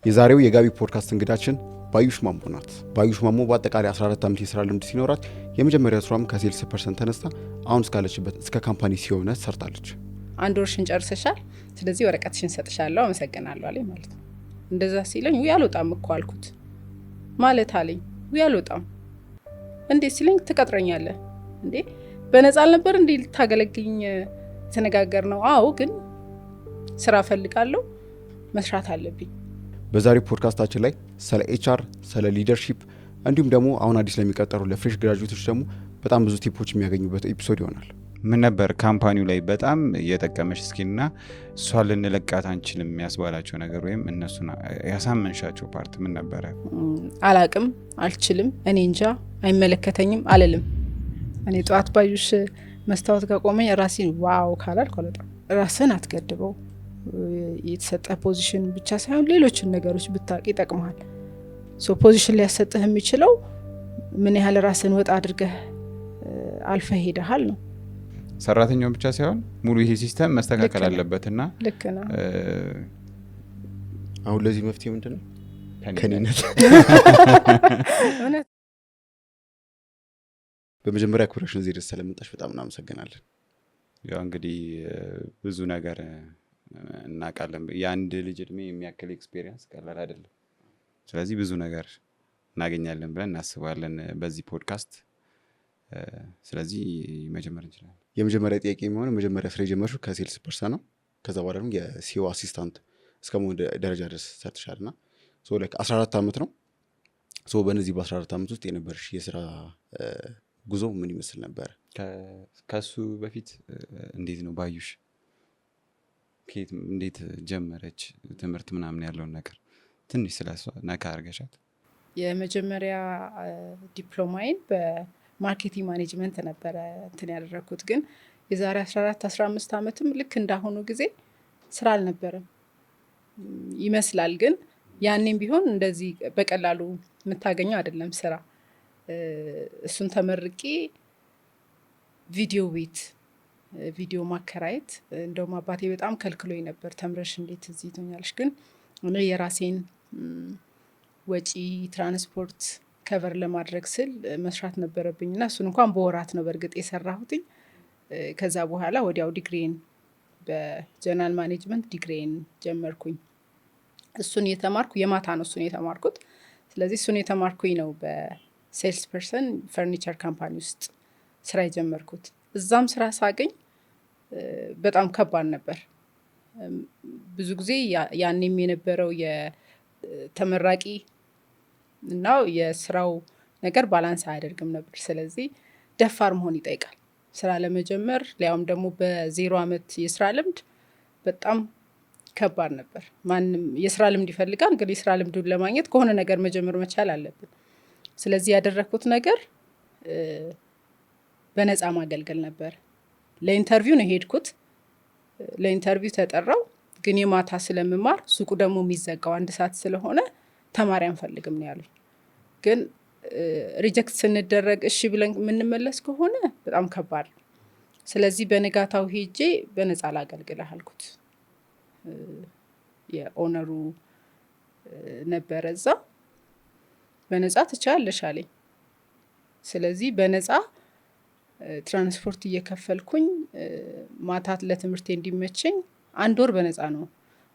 የዛሬው የጋቢ ፖድካስት እንግዳችን ባዩሽ ማሞ ናት። ባዩሽ ማሞ በአጠቃላይ 14 ዓመት የስራ ልምድ ሲኖራት የመጀመሪያ ስራም ከ sales person ተነስታ አሁን እስካለችበት እስከ company CEO ነት ሰርታለች። አንድ ወርሽን ጨርሰሻል፣ ስለዚህ ወረቀትሽን ሰጥሻለሁ፣ አመሰግናለሁ አለኝ ማለት ነው። እንደዛ ሲለኝ ውይ አልወጣም እኮ አልኩት። ማለት አለኝ ውይ አልወጣም። እንዴት ሲለኝ ትቀጥረኛለህ እንዴ? በነፃ አልነበር እንዴ ልታገለግኝ የተነጋገር ነው? አዎ፣ ግን ስራ እፈልጋለሁ፣ መስራት አለብኝ። በዛሬው ፖድካስታችን ላይ ስለ HR፣ ስለ leadership እንዲሁም ደግሞ አሁን አዲስ ለሚቀጠሩ ለ fresh graduate ኦች ደግሞ በጣም ብዙ tip ኦች የሚያገኙበት episode ይሆናል። ምን ነበር company ው ላይ በጣም እየጠቀመሽ skill ና እሷን ልንለቃት አንችልም ያስባላቸው ነገር ወይም እነሱን ያሳመንሻቸው part ምን ነበረ? አላቅም፣ አልችልም፣ እኔ እንጃ፣ አይመለከተኝም አልልም። እኔ ጠዋት ባዩሽ መስታወት ጋር ቆመኝ ራሴን wow ካላልኩ አልወጣም። ራስን አትገድበው። የተሰጠ position ብቻ ሳይሆን ሌሎችን ነገሮች ብታውቅ ይጠቅመሃል። So position ሊያሰጥህ የሚችለው ምን ያህል ራስን ወጣ አድርገህ አልፈህ ሄደሃል ነው። ሰራተኛውን ብቻ ሳይሆን ሙሉ ይሄ system መስተካከል አለበትና ልክ ነው። አሁን ለዚህ መፍትሄ ምንድን ነው? ከኔነት። እውነት። በመጀመሪያ አክብረሽን እዚህ ድረስ ስለመጣሽ በጣም እናመሰግናለን። ያው እንግዲህ ብዙ ነገር እናውቃለን። የአንድ ልጅ እድሜ የሚያክል experience ቀላል አይደለም። ስለዚህ ብዙ ነገር እናገኛለን ብለን እናስባለን በዚህ ፖድካስት። ስለዚህ መጀመር እንችላለን። የመጀመሪያ ጥያቄ የሚሆነው መጀመሪያ ስራ የጀመርሽው ከ sales person ነው። ከዛ በኋላ ደግሞ የ CEO assistant እስከ መሆን ደረጃ ድረስ ሰርተሻል እና so like 14 ዓመት ነው። So በእነዚህ በ14 ዓመት ውስጥ የነበርሽ የስራ ጉዞ ምን ይመስል ነበር? ከሱ በፊት እንዴት ነው ባዩሽ ከየት እንዴት ጀመረች ትምህርት ምናምን ያለውን ነገር ትንሽ ስለሷ ነካ አድርገሻት። የመጀመሪያ ዲፕሎማዬን በ marketing management ነበረ እንትን ያደረግኩት። ግን የዛሬ 14 15 ዓመትም ልክ እንዳሁኑ ጊዜ ስራ አልነበረም ይመስላል። ግን ያኔም ቢሆን እንደዚህ በቀላሉ የምታገኘው አይደለም ስራ። እሱን ተመርቄ ቪዲዮ ቤት ቪዲዮ ማከራየት፣ እንደውም አባቴ በጣም ከልክሎኝ ነበር፣ ተምረሽ እንዴት እዚህ ትሆኛለሽ? ግን እኔ የራሴን ወጪ ትራንስፖርት cover ለማድረግ ስል መስራት ነበረብኝ እና እሱን እንኳን በወራት ነው በእርግጥ የሰራሁትኝ። ከዛ በኋላ ወዲያው ዲግሪን በ general management ዲግሪን ጀመርኩኝ። እሱን እየተማርኩ የማታ ነው እሱን የተማርኩት። ስለዚህ እሱን የተማርኩኝ ነው በ sales person furniture company ውስጥ ስራ የጀመርኩት። እዛም ስራ ሳገኝ በጣም ከባድ ነበር። ብዙ ጊዜ ያኔም የነበረው የተመራቂ እና የስራው ነገር balance አያደርግም ነበር። ስለዚህ ደፋር መሆን ይጠይቃል ስራ ለመጀመር፣ ሊያውም ደግሞ በ0 አመት የስራ ልምድ በጣም ከባድ ነበር። ማንም የስራ ልምድ ይፈልጋል፣ ግን የስራ ልምዱን ለማግኘት ከሆነ ነገር መጀመር መቻል አለብን። ስለዚህ ያደረግኩት ነገር በነፃ ማገልገል ነበር። ለ interview ነው የሄድኩት። ለ interview ተጠራው፣ ግን የማታ ስለምማር ሱቁ ደግሞ የሚዘጋው 1 ሰዓት ስለሆነ ተማሪ አንፈልግም ነው ያሉኝ። ግን reject ስንደረግ እሺ ብለን የምንመለስ ከሆነ በጣም ከባድ ነው። ስለዚህ በንጋታው ሄጄ በነፃ ላገልግልህ አልኩት። የ owner ኡ ነበረ እዛ። በነፃ ትችያለሽ አለኝ። ስለዚህ በነፃ ትራንስፖርት እየከፈልኩኝ ማታ ለትምህርቴ እንዲመቸኝ አንድ ወር በነፃ ነው፣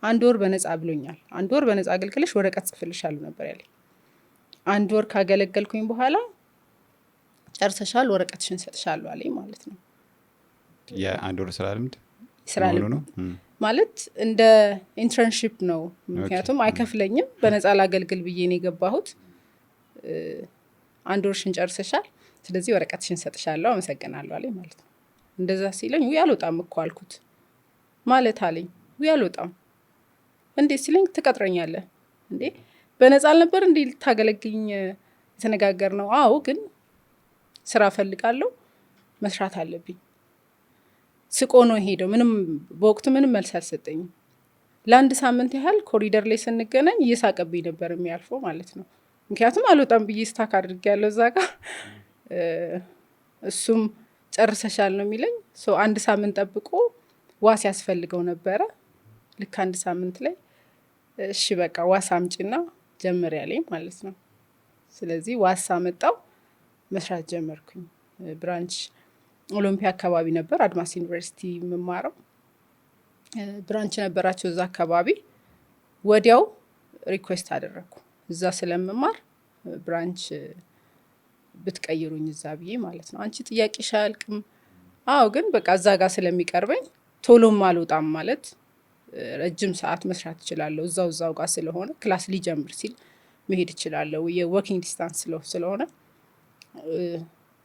አንድ ወር በነፃ ብሎኛል። አንድ ወር በነፃ አገልግለሽ ወረቀት ጽፍልሻለሁ ነበር ያለኝ። አንድ ወር ካገለገልኩኝ በኋላ ጨርሰሻል፣ ወረቀትሽን ሰጥሻለሁ አለኝ ማለት ነው። የአንድ ወር ስራ ልምድ ስራ መሆኑ ልምድ ነው? ማለት እንደ internship ነው። ምክንያቱም አይከፍለኝም፣ በነፃ ላገልግል ብዬ ነው የገባሁት። አንድ ወርሽን ጨርሰሻል፣ ስለዚህ ወረቀትሽን ሰጥሻለሁ፣ አመሰግናለሁ አለኝ ማለት ነው። እንደዛ ሲለኝ ውይ አልወጣም እኮ አልኩት። ማለት አለኝ ውይ አልወጣም። እንዴት ሲለኝ ትቀጥረኛለህ እንዴ? በነፃ አልነበር እንዴ ልታገለግኝ የተነጋገር ነው? አዎ፣ ግን ስራ እፈልጋለሁ፣ መስራት አለብኝ። ስቆ ነው የሄደው። ምንም በወቅቱ ምንም መልስ አልሰጠኝም። ለአንድ ሳምንት ያህል ኮሪደር ላይ ስንገናኝ እየሳቀብኝ ነበር የሚያልፈው ማለት ነው። ምክንያቱም አልወጣም ብዬ stuck አድርጌያለሁ እዛ ጋ። እሱም ጨርሰሻል ነው የሚለኝ። So አንድ ሳምንት ጠብቆ ዋስ ያስፈልገው ነበረ። ልክ አንድ ሳምንት ላይ እሺ በቃ ዋስ አምጪና ጀምር ያለኝ ማለት ነው። ስለዚህ ዋስ አመጣው፣ መስራት ጀመርኩኝ። Branch ኦሎምፒያ አካባቢ ነበር አድማስ ዩኒቨርሲቲ የምማረው። Branch ነበራቸው እዛ አካባቢ። ወዲያው request አደረግኩ፣ እዛ ስለምማር branch ብትቀይሩኝ እዛ ብዬ ማለት ነው። አንቺ ጥያቄሽ አያልቅም። አዎ ግን በቃ እዛ ጋር ስለሚቀርበኝ ቶሎም አልወጣም፣ ማለት ረጅም ሰዓት መስራት እችላለሁ። እዛው እዛው ጋር ስለሆነ class ሊጀምር ሲል መሄድ እችላለሁ። የ walking distance ስለሆነ።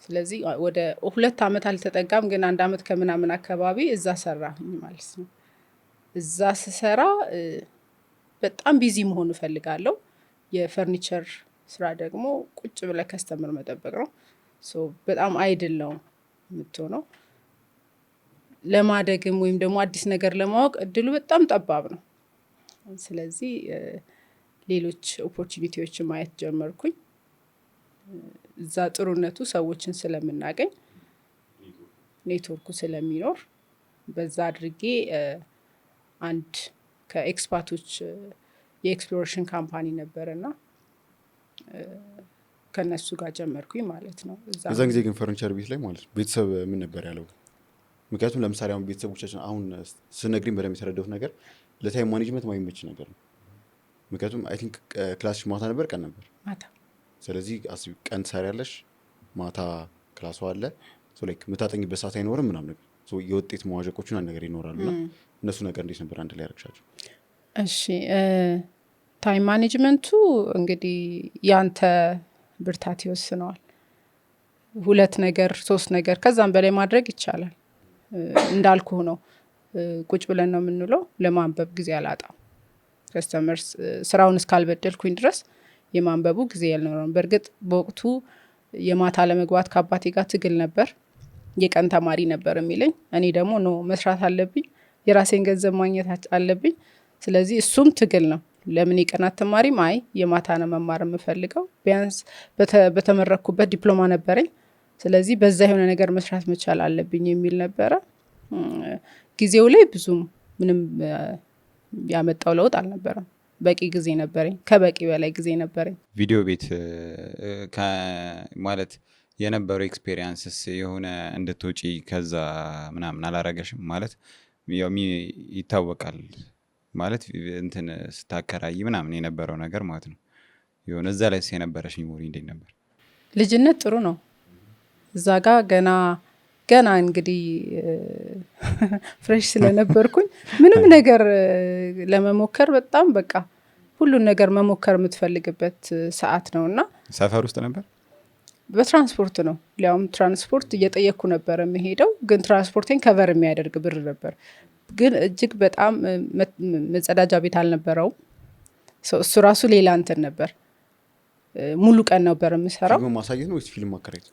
ስለዚህ ወደ 2 አመት አልተጠጋም፣ ግን 1 አመት ከምናምን አካባቢ እዛ ሰራሁኝ ማለት ነው። እዛ ስሰራ በጣም busy መሆን እፈልጋለሁ። የፈርኒቸር ስራ ደግሞ ቁጭ ብለህ customer መጠበቅ ነው። So በጣም idle ነው የምትሆነው። ለማደግም ወይም ደግሞ አዲስ ነገር ለማወቅ እድሉ በጣም ጠባብ ነው። ስለዚህ ሌሎች opportunity ዎችን ማየት ጀመርኩኝ። እዛ ጥሩነቱ ሰዎችን ስለምናገኝ፣ ኔትወርኩ ስለሚኖር በዛ አድርጌ አንድ ከ expat ኦች የ exploration company ነበረና ከነሱ ጋር ጀመርኩኝ ማለት ነው። እዛ በዛን ጊዜ ግን ፈርኒቸር ቤት ላይ ማለት ነው ቤተሰብ ምን ነበር ያለው? ምክንያቱም ለምሳሌ አሁን ቤተሰቦቻችን፣ አሁን ስነግሪኝ በደንብ የተረዳሁት ነገር ለ time management ማይመች ነገር ነው። ምክንያቱም I think class ሽ ማታ ነበር ቀን ነበር? ማታ። ስለዚህ አስቢ፣ ቀን ትሰሪያለሽ፣ ማታ class ኡ አለ፣ so like የምታጠኝበት ሰዓት አይኖርም ምናምን ነገር፣ so የውጤት መዋዠቆቹን አንድ ነገር ይኖራሉ። እና እነሱ ነገር እንዴት ነበር አንድ ላይ ያደረግሻቸው? እሺ፣ time management ኡ እንግዲህ ያንተ ብርታት ይወስነዋል። ሁለት ነገር፣ ሶስት ነገር፣ ከዛም በላይ ማድረግ ይቻላል። እንዳልኩህ ነው። ቁጭ ብለን ነው የምንውለው። ለማንበብ ጊዜ አላጣም። Customers ስራውን እስካልበደልኩኝ ድረስ የማንበቡ ጊዜ ያልኖረም። በእርግጥ በወቅቱ የማታ ለመግባት ከአባቴ ጋር ትግል ነበር። የቀን ተማሪ ነበር የሚለኝ። እኔ ደግሞ no፣ መስራት አለብኝ፣ የራሴን ገንዘብ ማግኘት አለብኝ። ስለዚህ እሱም ትግል ነው። ለምን የቀን አትማሪም? አይ፣ የማታ ነው መማር የምፈልገው። ቢያንስ በተመረኩበት ዲፕሎማ ነበረኝ። ስለዚህ በዛ የሆነ ነገር መስራት መቻል አለብኝ የሚል ነበረ። ጊዜው ላይ ብዙም ምንም ያመጣው ለውጥ አልነበረም። በቂ ጊዜ ነበረኝ፣ ከበቂ በላይ ጊዜ ነበረኝ። ቪዲዮ ቤት ማለት የነበረው experience ስ የሆነ እንድትወጪ ከዛ ምናምን አላረገሽም? ማለት ያው ይታወቃል፣ ማለት እንትን ስታከራይ ምናምን የነበረው ነገር ማለት ነው። የሆነ እዛ ላይ የነበረሽ memory እንዴት ነበር? ልጅነት ጥሩ ነው። እዛ ጋ ገና ገና እንግዲህ fresh ስለነበርኩኝ ምንም ነገር ለመሞከር በጣም በቃ ሁሉን ነገር መሞከር የምትፈልግበት ሰዓት ነው እና ሰፈር ውስጥ ነበር? በትራንስፖርት ነው። ሊያውም ትራንስፖርት እየጠየቅኩ ነበር የምሄደው፣ ግን ትራንስፖርቴን cover የሚያደርግ ብር ነበር። ግን እጅግ በጣም መጸዳጃ ቤት አልነበረውም። እሱ ራሱ ሌላ እንትን ነበር። ሙሉ ቀን ነበር የምሰራው። ፊልም ማሳየት ነው ወይስ ፊልም ማከራየት?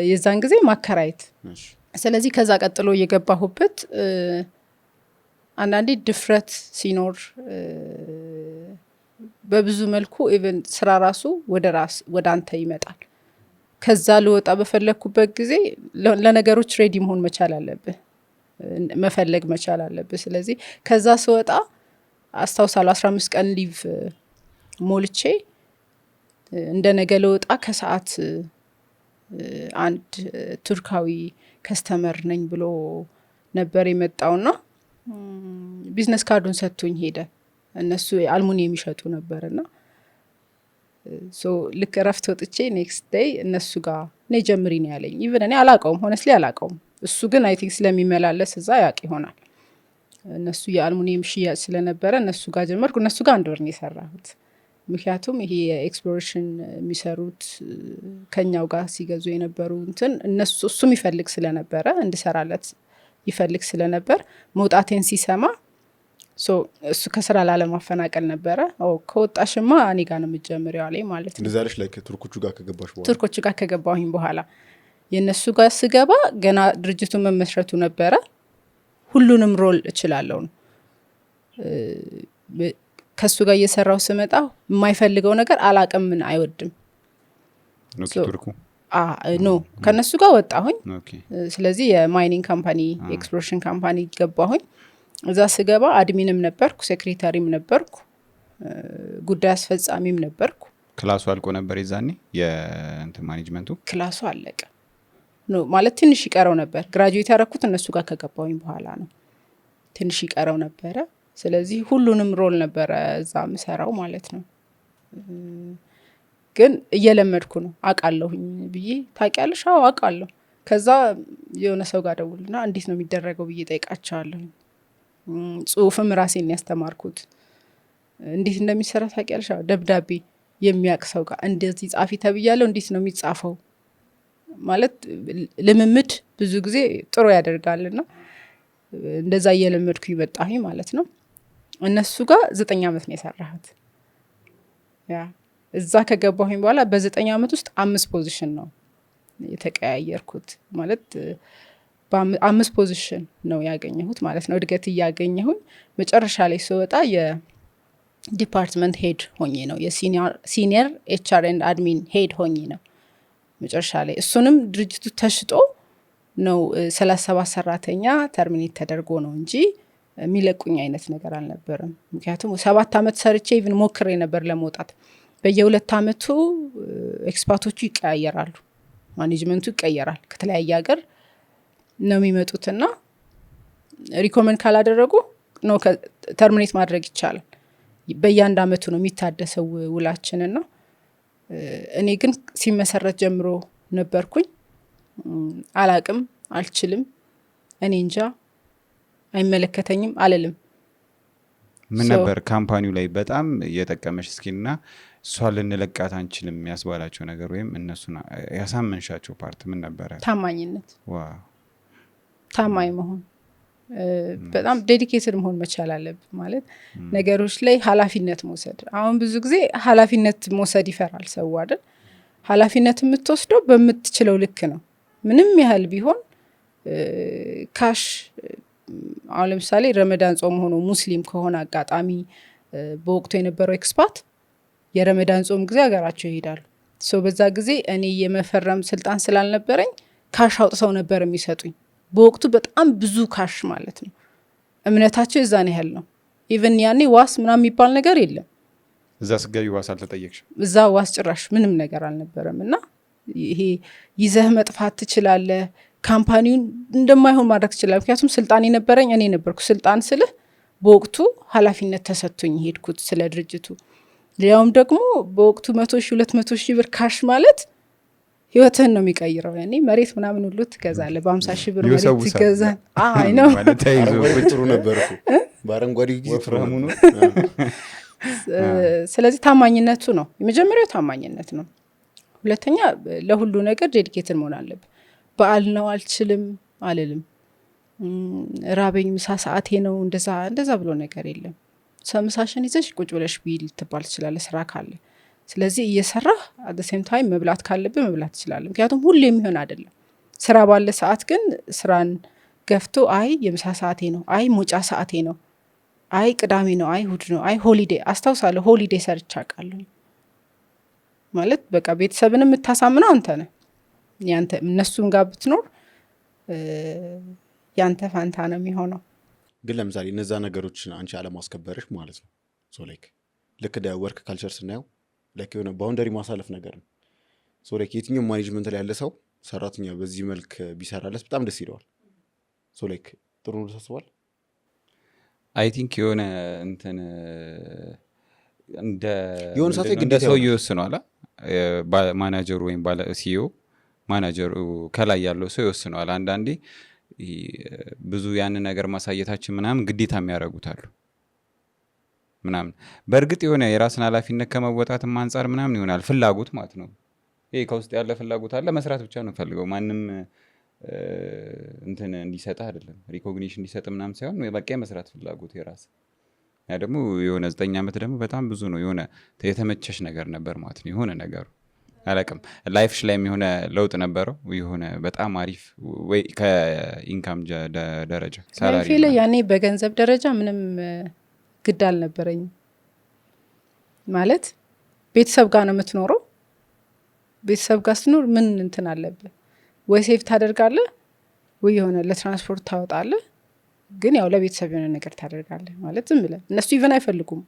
የዛን ጊዜ ማከራየት። ስለዚህ ከዛ ቀጥሎ የገባሁበት አንዳንዴ ድፍረት ሲኖር በብዙ መልኩ even ስራ ራሱ ወደ ራስ ወደ አንተ ይመጣል። ከዛ ልወጣ በፈለግኩበት ጊዜ ለነገሮች ready መሆን መቻል አለብህ፣ መፈለግ መቻል አለብህ። ስለዚህ ከዛ ስወጣ አስታውሳለሁ፣ 15 ቀን leave ሞልቼ እንደ ነገ ልወጣ ከሰዓት አንድ ቱርካዊ customer ነኝ ብሎ ነበር የመጣውና business card ኡን ሰጥቶኝ ሄደ። እነሱ አልሙኒየም የሚሸጡ ነበርና so ልክ እረፍት ወጥቼ next day እነሱ ጋር ነይ ጀምሪ ነው ያለኝ። Even እኔ አላቀውም፣ honestly አላቀውም። እሱ ግን I think ስለሚመላለስ እዛ ያውቅ ይሆናል። እነሱ የአልሙኒየም ሽያጭ ስለነበረ እነሱ ጋር ጀመርኩ። እነሱ ጋር አንድ ወር ነው የሰራሁት። ምክንያቱም ይሄ የ exploration የሚሰሩት ከኛው ጋር ሲገዙ የነበሩ እንትን እነሱ እሱም ይፈልግ ስለነበረ፣ እንድሰራለት ይፈልግ ስለነበር መውጣቴን ሲሰማ so እሱ ከስራ ላለማፈናቀል ነበረ። ከወጣሽማ እኔ ጋር ነው የምትጀምሪው አለኝ ማለት ነው። እንደዛ ያለሽ like ቱርኮቹ ጋር ከገባሽ በኋላ? ቱርኮቹ ጋር ከገባሁኝ በኋላ። የእነሱ ጋር ስገባ ገና ድርጅቱ መመስረቱ ነበረ። ሁሉንም role እችላለሁ ነው። ከእሱ ጋር እየሰራው ስመጣ የማይፈልገው ነገር አላቅም፣ ምን አይወድም። ቱርኩ? No፣ ከእነሱ ጋር ወጣሁኝ። ስለዚህ የ mining company፣ የ exploration company ገባሁኝ። እዛ ስገባ admin ም ነበርኩ፣ secretary ም ነበርኩ። ጉዳይ አስፈጻሚም ነበርኩ። Class ኡ አልቆ ነበር የዛኔ የእንትን management ኡ? Class ኡ አለቀ no ማለት ትንሽ ይቀረው ነበር። Graduate ያደረኩት እነሱ ጋር ከገባሁኝ በኋላ ነው። ትንሽ ይቀረው ነበረ። ስለዚህ ሁሉንም role ነበረ እዛ ምሰራው ማለት ነው። ግን እየለመድኩ ነው። አውቃለሁኝ ብዬ ታውቂያለሽ? አዎ አውቃለሁ። ከዛ የሆነ ሰው ጋር ደውልና እንዴት ነው የሚደረገው ብዬ ጠይቃቸዋለሁኝ። ጽሁፍም ራሴን ያስተማርኩት። እንዴት እንደሚሰራ ታውቂያለሽ? አዎ። ደብዳቤ የሚያውቅ ሰው ጋር እንደዚህ ጻፊ ተብያለሁ፣ እንዴት ነው የሚጻፈው ማለት ልምምድ ብዙ ጊዜ ጥሩ ያደርጋልና እንደዛ እየለመድኩኝ መጣሁኝ ማለት ነው። እነሱ ጋር 9 አመት ነው የሰራሁት። Yeah፣ እዛ ከገባሁኝ በኋላ በ9 አመት ውስጥ 5 position ነው የተቀያየርኩት። ማለት 5 position ነው ያገኘሁት ማለት ነው። እድገት እያገኘሁኝ መጨረሻ ላይ ስወጣ የ department head ሆኜ ነው፣ የ senior HR and admin head ሆኜ ነው መጨረሻ ላይ። እሱንም ድርጅቱ ተሽጦ ነው፣ 37 ሰራተኛ terminate ተደርጎ ነው እንጂ የሚለቁኝ አይነት ነገር አልነበረም። ምክንያቱም 7 አመት ሰርቼ even ሞክሬ ነበር ለመውጣት። በየሁለት አመቱ expat ኦቹ ይቀያየራሉ፣ management ኡ ይቀየራል። ከተለያየ ሀገር ነው የሚመጡትና recommend ካላደረጉ ነው terminate ማድረግ ይቻላል። በየአንድ አመቱ ነው የሚታደሰው ውላችንና እኔ ግን ሲመሰረት ጀምሮ ነበርኩኝ። አላቅም፣ አልችልም፣ እኔ እንጃ፣ አይመለከተኝም አልልም። ምን ነበር company ው ላይ በጣም የጠቀመሽ skill ና እሷን ልንለቃት አንችልም ያስባላቸው ነገር ወይም እነሱን ያሳመንሻቸው part ምን ነበረ? ታማኝነት። ታማኝ መሆን፣ በጣም dedicated መሆን መቻል አለብህ። ማለት ነገሮች ላይ ኃላፊነት መውሰድ። አሁን ብዙ ጊዜ ኃላፊነት መውሰድ ይፈራል ሰው አይደል? ኃላፊነት የምትወስደው በምትችለው ልክ ነው። ምንም ያህል ቢሆን cash፣ አሁን ለምሳሌ ረመዳን ጾም ሆኖ ሙስሊም ከሆነ አጋጣሚ በወቅቱ የነበረው expat የረመዳን ጾም ጊዜ ሀገራቸው ይሄዳሉ። So በዛ ጊዜ እኔ የመፈረም ስልጣን ስላልነበረኝ cash አውጥተው ነበር የሚሰጡኝ። በወቅቱ በጣም ብዙ cash ማለት ነው። እምነታቸው የዛን ያህል ነው። Even ያኔ ዋስ ምናምን የሚባል ነገር የለም። እዛ ስትገቢ ዋስ አልተጠየቅሽም? እዛ ዋስ ጭራሽ ምንም ነገር አልነበረም። እና ይሄ ይዘህ መጥፋት ትችላለህ፣ company ውን እንደማይሆን ማድረግ ትችላለህ። ምክንያቱም ስልጣን የነበረኝ እኔ ነበርኩ። ስልጣን ስልህ በወቅቱ ኃላፊነት ተሰጥቶኝ ሄድኩት ስለ ድርጅቱ። ሊያውም ደግሞ በወቅቱ 100,000 200,000 ብር cash ማለት ህይወትህን ነው የሚቀይረው። ያኔ መሬት ምናምን ሁሉ ትገዛለህ፣ በ50,000 ብር መሬት ይወሰውሳል። ትገዛለህ። አይ ነው። ማለት ተይዞ አረንጓዴ ጥሩ ነበር እኮ፣ በአረንጓዴ ጊዜ ጥሩ ወፍራሙ ነው። ነበር። ስለዚህ ታማኝነቱ ነው የመጀመሪያው፣ ታማኝነት ነው። ሁለተኛ ለሁሉ ነገር dedicated መሆን አለብህ። በዓል ነው አልችልም አልልም። ራበኝ፣ ምሳ ሰዓቴ ነው፣ እንደዛ እንደዛ ብሎ ነገር የለም። ምሳሽን ይዘሽ ቁጭ ብለሽ ብይ ልትባል ትችላለህ ስራ ካለ። ስለዚህ እየሰራህ at the same time መብላት ካለብህ መብላት ትችላለህ። ምክንያቱም ሁሌ የሚሆን አይደለም። ስራ ባለ ሰዓት ግን ስራን ገፍቶ አይ የምሳ ሰዓቴ ነው፣ አይ መውጫ ሰዓቴ ነው፣ አይ ቅዳሜ ነው፣ አይ እሁድ ነው፣ አይ holiday፣ አስታውሳለሁ holiday ሰርቼ አውቃለሁ። ማለት በቃ ቤተሰብን የምታሳምነው አንተ ነህ። ያንተ እነሱም ጋር ብትኖር ያንተ ፋንታ ነው የሚሆነው። ግን ለምሳሌ እነዛ ነገሮችን አንቺ አለማስከበርሽ ማለት ነው። So like ልክ እንደ work culture ስናየው like የሆነ boundary ማሳለፍ ነገር ነው። So like የትኛውም management ላይ ያለ ሰው ሰራተኛ በዚህ መልክ ቢሰራለት በጣም ደስ ይለዋል። So like ጥሩ ነው ታስባል። I think የሆነ እንትን እንደ የሆነ ሰዓት ላይ ምንድነው? እንደ ግዴታ ሰው ይሆናል። ይወስነዋል። ማናጀሩ ወይም ባለ CEO manager ኡ ከላይ ያለው ሰው ይወስነዋል። አንዳንዴ ብዙ ያንን ነገር ማሳየታችን ምናምን ግዴታ የሚያደርጉት አሉ ምናምን። በእርግጥ የሆነ የራስን ኃላፊነት ከመወጣትም አንጻር ምናምን ይሆናል ፍላጎት ማለት ነው። ይሄ ከውስጥ ያለ ፍላጎት አለ፣ መስራት ብቻ ነው ፈልገው፣ ማንም እንትን እንዲሰጥህ አይደለም፣ recognition እንዲሰጥ ምናምን ሳይሆን በቃ የመስራት ፍላጎት የራስ። ያ ደግሞ የሆነ 9 ዓመት ደግሞ በጣም ብዙ ነው። የሆነ የተመቸሽ ነገር ነበር ማለት ነው። የሆነ ነገሩ አላውቅም፣ life ሽ ላይም የሆነ ለውጥ ነበረው፣ የሆነ በጣም አሪፍ ወይ ከ income ደረጃ salary Life ኤ ላይ ያኔ በገንዘብ ደረጃ ምንም ግድ አልነበረኝም። ማለት ቤተሰብ ጋር ነው የምትኖረው። ቤተሰብ ጋር ስትኖር ምን እንትን አለብህ? ወይ save ታደርጋለህ ወይ የሆነ ለትራንስፖርት ታወጣለህ። ግን ያው ለቤተሰብ የሆነ ነገር ታደርጋለህ። ማለት ዝም ብለህ እነሱ even አይፈልጉም።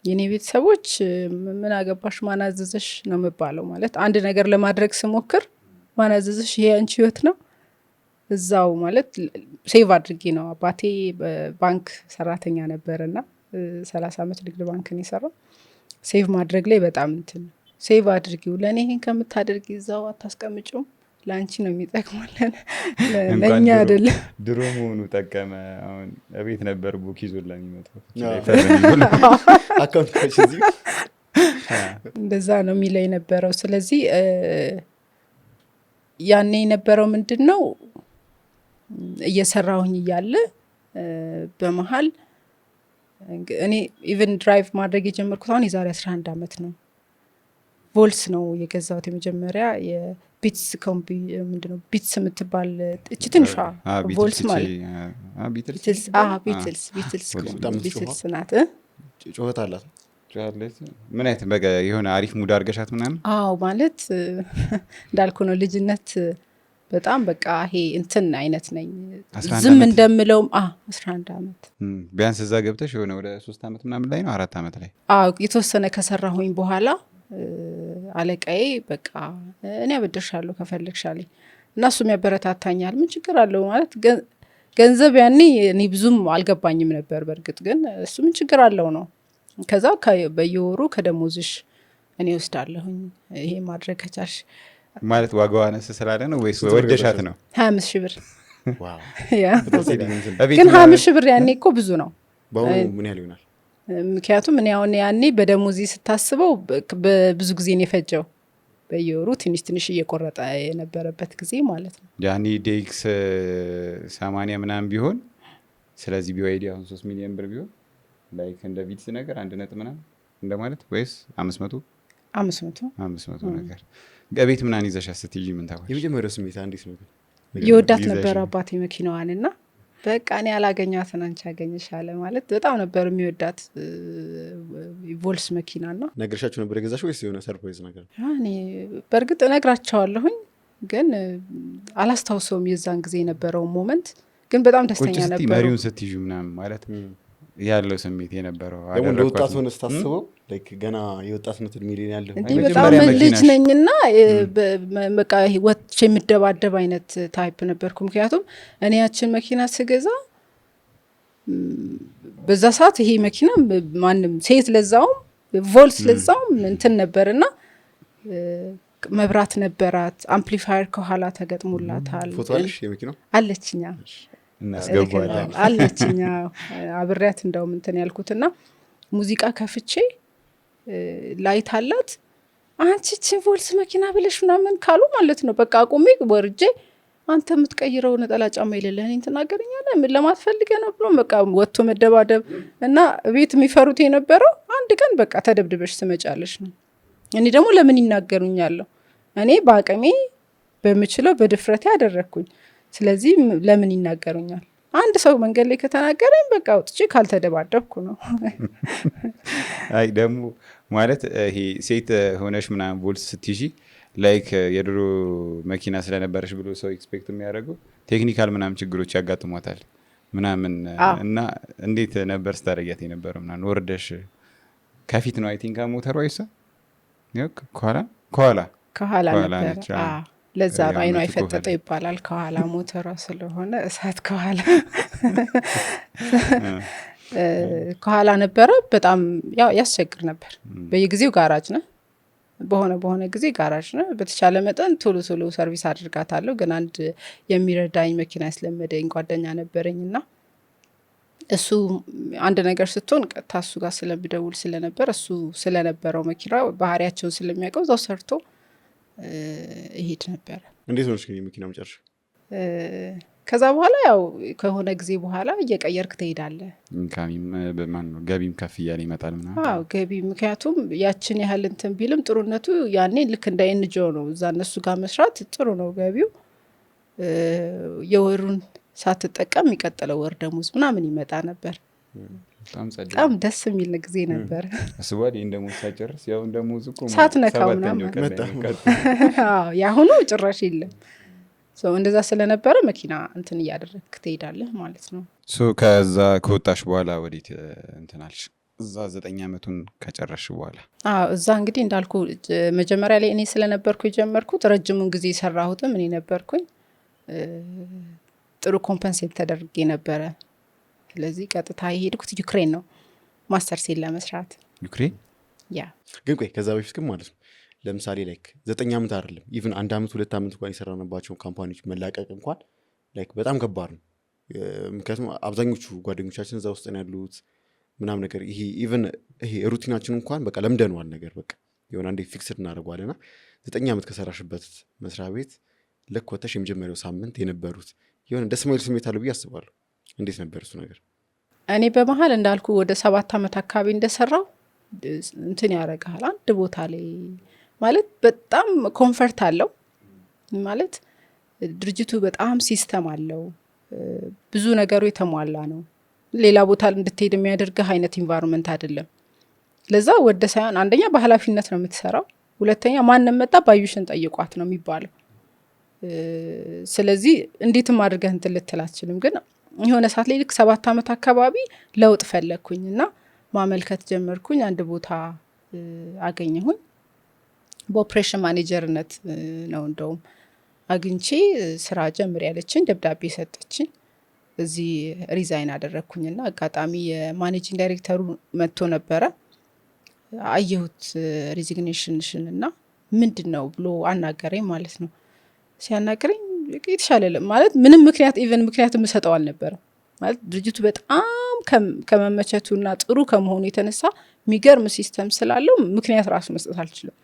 የኔ ቤተሰቦች ምን አገባሽ፣ ማን አዘዘሽ ነው የምባለው። ማለት አንድ ነገር ለማድረግ ስሞክር ማን አዘዘሽ፣ ይሄ አንቺ ህይወት ነው። እዛው ማለት save አድርጌ ነው። አባቴ ባንክ ሰራተኛ ነበር እና 30 ዓመት ንግድ ባንክን የሰራው። Save ማድረግ ላይ በጣም እንትን፣ save አድርጊው፣ ለእኔ ይሄን ከምታደርጊ እዛው አታስቀምጪውም? ለአንቺ ነው የሚጠቅመው፣ ለእኛ አይደለም። ድሮ መሆኑ ጠቀመ። አሁን እቤት ነበር book ይዞ ለሚመጣው። Account ካች እዚህ። እንደዛ ነው የሚለው የነበረው። ስለዚህ ያኔ የነበረው ምንድን ነው፣ እየሰራሁኝ እያለ በመሀል እኔ even drive ማድረግ የጀመርኩት አሁን የዛሬ 11 ዓመት ነው። ቮልስ ነው የገዛሁት የመጀመሪያ፣ የቢትስ ኮምቢ፣ ምንድነው ቢትስ የምትባል እቺ ትንሿ ቮልስ ማለት። ቢትልስ። ቢትልስ፣ ቢትልስ። በጣም። ቢትልስ ናት። ጩኸት አላት። ምን አይነት በቃ የሆነ አሪፍ mood አድርገሻት ምናምን? አዎ፣ ማለት እንዳልኩ ነው፣ ልጅነት በጣም በቃ ይሄ እንትን አይነት ነኝ። 11 ዝም ዓመት? እንደምለውም 11 ዓመት። ቢያንስ እዛ ገብተሽ የሆነ ወደ 3 ዓመት ምናምን ላይ ነው፣ 4 ዓመት ላይ? አዎ፣ የተወሰነ ከሰራሁኝ በኋላ አለቃዬ በቃ እኔ አበድርሻለሁ ከፈለግሽ አለኝ እና እሱም ያበረታታኛል። ምን ችግር አለው ማለት ገንዘብ ያኔ እኔ ብዙም አልገባኝም ነበር። በእርግጥ ግን እሱ ምን ችግር አለው ነው። ከዛ በየወሩ ከደሞዝሽ እኔ ወስዳለሁኝ ይሄ ማድረግ ከቻልሽ። ማለት ዋጋዋ አነስ ስላለ ነው ወይስ ስንት ብር ወደሻት ገዛሻት? ነው? 25 ሺህ ብር። Wow። Yeah። በጣም ጸዴ ነው እንትን። እቤት ግን 25 ሺህ ብር ያኔ እኮ ብዙ ነው። በአሁኑ ምን ያህል ይሆናል? ምክንያቱም እኔ አሁን ያኔ በደሞዜ ስታስበው በብዙ ጊዜ ነው የፈጀው። በየወሩ ትንሽ ትንሽ እየቆረጠ የነበረበት ጊዜ ማለት ነው። ያኔ DX 80 ምናምን ቢሆን፣ ስለዚህ BYD አሁን 3 ሚሊዮን ብር ቢሆን like እንደ ቪትስ ነገር አንድ ነጥብ ምናምን እንደማለት ወይስ 500? 500። 500 ነገር። እቤት ምናምን ይዘሻት ስትይዢ ምን ተባልሽ? የመጀመሪያው ስሜት እንዴት ነው ግን? የወዳት ይዘሽ ነበር ነው። አባቴ መኪናዋን እና በቃ እኔ ያላገኛትን አንቺ ያገኘሻለ ማለት በጣም ነበር የሚወዳት ቮልስ መኪና ና ነግረሻቸው ነበር የገዛሽው ወይስ የሆነ surprise ነገር? እኔ በእርግጥ እነግራቸዋለሁኝ ግን አላስታውሰውም የዛን ጊዜ የነበረውን moment፣ ግን በጣም ቁጭ ደስተኛ ስትይ ነበሩ። መሪውን ስትይዡ ምናምን ማለት ያለው ስሜት የነበረው ደግሞ እንደ አደረኳት ወጣት ሆነ ስታስበው like ገና የወጣትነት እድሜ ላይ ያለህ እንዲህ የመጀመሪያ በጣም ልጅ መኪናሽ? ነኝና በቃ ይሄ ወጥቼ የምደባደብ አይነት type ነበርኩ። ምክንያቱም እኔ ያችን መኪና ስገዛ በዛ ሰዓት ይሄ መኪና ማንም ሴት ለዛውም ቮልስ ለዛውም እንትን ነበርና መብራት ነበራት፣ አምፕሊፋየር ከኋላ ተገጥሞላታል። ፎቶ አለሽ የመኪናው? አለችኛ። እናስገባዋለን። አለችኛ፣ አብሬያት እንደውም እንትን ያልኩትና ሙዚቃ ከፍቼ light አላት። አንቺ ችን ቮልስ መኪና ብለሽ ምናምን ካሉ ማለት ነው በቃ አቁሜ ወርጄ አንተ የምትቀይረው ነጠላ ጫማ የሌለህ እኔን ትናገረኛለህ? ምን ለማትፈልገ ነው ብሎ በቃ ወጥቶ መደባደብ እና ቤት የሚፈሩት የነበረው አንድ ቀን በቃ ተደብድበሽ ትመጫለሽ ነው። እኔ ደግሞ ለምን ይናገሩኛለሁ? እኔ በአቅሜ በምችለው በድፍረቴ አደረግኩኝ። ስለዚህ ለምን ይናገሩኛል? አንድ ሰው መንገድ ላይ ከተናገረኝ በቃ ወጥቼ ካልተደባደብኩ ነው። አይ ደግሞ ማለት ይሄ ሴት ሆነሽ ምናምን ቮልስ ስትይዢ like የድሮ መኪና ስለነበረሽ ብሎ ሰው expect የሚያደርገው technical ምናምን ችግሮች ያጋጥሟታል ምናምን። እና እንዴት ነበር ስታደርጊያት የነበረው ምናምን? ወርደሽ ከፊት ነው I think ሞተሯ ይሳ ከኋላ ከኋላ ከኋላ ከኋላ ነበረ። ነች፣ አዎ። አዎ። ለዛ ነው አይኗ ያመቱ የፈጠጠው ከኋላ። ይባላል። ከኋላ ሞተሯ ስለሆነ እሳት ከኋላ ከኋላ ነበረ። በጣም ያው ያስቸግር ነበር። በየጊዜው ጋራጅ ነህ፣ በሆነ በሆነ ጊዜ ጋራጅ ነህ። በተቻለ መጠን ቶሎ ቶሎ service አድርጋታለሁ። ግን አንድ የሚረዳኝ መኪና ያስለመደኝ ጓደኛ ነበረኝ እና እሱ አንድ ነገር ስትሆን ቀጥታ እሱ ጋር ስለምደውል ስለነበር እሱ ስለነበረው መኪና ባህሪያቸውን ስለሚያውቀው እዛው ሰርቶ ይሄድ ነበረ። እንዴት ሆነች ግን የመኪና መጨረሻ? ከዛ በኋላ ያው ከሆነ ጊዜ በኋላ እየቀየርክ ትሄዳለህ። Income ም በማን ነው ገቢም ከፍ እያለ ይመጣል ምናምን። አዎ ገቢ፣ ምክንያቱም ያችን ያህል እንትን ቢልም ጥሩነቱ ያኔ ልክ እንደ NGO ነው፣ እዛ እነሱ ጋር መስራት ጥሩ ነው ገቢው። የወሩን ሳትጠቀም የሚቀጥለው ወር ደሞዝ ምናምን ይመጣ ነበር። በጣም ጸዴ። በጣም ደስ የሚል ጊዜ ነበር። አስቧል ይህን ደሞዝ ሳጨርስ ያው ደሞዝ እኮ ሳትነካው ሰባተኛው ምናምን። ቀን ላይ መጣ። ነው ቀጥ አዎ፣ የአሁኑ ጭራሽ የለም። So እንደዛ ስለነበረ መኪና እንትን እያደረግክ ትሄዳለህ ማለት ነው። So ከዛ ከወጣሽ በኋላ ወዴት እንትን አልሽ? እዛ 9 ዓመቱን ከጨረሽ በኋላ? አዎ፣ እዛ እንግዲህ እንዳልኩ መጀመሪያ ላይ እኔ ስለነበርኩ የጀመርኩት፣ ረጅሙን ጊዜ የሰራሁትም እኔ ነበርኩኝ። ጥሩ compensate ተደርጌ ነበረ። ስለዚህ ቀጥታ የሄድኩት ዩክሬን ነው ማስተርሴን ለመስራት። ዩክሬን? ያ። ግን ቆይ፣ ከዛ በፊት ግን ማለት ነው፣ ለምሳሌ like 9 ዓመት አይደለም፣ even አንድ ዓመት 2 ዓመት እንኳን የሰራንባቸውን company ዎች መላቀቅ እንኳን like በጣም ከባድ ነው። ምክንያቱም አብዛኞቹ ጓደኞቻችን እዛ ውስጥ ነው ያሉት ምናምን ነገር። ይሄ even ይሄ routine ኣችን እንኳን በቃ ለምደነዋል ነገር፣ በቃ የሆነ አንዴ fixed እናደርገዋል። እና 9 ዓመት ከሰራሽበት መስሪያ ቤት ልክ ወተሽ የመጀመሪያው ሳምንት የነበሩት የሆነ ደስ የማይል ስሜት አለው ብዬ አስባለሁ። እንዴት ነበር እሱ ነገር? እኔ በመሀል እንዳልኩ ወደ 7 ዓመት አካባቢ እንደሰራው እንትን ያደርግሃል አንድ ቦታ ላይ፣ ማለት በጣም comfort አለው፣ ማለት ድርጅቱ በጣም system አለው፣ ብዙ ነገሩ የተሟላ ነው። ሌላ ቦታ እንድትሄድ የሚያደርግህ አይነት environment አይደለም። ለዛ ወደ ሳይሆን አንደኛ በኃላፊነት ነው የምትሰራው፣ ሁለተኛ ማንም መጣ ባዩሽን ጠይቋት ነው የሚባለው። ስለዚህ እንዴትም አድርገህ እንትን ልትል አትችልም። ግን የሆነ ሰዓት ላይ ልክ 7 ዓመት አካባቢ ለውጥ ፈለግኩኝ እና ማመልከት ጀመርኩኝ። አንድ ቦታ አገኘሁኝ። በ operation manager ነት ነው እንደውም አግኝቼ ስራ ጀምር ያለችኝ፣ ደብዳቤ ሰጠችኝ። እዚህ resign አደረግኩኝና አጋጣሚ የ managing director ኡ መጥቶ ነበረ። አየሁት resignation ሽን እና ምንድን ነው ብሎ አናገረኝ ማለት ነው። ሲያናገረኝ የተሻለ ማለት ምንም ምክንያት፣ even ምክንያት የምሰጠው አልነበረም። ማለት ድርጅቱ በጣም ከመመቸቱና ጥሩ ከመሆኑ የተነሳ የሚገርም system ስላለው ምክንያት ራሱ መስጠት አልችልም።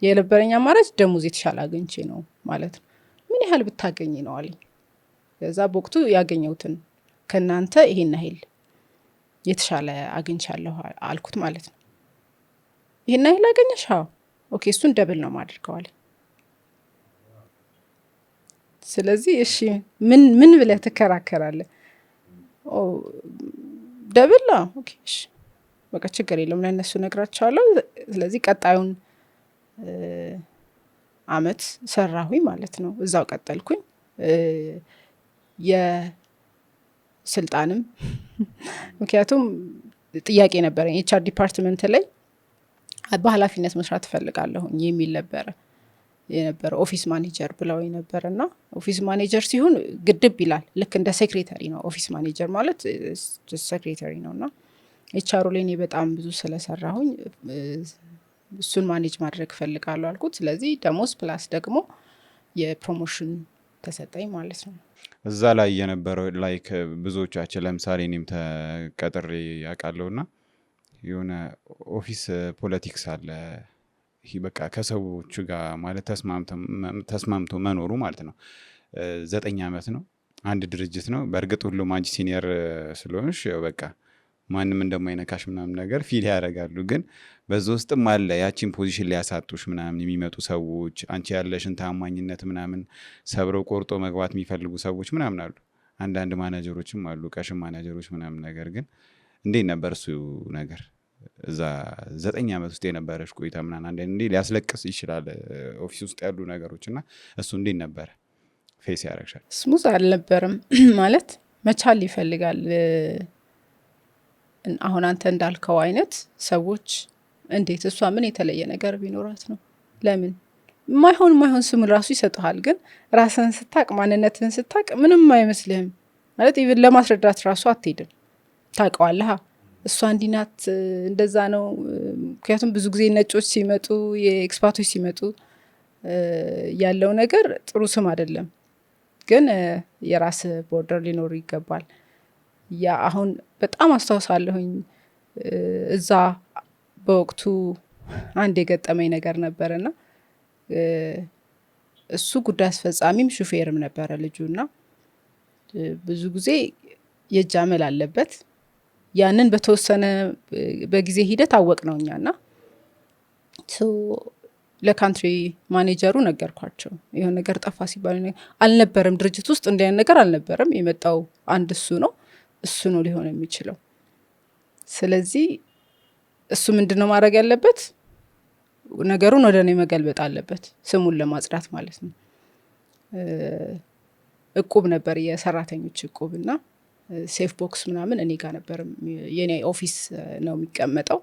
የነበረኝ አማራጭ ደሞዝ የተሻለ አግኝቼ ነው ማለት ነው። ምን ያህል ብታገኝ ነው አለኝ። ከዛ በወቅቱ ያገኘሁትን ከእናንተ ይሄን ያህል የተሻለ አግኝቻለሁ አልኩት ማለት ነው። ይሄን ያህል አገኘሽ? አዎ። Okay፣ እሱን double ነው ማድርገው አለኝ። ስለዚህ እሺ ምን ምን ብለህ ትከራከራለህ? Double፣ okay፣ እሺ በቃ ችግር የለውም፣ ለእነሱ ነግራቸዋለሁ። ስለዚህ ቀጣዩን አመት ሰራሁኝ ማለት ነው። እዛው ቀጠልኩኝ። የስልጣንም ምክንያቱም ጥያቄ ነበረኝ፣ HR department ላይ በኃላፊነት መስራት እፈልጋለሁኝ የሚል ነበረ የነበረ። Office manager ብለው ነበረ እና office manager ሲሆን ግድብ ይላል። ልክ እንደ secretary ነው። Office manager ማለት secretary ነው እና HR ኡ ላይ እኔ በጣም ብዙ ስለሰራሁኝ እሱን manage ማድረግ እፈልጋለሁ አልኩት። ስለዚህ ደሞዝ plus ደግሞ የ promotion ተሰጠኝ ማለት ነው። እዛ ላይ የነበረው like ብዙዎቻችን፣ ለምሳሌ እኔም ተቀጥሬ ያውቃለሁ እና የሆነ office politics አለ። ይህ በቃ ከሰዎቹ ጋር ማለት ተስማምቶ መኖሩ ማለት ነው። 9 ዓመት ነው፣ አንድ ድርጅት ነው። በእርግጥ ሁሉም አንቺ senior ስለሆንሽ ያው በቃ ማንም እንደማይነካሽ ምናምን ነገር feel ያደርጋሉ። ግን በዛ ውስጥም አለ ያቺን position ሊያሳጡሽ ምናምን የሚመጡ ሰዎች፣ አንቺ ያለሽን ታማኝነት ምናምን ሰብረው ቆርጦ መግባት የሚፈልጉ ሰዎች ምናምን አሉ። አንዳንድ ማናጀሮችም አሉ፣ ቀሽም ማናጀሮች ምናምን ነገር። ግን እንዴት ነበር እሱ ነገር፣ እዛ 9 ዓመት ውስጥ የነበረሽ ቆይታ ምናምን? አንዳንዴ ሊያስለቅስ ይችላል office ውስጥ ያሉ ነገሮች እና እሱ እንዴት ነበረ face ያደረግሻል? Smooth አልነበረም፣ ማለት መቻል ይፈልጋል። አሁን አንተ እንዳልከው አይነት ሰዎች እንዴት፣ እሷ ምን የተለየ ነገር ቢኖራት ነው፣ ለምን ማይሆን ማይሆን ስም ራሱ ይሰጡሃል። ግን ራስህን ስታቅ፣ ማንነትህን ስታቅ ምንም አይመስልህም። ማለት even ለማስረዳት ራሱ አትሄድም። ታውቀዋለህ፣ እሷ እንዲህ ናት፣ እንደዛ ነው። ምክንያቱም ብዙ ጊዜ ነጮች ሲመጡ፣ የ expat ኦች ሲመጡ ያለው ነገር ጥሩ ስም አይደለም። ግን የራስ border ሊኖር ይገባል። ያ አሁን በጣም አስታውሳለሁኝ፣ እዛ በወቅቱ አንድ የገጠመኝ ነገር ነበርና እሱ ጉዳይ አስፈጻሚም ሹፌርም ነበረ ልጁ እና ብዙ ጊዜ የእጅ አመል አለበት። ያንን በተወሰነ በጊዜ ሂደት አወቅ ነው እኛ እና ለ country manager ኡ ነገርኳቸው። የሆነ ነገር ጠፋ ሲባል አልነበረም፣ ድርጅት ውስጥ እንዲህ አይነት ነገር አልነበረም። የመጣው አንድ እሱ ነው፣ እሱ ነው ሊሆን የሚችለው። ስለዚህ እሱ ምንድን ነው ማድረግ ያለበት? ነገሩን ወደ እኔ መገልበጥ አለበት፣ ስሙን ለማጽዳት ማለት ነው። እቁብ ነበር፣ የሰራተኞች እቁብ እና Safe box ምናምን እኔ ጋር ነበር፣ የኔ office ነው የሚቀመጠው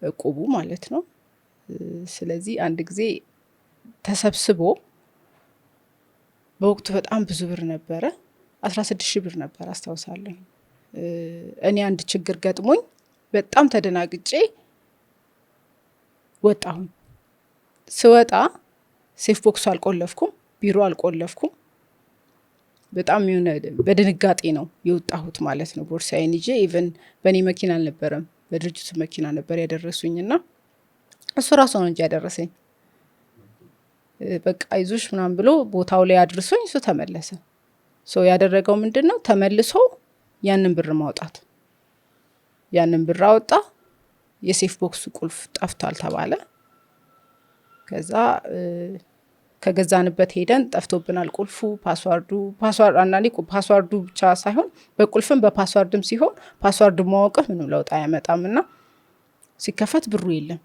እቁቡ ማለት ነው። ስለዚህ አንድ ጊዜ ተሰብስቦ በወቅቱ በጣም ብዙ ብር ነበረ፣ 16 ሺህ ብር ነበር አስታውሳለሁ። እኔ አንድ ችግር ገጥሞኝ በጣም ተደናግጬ ወጣሁኝ። ስወጣ safe box ኡ አልቆለፍኩም፣ ቢሮ አልቆለፍኩም። በጣም የሆነ በድንጋጤ ነው የወጣሁት ማለት ነው። ቦርሳዬን ይዤ even በእኔ መኪና አልነበረም፣ በድርጅቱ መኪና ነበር ያደረሱኝ እና እሱ ራሱ ነው እንጂ ያደረሰኝ። በቃ አይዞሽ ምናምን ብሎ ቦታው ላይ አድርሶኝ እሱ ተመለሰ። So ያደረገው ምንድን ነው? ተመልሶ ያንን ብር ማውጣት። ያንን ብር አወጣ። የ safe box ኡ ቁልፍ ጠፍቷል ተባለ። ከዛ ከገዛንበት ሄደን ጠፍቶብናል ቁልፉ፣ password ኡ፣ password አንዳንዴ password ኡ ብቻ ሳይሆን በቁልፍም በ password ም ሲሆን password ማወቅህ ምንም ለውጥ አያመጣም እና ሲከፈት ብሩ የለም።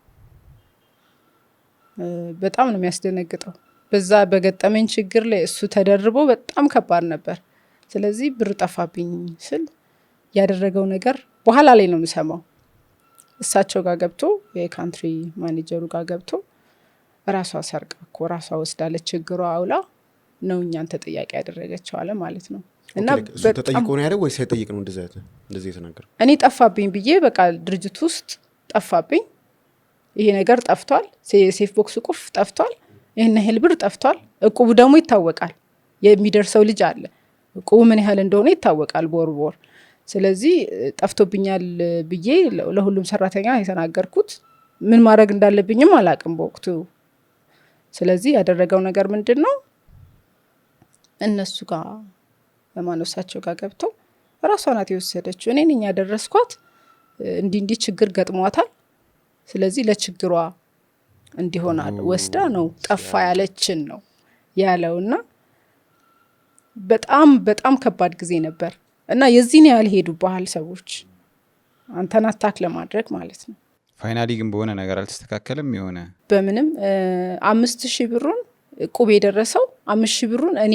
በጣም ነው የሚያስደነግጠው። በዛ በገጠመኝ ችግር ላይ እሱ ተደርቦ በጣም ከባድ ነበር። ስለዚህ ብር ጠፋብኝ ስል ያደረገው ነገር በኋላ ላይ ነው የምሰማው። እሳቸው ጋር ገብቶ፣ የ country manager ኡ ጋር ገብቶ ራሷ ሰርቃ እኮ ራሷ ወስዳለች፣ ችግሯ አውላ ነው እኛን ተጠያቂ ያደረገችው አለ ማለት ነው። እና እሱ ተጠይቆ ነው ያለው ወይ ሳይጠይቅ ነው እንደዚህ የተናገረው? እኔ ጠፋብኝ ብዬ በቃ ድርጅቱ ውስጥ ጠፋብኝ፣ ይሄ ነገር ጠፍቷል፣ የ safe box ቁልፍ ጠፍቷል፣ ይህን ያህል ብር ጠፍቷል። እቁቡ ደግሞ ይታወቃል፣ የሚደርሰው ልጅ አለ። እቁቡ ምን ያህል እንደሆነ ይታወቃል በወር በወር። ስለዚህ ጠፍቶብኛል ብዬ ለሁሉም ሰራተኛ የተናገርኩት፣ ምን ማድረግ እንዳለብኝም አላቅም በወቅቱ። ስለዚህ ያደረገው ነገር ምንድን ነው? እነሱ ጋር፣ ማነው፣ እሳቸው ጋር ገብተው ራሷ ናት የወሰደችው፣ እኔ ነኝ ያደረስኳት፣ እንዲህ እንዲህ ችግር ገጥሟታል፣ ስለዚህ ለችግሯ እንዲሆን ወስዳ ነው ጠፋ ያለችን ነው ያለው። እና በጣም በጣም ከባድ ጊዜ ነበር እና የዚህን ያህል ሄዱብሃል ሰዎች አንተን attack ለማድረግ ማለት ነው። Finally ግን በሆነ ነገር አልተስተካከለም የሆነ በምንም። 5,000 ብሩን፣ እቁብ የደረሰው 5,000 ብሩን እኔ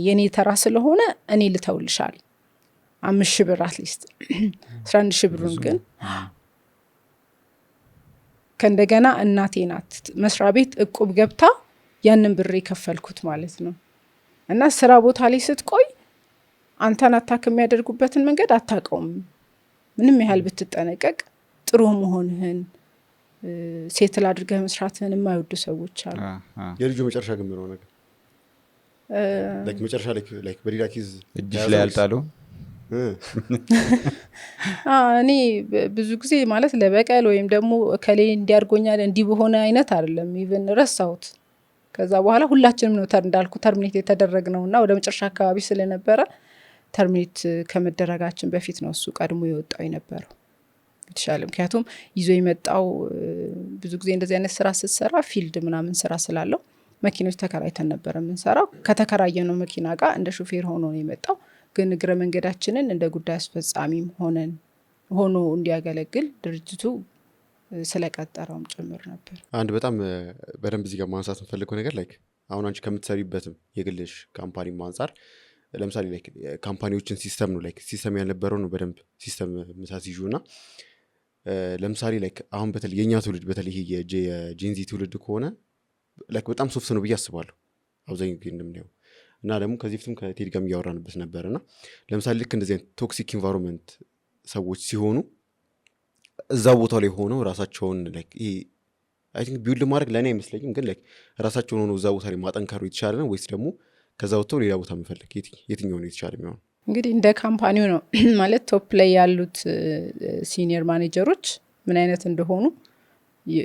የኔ ተራ ስለሆነ እኔ ልተውልሻል 5,000 ብር at least። 11,000 ብሩን ግን ከእንደገና እናቴ ናት መስሪያ ቤት እቁብ ገብታ ያንን ብር የከፈልኩት ማለት ነው። እና ስራ ቦታ ላይ ስትቆይ አንተን attack የሚያደርጉበትን መንገድ አታውቀውም። ምንም ያህል ብትጠነቀቅ ጥሩ መሆንህን፣ settle አድርገህ መስራትህን የማይወዱ ሰዎች አሉ። የልጁ መጨረሻ ግን ምን ሆነ ግን? Like መጨረሻ like በሌላ case እጅሽ ላይ አልጣለው? እኔ ብዙ ጊዜ ማለት ለበቀል ወይም ደግሞ እከሌ እንዲያርጎኛል እንዲህ በሆነ አይነት አይደለም። Even ረሳሁት። ከዛ በኋላ ሁላችንም ነው እንዳልኩ terminate የተደረግነው እና ወደ መጨረሻ አካባቢ ስለነበረ terminate ከመደረጋችን በፊት ነው እሱ ቀድሞ የወጣው የነበረው የተሻለ። ምክንያቱም ይዞ የመጣው ብዙ ጊዜ እንደዚህ አይነት ስራ ስትሰራ field ምናምን ስራ ስላለው መኪኖች ተከራይተን ነበር የምንሰራው። ከተከራየነው መኪና ጋር እንደ ሹፌር ሆኖ ነው የመጣው። ግን እግረ መንገዳችንን እንደ ጉዳይ አስፈጻሚም ሆኖ እንዲያገለግል ድርጅቱ ስለቀጠረውም ጭምር ነበር። አንድ በጣም በደንብ እዚህ ጋር ማንሳት የምፈልገው ነገር like አሁን አንቺ ከምትሰሪበትም የግልሽ company ም አንጻር ለምሳሌ like company ዎችን system ነው፣ like system ያልነበረው ነው በደንብ system ምታስይዡ። እና ለምሳሌ like አሁን በተለይ የእኛ ትውልድ፣ በተለይ ይሄ የ Gen Z ትውልድ ከሆነ like በጣም soft ነው ብዬ አስባለሁ አብዛኛው ጊዜ እንደምናየው። እና ደግሞ ከዚህ በፊትም ከቴዲ ጋርም እያወራንበት ነበር። እና ለምሳሌ ልክ እንደዚህ አይነት toxic environment ሰዎች ሲሆኑ እዛ ቦታ ላይ ሆነው ራሳቸውን like ይሄ I think build ማድረግ ለእኔ አይመስለኝም፣ ግን like ራሳቸውን ሆነው እዛ ቦታ ላይ ማጠንከሩ የተሻለ ነው ወይስ ደግሞ ከዛ ወጥተው ሌላ ቦታ መፈለግ፣ የትኛው ነው የተሻለ የሚሆነው? እንግዲህ እንደ company ው ነው። ማለት top ላይ ያሉት senior manager ኦች ምን አይነት እንደሆኑ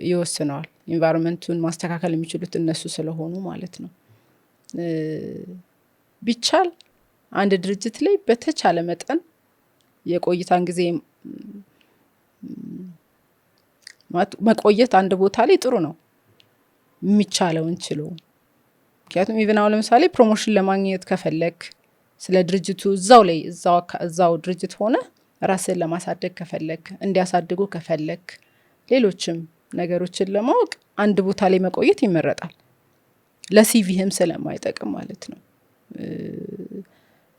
ይወስነዋል። Environment ኡን ማስተካከል የሚችሉት እነሱ ስለሆኑ ማለት ነው። ቢቻል አንድ ድርጅት ላይ በተቻለ መጠን የቆይታን ጊዜ መቆየት አንድ ቦታ ላይ ጥሩ ነው የሚቻለውን ችሎ። ምክንያቱም even አሁን ለምሳሌ promotion ለማግኘት ከፈለክ፣ ስለ ድርጅቱ እዛው ላይ እዛው ድርጅት ሆነ ራስን ለማሳደግ ከፈለክ፣ እንዲያሳድጉ ከፈለክ፣ ሌሎችም ነገሮችን ለማወቅ አንድ ቦታ ላይ መቆየት ይመረጣል። ለ CV ህም ስለማይጠቅም ማለት ነው።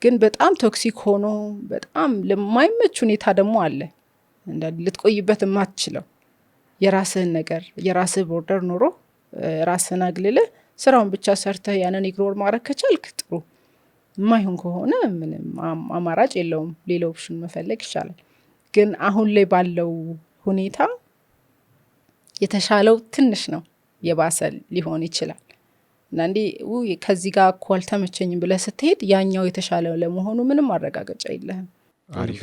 ግን በጣም toxic ሆኖ በጣም ለማይመች ሁኔታ ደግሞ አለ፣ ልትቆይበት የማትችለው። የራስህን ነገር፣ የራስህ border ኖሮ ራስህን አግልለህ ስራውን ብቻ ሰርተህ ያንን ignore ማድረግ ከቻልክ ጥሩ። የማይሆን ከሆነ ምንም አማራጭ የለውም፣ ሌላ option መፈለግ ይሻላል። ግን አሁን ላይ ባለው ሁኔታ የተሻለው ትንሽ ነው፣ የባሰ ሊሆን ይችላል። አንዳንዴ ከዚህ ጋር እኮ አልተመቸኝም ብለህ ስትሄድ ያኛው የተሻለ ለመሆኑ ምንም ማረጋገጫ የለህም። አሪፍ።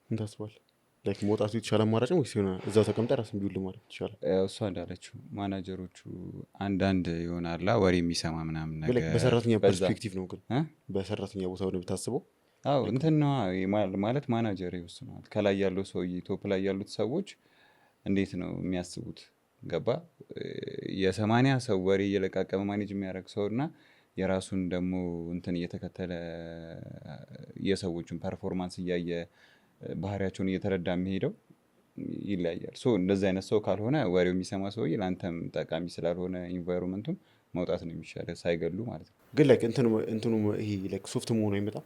ምን ታስባለህ? Like መውጣቱ የተሻለ አማራጭ ነው ወይስ የሆነ እዛው ተቀምጠህ ራስን build ማድረግ ይቻላል? ያው እሷ እንዳለችው ማናጀሮቹ አንዳንድ ይሆናላ ወሬ የሚሰማ ምናምን ነገር። በሰራተኛ በዛ። perspective ነው ግን እ? በሰራተኛ ቦታ ሆነ ብታስበው። አዎ፣ እንትን ነዋ፣ ማለት ማናጀር ይወስነዋል። ከላይ ያለው ሰውዬ፣ top ላይ ያሉት ሰዎች እንዴት ነው የሚያስቡት? ገባ? የ80 ሰው ወሬ እየለቃቀመ manage የሚያደርግ ሰው እና የራሱን ደግሞ እንትን እየተከተለ፣ የሰዎቹን performance እያየ፣ ባህሪያቸውን እየተረዳ የሚሄደው ይለያያል። So እንደዚህ አይነት ሰው ካልሆነ፣ ወሬው የሚሰማ ሰውዬ ለአንተም ጠቃሚ ስላልሆነ environment ኡም፣ መውጣት ነው የሚሻለ፣ ሳይገሉ ማለት ነው። ግን like እንትኑ ይሄ like soft መሆኑ አይመጣም?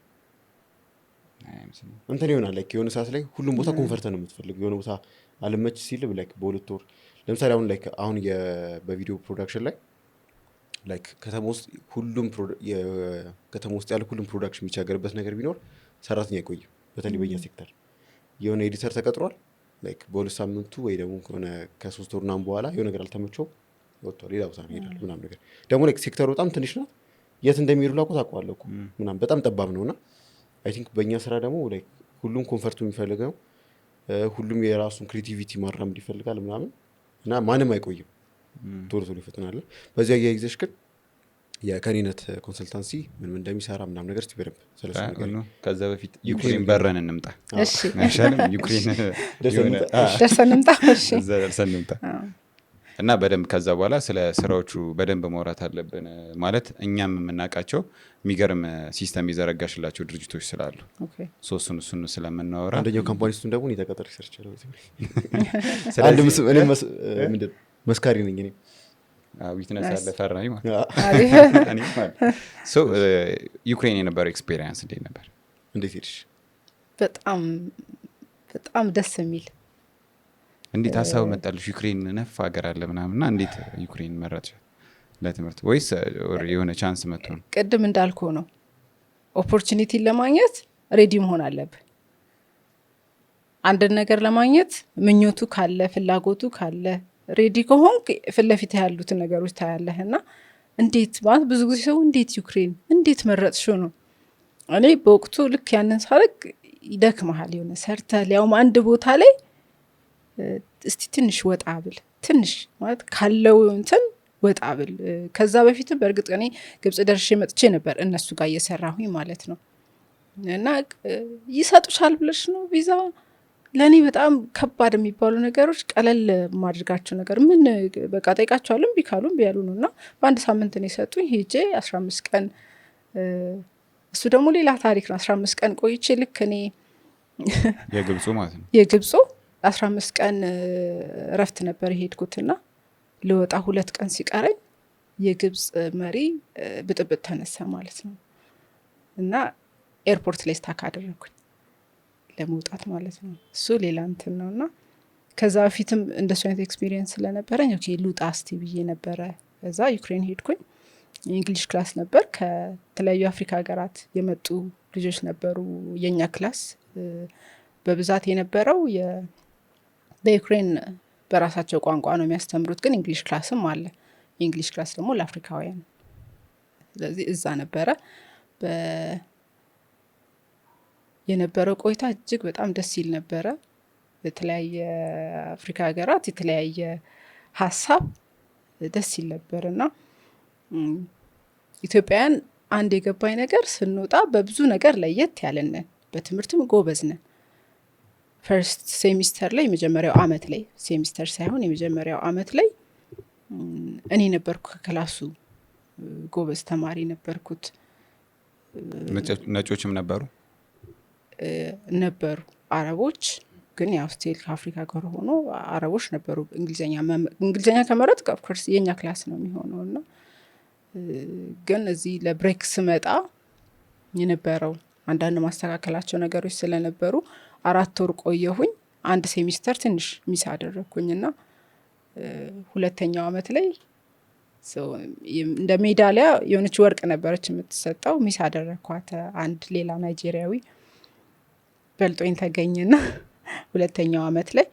አይመስለኝም። እንትን ይሆናል፣ like የሆነ ሰዓት ላይ ሁሉም ቦታ comfort ነው የምትፈልገው። የሆነ ቦታ አልመች ሲል like በ2 ወር ለምሳሌ አሁን like አሁን በ video production ላይ like ከተማ ውስጥ ሁሉም ከተማ ውስጥ ያለ ሁሉም production የሚቸገርበት ነገር ቢኖር ሰራተኛ አይቆይም። በተለይ በኛ ሴክተር የሆነ editor ተቀጥሯል፣ like በ2 ሳምንቱ ወይ ደግሞ ከሆነ ከ3 ወር ምናምን በኋላ የሆነ ነገር አልተመቸውም፣ ወጥቷል፣ ሌላ ቦታ ነው ይሄዳል ምናምን ነገር። ደግሞ like sector ኡ በጣም ትንሽ ናት፣ የት እንደሚሄዱ ላቁ ታውቀዋለህ እኮ ምናምን፣ በጣም ጠባብ ነው። እና I think በእኛ ስራ ደግሞ like ሁሉም comfort ኡ የሚፈልገው፣ ሁሉም የራሱን creativity ማራመድ ይፈልጋል ምናምን እና ማንም አይቆይም፣ ቶሎ ቶሎ ይፈጥናል። በዚያ አያይዘሽ ግን የከኒነት consultancy ምን ምን እንደሚሰራ ምናምን ነገር እስቲ በደንብ ስለሱ ነገር። No፣ ከዛ በፊት ዩክሬን በረን እንምጣ። እሺ። አይሻልም? ዩክሬን ደርሰን የሆነ እንምጣ። ደርሰን እንምጣ፣ እሺ። እዛ ደርሰን እንምጣ እና በደንብ ከዛ በኋላ ስለ ስራዎቹ በደንብ ማውራት አለብን። ማለት እኛም የምናውቃቸው የሚገርም system የዘረጋሽላቸው ድርጅቶች ስላሉ so እሱን እሱን ስለምናወራ። አንደኛው company እሱን ደግሞ እኔ ተቀጥሬ ሰርቻለሁ። ስለዚህ አንድ እኔም ምንድን ነው መስካሪ ነኝ እኔ። Witness Nice. አለ፣ ፈራሚ ማለት ነው። አሪፍ። እኔም አለ። So ዩክሬን የነበረው experience እንዴት ነበር? እንዴት ሄድሽ? በጣም በጣም ደስ የሚል። እንዴት ሀሳቡ መጣልሽ? ዩክሬን ነፍ ሀገር አለ ምናምን እና እንዴት ዩክሬን መረጥሽ ለትምህርት? ወይስ የሆነ chance መጥቶ ነው? ቅድም እንዳልኩ ነው፣ opportunity ን ለማግኘት ready መሆን አለብህ። አንድን ነገር ለማግኘት ምኞቱ ካለ፣ ፍላጎቱ ካለ፣ ready ከሆንክ ፊት ለፊት ያሉትን ነገሮች ታያለህ። እና እንዴት ማለት ብዙ ጊዜ ሰው እንዴት ዩክሬን እንዴት መረጥሽው ነው። እኔ በወቅቱ ልክ ያንን ሳረግ ይደክመሃል፣ የሆነ ሰርተህ ሊያውም አንድ ቦታ ላይ፣ እስቲ ትንሽ ወጣ ብል፣ ትንሽ ማለት ካለው እንትን ወጣ ብል። ከዛ በፊትም በእርግጥ እኔ ግብጽ ደርሼ መጥቼ ነበር፣ እነሱ ጋር እየሰራሁኝ ማለት ነው። እና ይሰጡሻል ብለሽ ነው ቪዛ። ለእኔ በጣም ከባድ የሚባሉ ነገሮች ቀለል የማድርጋቸው ነገር ምን፣ በቃ ጠይቃቸዋለሁ፣ እምቢ ካሉ እምቢ ያሉ ነው። እና በአንድ ሳምንት ነው የሰጡኝ። ሄጄ 15 ቀን፣ እሱ ደግሞ ሌላ ታሪክ ነው። 15 ቀን ቆይቼ ልክ እኔ የግብፁ ማለት ነው። የግብፁ 15 ቀን እረፍት ነበር የሄድኩትና ልወጣ 2 ቀን ሲቀረኝ የግብፅ መሪ ብጥብጥ ተነሳ ማለት ነው። እና airport ላይ stuck አደረግኩኝ ለመውጣት ማለት ነው። እሱ ሌላ እንትን ነው። እና ከዛ በፊትም እንደሱ አይነት experience ስለነበረኝ okay ልውጣ እስቲ ብዬ ነበረ። ከዛ ዩክሬን ሄድኩኝ። የ English class ነበር። ከተለያዩ አፍሪካ ሀገራት የመጡ ልጆች ነበሩ የኛ class። በብዛት የነበረው በዩክሬን በራሳቸው ቋንቋ ነው የሚያስተምሩት፣ ግን English class ም አለ። የ English class ደግሞ ለአፍሪካውያን። ስለዚህ እዛ ነበረ የነበረው ቆይታ እጅግ በጣም ደስ ይል ነበረ። የተለያየ አፍሪካ ሀገራት፣ የተለያየ ሀሳብ፣ ደስ ይል ነበር። እና ኢትዮጵያውያን አንድ የገባኝ ነገር ስንወጣ በብዙ ነገር ለየት ያለን ነን። በትምህርትም ጎበዝ ነን። First semester ላይ፣ የመጀመሪያው አመት ላይ፣ ሴሚስተር ሳይሆን የመጀመሪያው አመት ላይ እኔ ነበርኩ ከ class ኡ ጎበዝ ተማሪ ነበርኩት። ነጮችም ነበሩ? ነበሩ አረቦች፣ ግን ያው still ከአፍሪካ ጋር ሆኖ አረቦች ነበሩ። እንግሊዝኛ ከመረጥ of course የኛ class ነው የሚሆነው። እና ግን እዚህ ለ break ስመጣ የነበረው አንዳንድ ማስተካከላቸው ነገሮች ስለነበሩ 4 ወር ቆየሁኝ። አንድ ሴሚስተር ትንሽ miss አደረግኩኝ እና ሁለተኛው አመት ላይ እንደ ሜዳሊያ የሆነች ወርቅ ነበረች የምትሰጠው፣ miss አደረግኳት። አንድ ሌላ ናይጄሪያዊ በልጦኝ ተገኘና ሁለተኛው አመት ላይ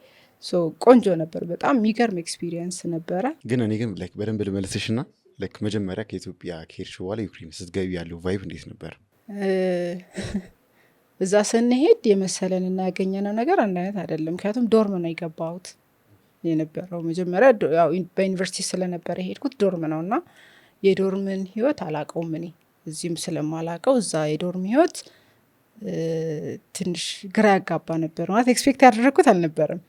ቆንጆ ነበር። በጣም የሚገርም experience ነበረ። ግን እኔ ግን like በደንብ ልመልስሽ ና like መጀመሪያ ከኢትዮጵያ ከሄድሽ በኋላ ዩክሬን ስትገቢ ያለው vibe እንዴት ነበር? እዛ ስንሄድ የመሰለንና ያገኘነው ነገር አንድ አይነት አይደለም። ምክንያቱም dorm ነው የገባሁት የነበረው። መጀመሪያ ያው በዩኒቨርሲቲ ስለነበረ የሄድኩት dorm ነው እና የ dorm ን ህይወት አላቀውም፣ እኔ እዚህም ስለማላቀው እዛ የ dorm ህይወት ትንሽ ግራ ያጋባ ነበር። ማለት expect ያደረግኩት አልነበረም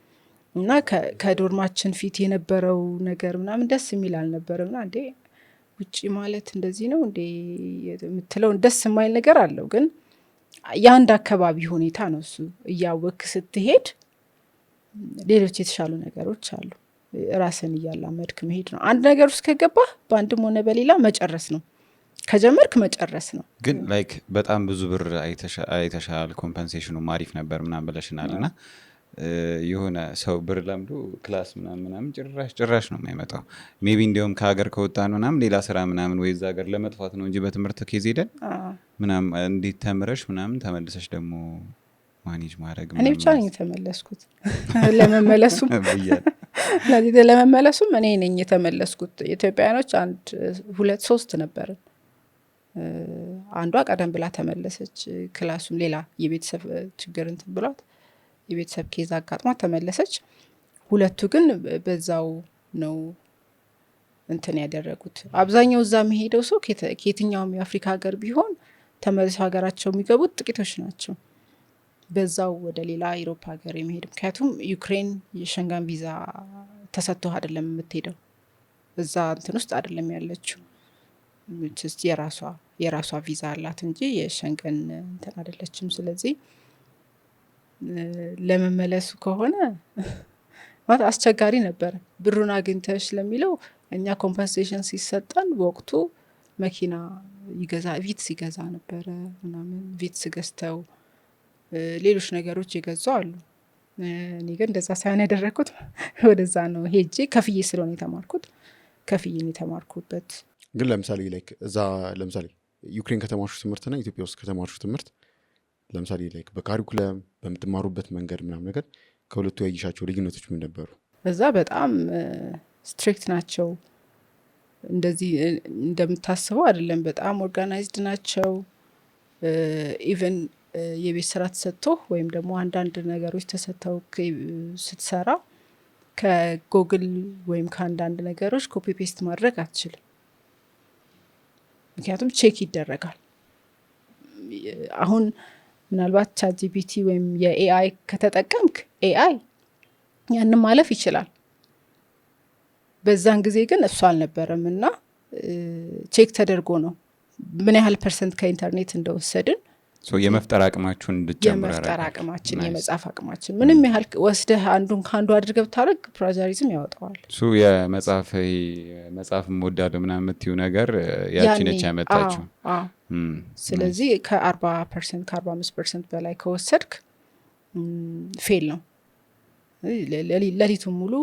እና ከ dorm ኣችን ፊት የነበረው ነገር ምናምን ደስ የሚል አልነበረም እና እንዴ ውጭ ማለት እንደዚህ ነው እንዴ የምትለው ደስ የማይል ነገር አለው። ግን የአንድ አካባቢ ሁኔታ ነው እሱ። እያወክ ስትሄድ ሌሎች የተሻሉ ነገሮች አሉ። ራስን እያላመድክ መሄድ ነው። አንድ ነገር ውስጥ ከገባህ በአንድም ሆነ በሌላ መጨረስ ነው። ከጀመርክ መጨረስ ነው። ግን like በጣም ብዙ ብር አይተሻል፣ compensation ኑ አሪፍ ነበር ምናምን ብለሽናል እና የሆነ ሰው ብር ለምዶ class ምናምን ምናምን ጭራሽ ጭራሽ ነው የማይመጣው። Maybe እንዲያውም ከሀገር ከወጣን ምናምን ሌላ ስራ ምናምን ወይ እዛ ሀገር ለመጥፋት ነው እንጂ በትምህርት case ሄደን ምናምን እንዴት ተምረሽ ምናምን ተመልሰሽ ደግሞ manage ማድረግ እኔ ብቻ ነኝ የተመለስኩት። ለመመለሱም ብያለሁ። ለመመለሱም እኔ ነኝ የተመለስኩት። ኢትዮጵያውያኖች አንድ ሁለት ሶስት ነበርን። አንዷ ቀደም ብላ ተመለሰች። Class ኡን ሌላ የቤተሰብ ችግር እንትን ብሏት፣ የቤተሰብ case አጋጥሟት ተመለሰች። ሁለቱ ግን በዛው ነው እንትን ያደረጉት። አብዛኛው እዛ የሚሄደው ሰው ከየትኛውም የአፍሪካ ሀገር ቢሆን ተመልሰው ሀገራቸው የሚገቡት ጥቂቶች ናቸው። በዛው ወደ ሌላ አውሮፓ ሀገር የሚሄድ፣ ምክንያቱም ዩክሬን የሸንገን ቪዛ ተሰጥቶ አይደለም የምትሄደው፣ እዛ እንትን ውስጥ አይደለም ያለችው። የራሷ ቪዛ አላት እንጂ የሸንገን እንትን አይደለችም። ስለዚህ ለመመለሱ ከሆነ ማለት አስቸጋሪ ነበረ። ብሩን አግኝተሽ ለሚለው እኛ compensation ሲሰጠን በወቅቱ መኪና ይገዛ፣ ቪትስ ይገዛ ነበረ ምናምን፣ ቪትስ ገዝተው ሌሎች ነገሮች የገዙ አሉ። እኔ ግን እንደዛ ሳይሆን ያደረግኩት ወደዛ ነው ሄጄ ከፍዬ ስለሆነ የተማርኩት፣ ከፍዬ ነው የተማርኩበት። ግን ለምሳሌ like እዛ ለምሳሌ ዩክሬን ከተማርሹ ትምህርትና ኢትዮጵያ ውስጥ ከተማርሹ ትምህርት ለምሳሌ like በ curriculum በምትማሩበት መንገድ ምናምን ነገር ከሁለቱ ያየሻቸው ልዩነቶች ምን ነበሩ? በዛ በጣም strict ናቸው። እንደዚህ እንደምታስበው አይደለም። በጣም organized ናቸው። Even የቤት ስራ ተሰጥቶ ወይም ደግሞ አንዳንድ ነገሮች ተሰጥተው ስትሰራ ከጎግል ወይም ከአንዳንድ ነገሮች copy paste ማድረግ አትችልም። ምክንያቱም check ይደረጋል። አሁን ምናልባት ChatGPT ወይም የ AI ከተጠቀምክ AI ያንን ማለፍ ይችላል። በዛን ጊዜ ግን እሱ አልነበረም እና check ተደርጎ ነው ምን ያህል percent ከኢንተርኔት እንደወሰድን። የመፍጠር አቅማችሁን እንድትጨምር የመፍጠር ያደርጋል። አቅማችን፣ የመጻፍ አቅማችን ምንም ያህል ወስደህ አንዱን ከአንዱ አድርገህ ብታደርግ plagiarism ያወጣዋል። እሱ የመጽሐፍ ይሄ መጽሐፍ እወዳለሁ ምናምን የምትይው ነገር ያቺ ያኔ ነች ያመጣችው። አዎ። ስለዚህ ከ40% ከ45% በላይ ከወሰድክ fail ነው። ሌሊቱን ሙሉ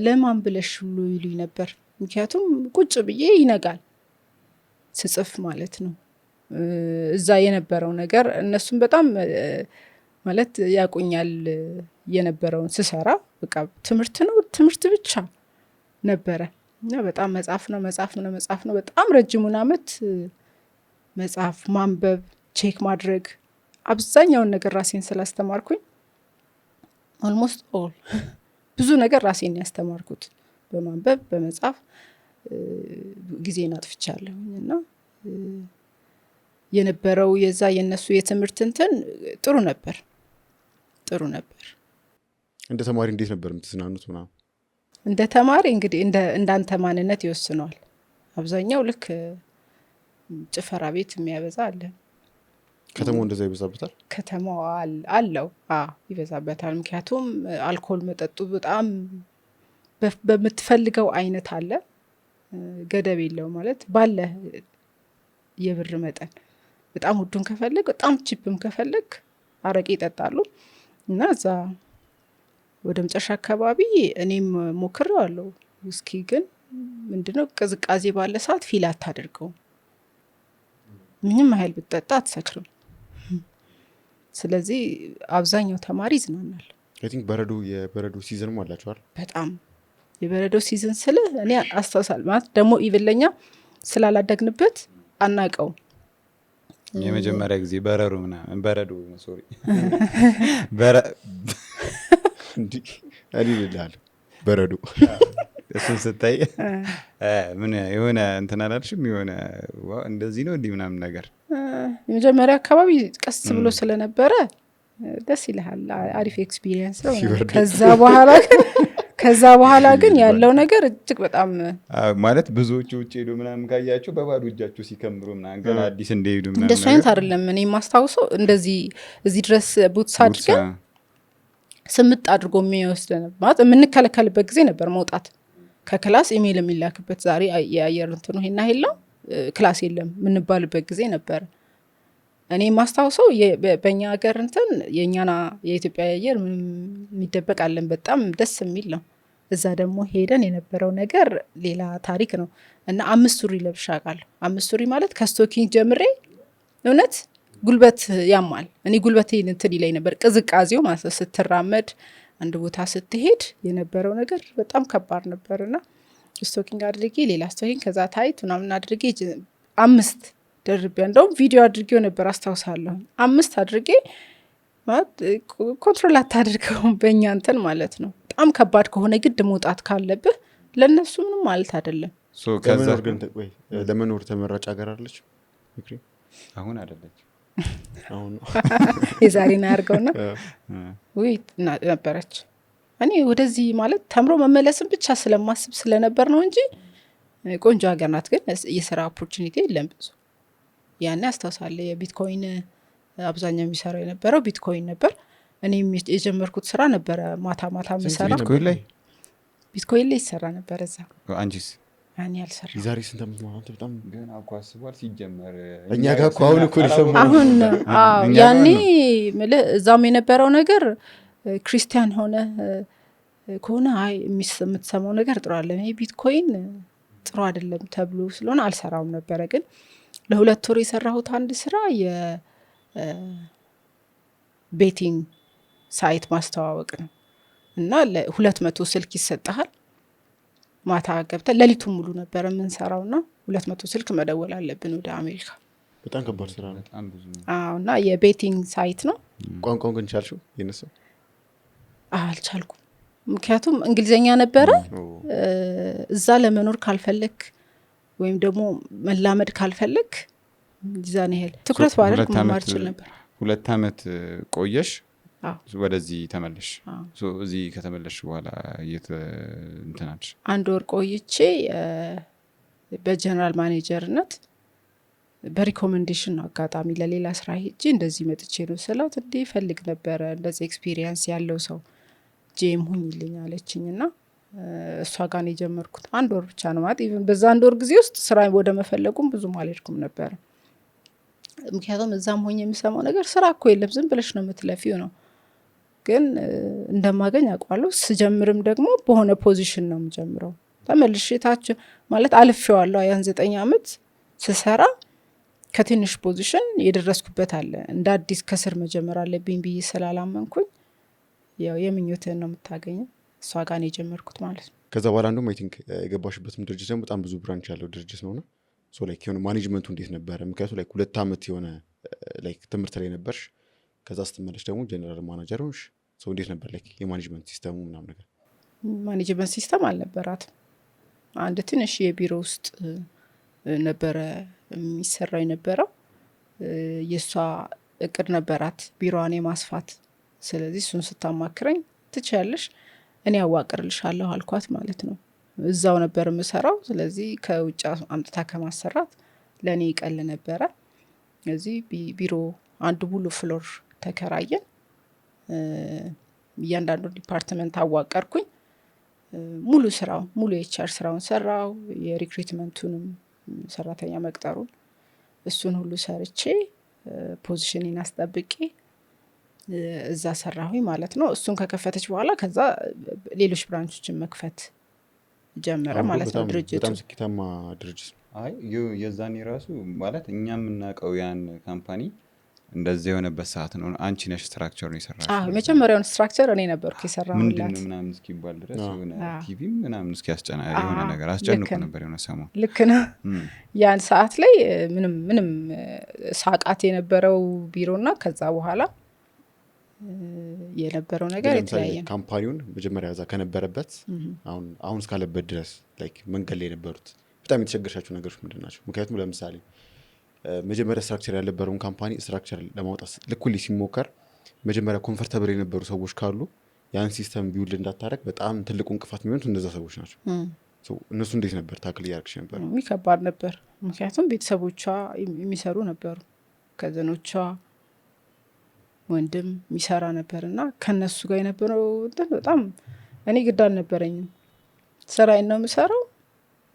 ለማን ብለሽ ሁሉ ይሉኝ ነበር። ምክንያቱም ቁጭ ብዬ ይነጋል ስጽፍ ማለት ነው። እዛ የነበረው ነገር እነሱም በጣም ማለት ያቁኛል፣ የነበረውን ስሰራ በቃ ትምህርት ነው፣ ትምህርት ብቻ ነበረ እና በጣም መጻፍ ነው፣ መጻፍ ነው፣ መጻፍ ነው። በጣም ረጅሙን አመት መጻፍ፣ ማንበብ፣ check ማድረግ፣ አብዛኛውን ነገር ራሴን ስላስተማርኩኝ almost all ብዙ ነገር ራሴን ያስተማርኩት በማንበብ በመጻፍ ጊዜን አጥፍቻለሁኝ እና የነበረው የዛ የነሱ የትምህርት እንትን ጥሩ ነበር፣ ጥሩ ነበር። እንደ ተማሪ እንዴት ነበር የምትዝናኑት ምናምን? እንደ ተማሪ እንግዲህ እንዳንተ ማንነት ይወስነዋል። አብዛኛው ልክ ጭፈራ ቤት የሚያበዛ አለ። ከተማው እንደዛ ይበዛበታል? ከተማው አለው፣ አዎ ይበዛበታል። ምክንያቱም አልኮል መጠጡ በጣም በምትፈልገው አይነት አለ፣ ገደብ የለውም፣ ማለት ባለ የብር መጠን በጣም ውዱን ከፈለግ፣ በጣም cheap ም ከፈለግ አረቄ ይጠጣሉ። እና እዛ ወደ መጨረሻ አካባቢ እኔም ሞክሬዋለሁ ውስኪ፣ ግን ምንድነው ቅዝቃዜ ባለ ሰዓት feel አታደርገውም። ምንም ያህል ብትጠጣ አትሰክርም። ስለዚህ አብዛኛው ተማሪ ይዝናናል። I think በረዶ፣ የበረዶ season ም አላቸዋል። በጣም የበረዶ season ስለ እኔ አስታውሳል ማለት ደግሞ even ለኛ ስላላደግንበት አናቀውም። የመጀመሪያ ጊዜ በረሮ ምናምን፣ በረዶ፣ sorry። እንዲህ እኔ እልልሃለሁ በረዶ። እሱን ስታይ ምን የሆነ እንትን አላልሽም? የሆነ wow እንደዚህ ነው እንዲህ ምናምን ነገር? የመጀመሪያ አካባቢ ቀስ ብሎ ስለነበረ ደስ ይልሃል። አሪፍ experience ነው። ሲበርድ። ከዛ በኋላ ግን ያለው ነገር እጅግ በጣም ማለት ብዙዎቹ ውጭ ሄዱ ምናምን ካያቸው በባዶ እጃቸው ሲከምሩ ምናምን ገና አዲስ እንደሄዱ ምናምን። እንደሱ አይነት አይደለም። እኔ የማስታውሰው እንደዚህ እዚህ ድረስ boots አድርገን ስምጥ አድርጎ የሚወስድ ማለት የምንከለከልበት ጊዜ ነበር። መውጣት ከ class ኢሜይል የሚላክበት፣ ዛሬ የአየር እንትኑ ይሄና የለው class የለም የምንባልበት ጊዜ ነበር። እኔ የማስታውሰው በእኛ ሀገር እንትን የእኛና የኢትዮጵያ አየር ምንም የሚደበቅ አለን፣ በጣም ደስ የሚል ነው። እዛ ደግሞ ሄደን የነበረው ነገር ሌላ ታሪክ ነው። እና 5 ሱሪ ለብሻ አውቃለሁ። 5 ሱሪ ማለት ከ stocking ጀምሬ እውነት ጉልበት ያማል። እኔ ጉልበቴን እንትን ይለኝ ነበር ቅዝቃዜው ማለት ነው። ስትራመድ፣ አንድ ቦታ ስትሄድ የነበረው ነገር በጣም ከባድ ነበር። እና stocking አድርጌ፣ ሌላ stocking፣ ከዛ tight ምናምን አድርጌ 5 ደርቤ፣ እንደውም ቪዲዮ አድርጌው ነበር አስታውሳለሁ። 5 አድርጌ ማለት control አታድርገውም በእኛ እንትን ማለት ነው። በጣም ከባድ ከሆነ ግድ መውጣት ካለብህ ለእነሱ ምንም ማለት አይደለም። ከዛ ለመኖር ግን ቆይ፣ ለመኖር ተመራጭ ሀገር አለች ዩክሬን? አሁን አይደለች። አሁን። የዛሬን አያርገውና ውይ ነበረች። እኔ ወደዚህ ማለት ተምሮ መመለስን ብቻ ስለማስብ ስለነበር ነው እንጂ ቆንጆ ሀገር ናት። ግን የስራ opportunity የለም ብዙ። ያኔ አስታውሳለሁ የቢትኮይን አብዛኛው የሚሰራው የነበረው ቢትኮይን ነበር። እኔም የጀመርኩት ስራ ነበረ ማታ ማታ የምሰራው። ቢትኮይን ላይ? ቢትኮይን ላይ ይሰራ ነበር እዛ። አንቺስ? እኔ አልሰራም። የዛሬ ስንት ዓመት ማለት በጣም ገና እኮ አስቧል ሲጀመር። እኛ ጋር እኮ አሁን እኮ ሊሰማ አሁን አዎ፣ እኛ ጋር ያኔ ነው። ምልህ እዛም የነበረው ነገር ክርስቲያን ሆነ ከሆነ አይ የምትሰማው ነገር ጥሩ አይደለም፣ ይሄ ቢትኮይን ጥሩ አይደለም ተብሎ ስለሆነ አልሰራውም ነበረ። ግን ለ2 ወር የሰራሁት አንድ ስራ የ betting site ማስተዋወቅ ነው። እና ለ200 ስልክ ይሰጥሃል። ማታ ገብተን ሌሊቱን ሙሉ ነበር የምንሰራው እና 200 ስልክ መደወል አለብን ወደ አሜሪካ። በጣም ከባድ ስራ ነው። በጣም ብዙ ነው። አዎ፣ እና የ betting site ነው። ቋንቋውን ግን ቻልሽው የነሱ? አልቻልኩም። ምክንያቱም እንግሊዘኛ ነበረ። እዛ ለመኖር ካልፈለክ ወይም ደግሞ መላመድ ካልፈለክ ዛን ያህል ትኩረት ባደርግ መማር እችል ነበር። 2 አመት ቆየሽ? አዎ። ወደዚህ ተመለሽ? አዎ። እዚህ ከተመለስሽ በኋላ የት እንትን አልሽ? 1 ወር ቆይቼ በ general manager ነት በ recommendation ነው። አጋጣሚ ለሌላ ስራ ሄጄ እንደዚህ መጥቼ ነው ስላት፣ እንዴ ፈልግ ነበረ እንደዚህ experience ያለው ሰው GM ሁኝልኝ አለችኝ። እና እሷ ጋር ነው የጀመርኩት። 1 ወር ብቻ ነው ማለት even በዛ 1 ወር ጊዜ ውስጥ ስራ ወደ መፈለጉም ብዙም አልሄድኩም ነበር። ምክንያቱም እዛም ሆኜ የምሰማው ነገር ስራ እኮ የለም ዝም ብለሽ ነው የምትለፊው ነው። ግን እንደማገኝ አውቃለሁ። ስጀምርም ደግሞ በሆነ position ነው የምጀምረው። ተመልሼ ታች ማለት አልፌዋለሁ። ያን 9 አመት ስሰራ ከትንሽ position የደረስኩበት አለ። እንደ አዲስ ከስር መጀመር አለብኝ ብዬ ስላላመንኩኝ ያው የምኞትህን ነው የምታገኘው። እሷ ጋር ነው የጀመርኩት ማለት ነው። ከዛ በኋላ እንደውም I think የገባሽበትም ድርጅት ደግሞ በጣም ብዙ branch ያለው ድርጅት ነውና so like የሆነ management ኡ እንዴት ነበረ? ምክንያቱም like 2 አመት የሆነ like ትምህርት ላይ ነበርሽ፣ ከዛ ስትመለሽ ደግሞ general manager ሆንሽ። So እንዴት ነበር like የ management system ኡ ምናምን ነገር? Management system አልነበራትም። አንድ ትንሽ የቢሮ ውስጥ ነበረ የሚሰራው የነበረው። የሷ እቅድ ነበራት ቢሮዋን የማስፋት። ስለዚህ እሱን ስታማክረኝ ትችያለሽ እኔ አዋቅርልሻለሁ አልኳት ማለት ነው። እዛው ነበር የምሰራው። ስለዚህ ከውጭ አምጥታ ከማሰራት ለኔ ይቀል ነበረ። እዚህ ቢሮ አንድ ሙሉ floor ተከራየን። እያንዳንዱ department አዋቀርኩኝ። ሙሉ ስራው ሙሉ የ HR ስራውን ሰራው፣ የ recruitment ኡንም ሰራተኛ መቅጠሩን እሱን ሁሉ ሰርቼ Position ኤን አስጠብቄ እዛ ሰራሁኝ ማለት ነው። እሱን ከከፈተች በኋላ ከዛ ሌሎች branch ኦችን መክፈት ጀመረ አሁን ማለት ነው ድርጅቱ። በጣም ስኬታማ ድርጅት ነው። አይ፣ የዛኔ ራሱ ማለት እኛ የምናውቀው ያን company እንደዚህ የሆነበት ሰዓት ነው። አንቺ ነሽ structure ኡን የሰራሽው። አዎ፣ የመጀመሪያውን structure እኔ ነበርኩ ምንድን የሰራሁላት። ነው ምናምን እስኪባል ድረስ የሆነ ቲቪም ምናምን እስኪያስጨና የሆነ ነገር አስጨንቆ ነበር የሆነ ሰሞን። ልክ ነው። ያን ሰዓት ላይ ምንም ምንም ሳቃት የነበረው ቢሮና ከዛ በኋላ የነበረው ነገር ግን ለምሳሌ የተለያየ ነው። Company ውን መጀመሪያ እዛ ከነበረበት አሁን እስካለበት ድረስ like መንገድ ላይ የነበሩት በጣም የተቸገርሻቸው ነገሮች ምንድን ናቸው? ምክንያቱም ለምሳሌ መጀመሪያ structure ያልነበረውን company structure ለማውጣት ልክ ሁሌ ሲሞከር መጀመሪያ comfortable የነበሩ ሰዎች ካሉ ያን system build እንዳታረግ በጣም ትልቁ እንቅፋት የሚሆኑት እነዛ ሰዎች ናቸው። So እነሱ እንዴት ነበር tackle እያደረግሽ ነበር? ከባድ ነበር። ምክንያቱም ቤተሰቦቿ የሚሰሩ ነበሩ፣ cousin ኦቿ ወንድም የሚሰራ ነበር እና ከነሱ ጋር የነበረው እንትን በጣም እኔ ግድ አልነበረኝም። ስራዬን ነው የምሰራው።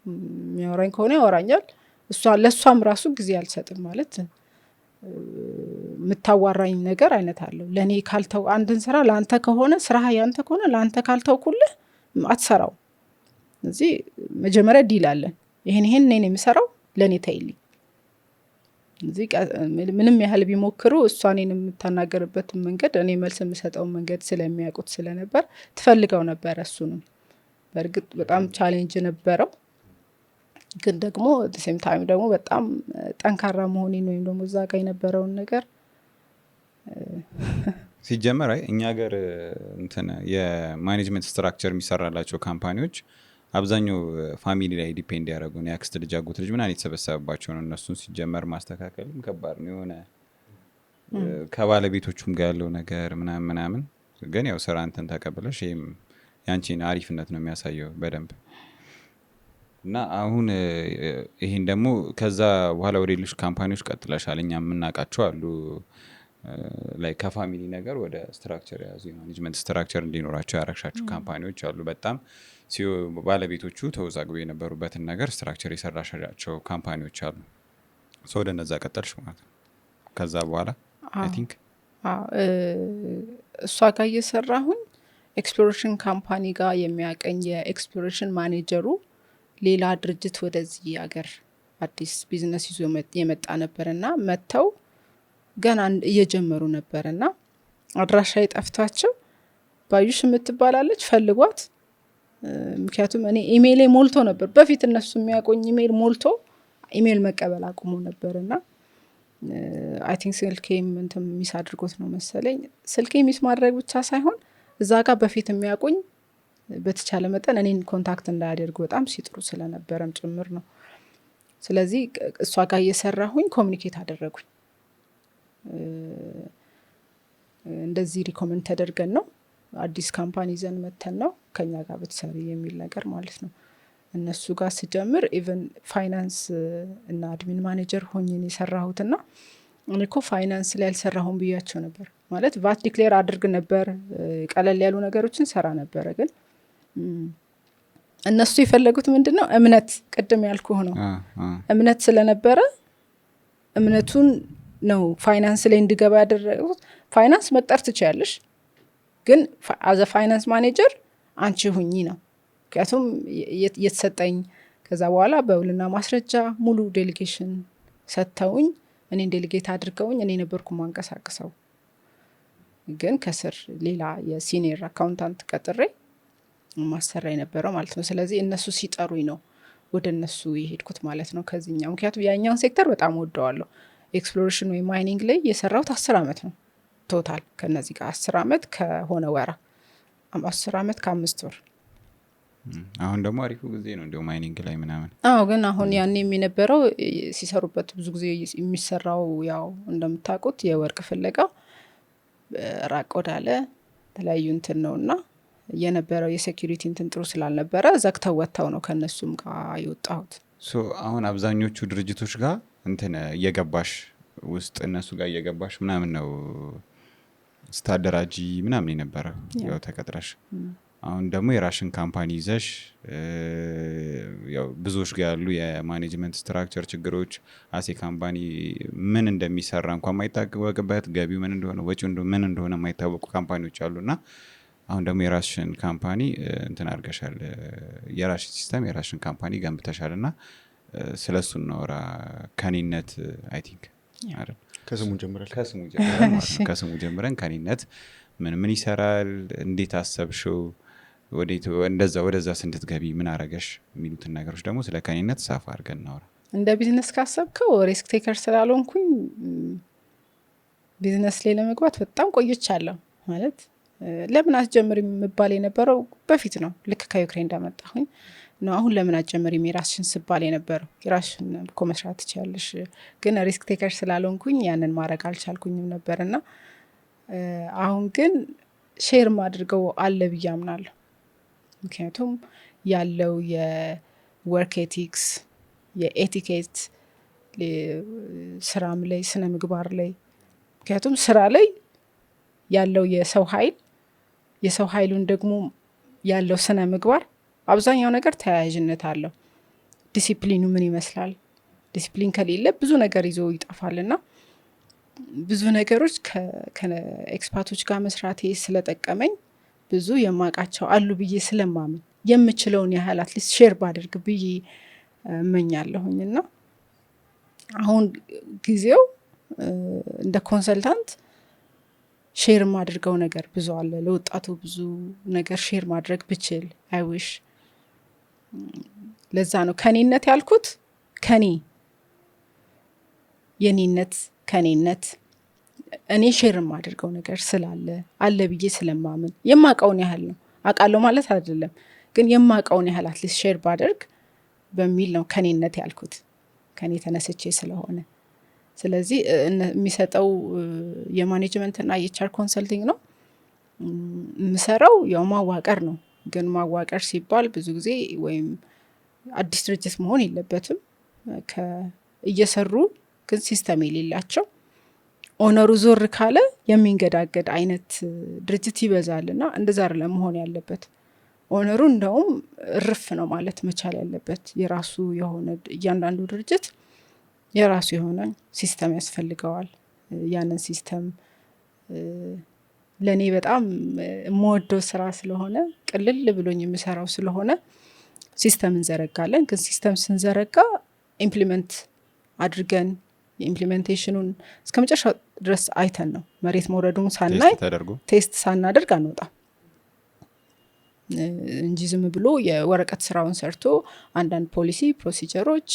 የሚያወራኝ ከሆነ ያወራኛል። ለእሷም ራሱ ጊዜ አልሰጥም ማለት የምታዋራኝ ነገር አይነት አለው። ለእኔ ካልተው አንድን ስራ ለአንተ ከሆነ ስራ ያንተ ከሆነ ለአንተ ካልተውኩልህ አትሰራው። እዚህ መጀመሪያ deal አለን። ይሄን ይሄን እኔ ነኝ የምሰራው፣ ለእኔ ተይልኝ። እዚህ ምንም ያህል ቢሞክሩ እሷ እኔን የምታናገርበትን መንገድ እኔ መልስ የምሰጠውን መንገድ ስለሚያውቁት ስለነበር ትፈልገው ነበረ። እሱንም በእርግጥ በጣም challenge ነበረው፣ ግን ደግሞ same time ደግሞ በጣም ጠንካራ መሆኔን ወይም ደግሞ እዛ ጋር የነበረውን ነገር ሲጀመር አይ እኛ ሀገር እንትን የ management structure የሚሰራላቸው company ዎች አብዛኛው family ላይ depend ያደረጉ ነው። የአክስት ልጅ፣ አጎት ልጅ ምናምን የተሰበሰበባቸው ነው። እነሱን ሲጀመር ማስተካከልም ከባድ ነው። የሆነ ከባለቤቶቹም ጋር ያለው ነገር ምናምን ምናምን፣ ግን ያው ስራ እንትን ተቀብለሽ ይህም ያንቺን አሪፍነት ነው የሚያሳየው በደንብ። እና አሁን ይሄን ደግሞ ከዛ በኋላ ወደ ሌሎች company ዎች ቀጥለሻል። እኛ የምናውቃቸው አሉ ላይ ከ family ነገር ወደ structure የያዙ የ management structure እንዲኖራቸው ያረግሻቸው company ዎች አሉ። በጣም ባለቤቶቹ ተወዛግበው የነበሩበትን ነገር structure የሰራሻቸው company ዎች አሉ። So ወደ እነዛ ቀጠልሽ ማለት ነው። ከዛ በኋላ I think አዎ፣ እሷ ጋር እየሰራሁኝ exploration company ጋር የሚያቀኝ የ exploration manager ኡ ሌላ ድርጅት ወደዚህ ሀገር አዲስ ቢዝነስ ይዞ የመጣ ነበርና መጥተው ገና እየጀመሩ ነበርና አድራሻ የጠፍቷቸው ባዩሽ የምትባላለች ፈልጓት፣ ምክንያቱም እኔ ኢሜይሌ ሞልቶ ነበር በፊት እነሱ የሚያውቁኝ ኢሜይል ሞልቶ ኢሜይል መቀበል አቁሞ ነበርና I think ስልኬም እንትን miss አድርጎት ነው መሰለኝ። ስልኬ miss ማድረግ ብቻ ሳይሆን እዛ ጋር በፊት የሚያውቁኝ በተቻለ መጠን እኔን contact እንዳያደርጉ በጣም ሲጥሩ ስለነበረም ጭምር ነው። ስለዚህ እሷ ጋር እየሰራሁኝ communicate አደረጉኝ። እንደዚህ recommend ተደርገን ነው፣ አዲስ company ይዘን መተን ነው፣ ከኛ ጋር ብትሰሪ የሚል ነገር ማለት ነው። እነሱ ጋር ስጀምር even finance እና admin manager ሆኜ ነው የሰራሁትና እኔ እኮ ፋይናንስ ላይ አልሰራሁም ብያቸው ነበር። ማለት VAT declare አድርግ ነበር፣ ቀለል ያሉ ነገሮችን ሰራ ነበረ። ግን እነሱ የፈለጉት ምንድን ነው? እምነት፣ ቅድም ያልኩህ ነው። እምነት ስለነበረ እምነቱን ነው ፋይናንስ ላይ እንድገባ ያደረጉት። ፋይናንስ መቅጠር ትችያለሽ፣ ግን as a finance manager አንቺ ሁኚ ነው። ምክንያቱም የተሰጠኝ ከዛ በኋላ በውልና ማስረጃ ሙሉ delegation ሰጥተውኝ እኔን delegate አድርገውኝ እኔ ነበርኩ ማንቀሳቅሰው። ግን ከስር ሌላ የ senior accountant ቀጥሬ ማሰራ የነበረው ማለት ነው። ስለዚህ እነሱ ሲጠሩኝ ነው ወደ እነሱ የሄድኩት ማለት ነው ከዚህኛው። ምክንያቱም ያኛውን ሴክተር በጣም ወደዋለሁ። Exploration ወይም mining ላይ የሰራሁት 10 አመት ነው total ከነዚህ ጋር 10 አመት ከሆነ ወራ 10 አመት ከ5 ወር። አሁን ደግሞ አሪፉ ጊዜ ነው እንዲሁ mining ላይ ምናምን። አዎ፣ ግን አሁን ያኔም የነበረው ሲሰሩበት ብዙ ጊዜ የሚሰራው ያው እንደምታውቁት የወርቅ ፍለጋ ራቅ ወዳለ የተለያዩ እንትን ነው እና የነበረው የ security እንትን ጥሩ ስላልነበረ ዘግተው ወጥተው ነው ከእነሱም ጋር የወጣሁት። So አሁን አብዛኞቹ ድርጅቶች ጋር እንትን እየገባሽ ውስጥ እነሱ ጋር እየገባሽ ምናምን ነው ስታደራጂ ምናምን የነበረው ያው ተቀጥረሽ። አሁን ደግሞ የራስሽን company ይዘሽ ያው ብዙዎች ጋር ያሉ የ management structure ችግሮች፣ as a company ምን እንደሚሰራ እንኳን የማይታወቅበት፣ ገቢው ምን እንደሆነ፣ ወጪው ምን እንደሆነ የማይታወቁ company ዎች አሉ። እና አሁን ደግሞ የራስሽን company እንትን አድርገሻል፣ የራስሽን system፣ የራስሽን company ገንብተሻል። እና ስለ እሱ እናወራ። ከኔነት I think አይደል? ከስሙ ጀምራል። ከስሙ ጀምረን ማለት ነው። ከስሙ ጀምረን ከኔነት ምን ምን ይሰራል፣ እንዴት አሰብሽው፣ ወዴት እንደዛ ወደዛ እንድትገቢ ምን አረገሽ የሚሉትን ነገሮች ደግሞ ስለ ከኔነት ሰፋ አድርገን እናወራ። እንደ ቢዝነስ ካሰብከው risk taker ስላልሆንኩኝ ቢዝነስ ላይ ለመግባት በጣም ቆይቻለሁ። ማለት ለምን አትጀምሪም የምባል የነበረው በፊት ነው። ልክ ከዩክሬን እንደመጣሁኝ ነው። አሁን ለምን አትጀምሪም የራስሽን ስባል የነበረው፣ የራስሽን እኮ መስራት ትችያለሽ። ግን risk taker ስላልሆንኩኝ ያንን ማድረግ አልቻልኩኝም ነበር። እና አሁን ግን share ማድርገው አለ ብዬ አምናለሁ። ምክንያቱም ያለው የ work ethics፣ የ etiquette፣ ስራም ላይ ስነ ምግባር ላይ፣ ምክንያቱም ስራ ላይ ያለው የሰው ኃይል፣ የሰው ኃይሉን ደግሞ ያለው ስነ ምግባር አብዛኛው ነገር ተያያዥነት አለው። ዲሲፕሊኑ ምን ይመስላል? ዲሲፕሊን ከሌለ ብዙ ነገር ይዞ ይጠፋል። እና ብዙ ነገሮች ከ expat ኦች ጋር መስራቴ ስለጠቀመኝ፣ ብዙ የማውቃቸው አሉ ብዬ ስለማምን፣ የምችለውን ያህል at least share ባደርግ ብዬ እመኛለሁኝ። እና አሁን ጊዜው እንደ consultant share የማድርገው ነገር ብዙ አለ። ለወጣቱ ብዙ ነገር share ማድረግ ብችል I wish። ለዛ ነው ከኔነት ያልኩት። ከኔ የኔነት ከኔነት እኔ share የማደርገው ነገር ስላለ አለ ብዬ ስለማምን፣ የማውቀውን ያህል ነው፣ አውቃለሁ ማለት አይደለም፣ ግን የማውቀውን ያህል at least share ባደርግ በሚል ነው ከኔነት ያልኩት፣ ከኔ ተነስቼ ስለሆነ። ስለዚህ የሚሰጠው የ management ና የ HR consulting ነው የምሰራው። ያው ማዋቀር ነው። ግን ማዋቀር ሲባል ብዙ ጊዜ ወይም አዲስ ድርጅት መሆን የለበትም። እየሰሩ ግን system የሌላቸው፣ owner ኡ ዞር ካለ የሚንገዳገድ አይነት ድርጅት ይበዛል። እና እንደዛ አይደለም መሆን ያለበት። Owner ኡ እንደውም እርፍ ነው ማለት መቻል ያለበት። የራሱ የሆነ፣ እያንዳንዱ ድርጅት የራሱ የሆነ system ያስፈልገዋል። ያንን system ለእኔ በጣም የምወደው ስራ ስለሆነ፣ ቅልል ብሎኝ የምሰራው ስለሆነ system እንዘረጋለን። ግን system ስንዘረጋ implement አድርገን የ implementation ኑን እስከ መጨረሻው ድረስ አይተን ነው። መሬት መውረዱን ሳናይ test ተደርጎ test ሳናደርግ አንወጣም እንጂ ዝም ብሎ የወረቀት ስራውን ሰርቶ፣ አንዳንድ policy procedure ኦች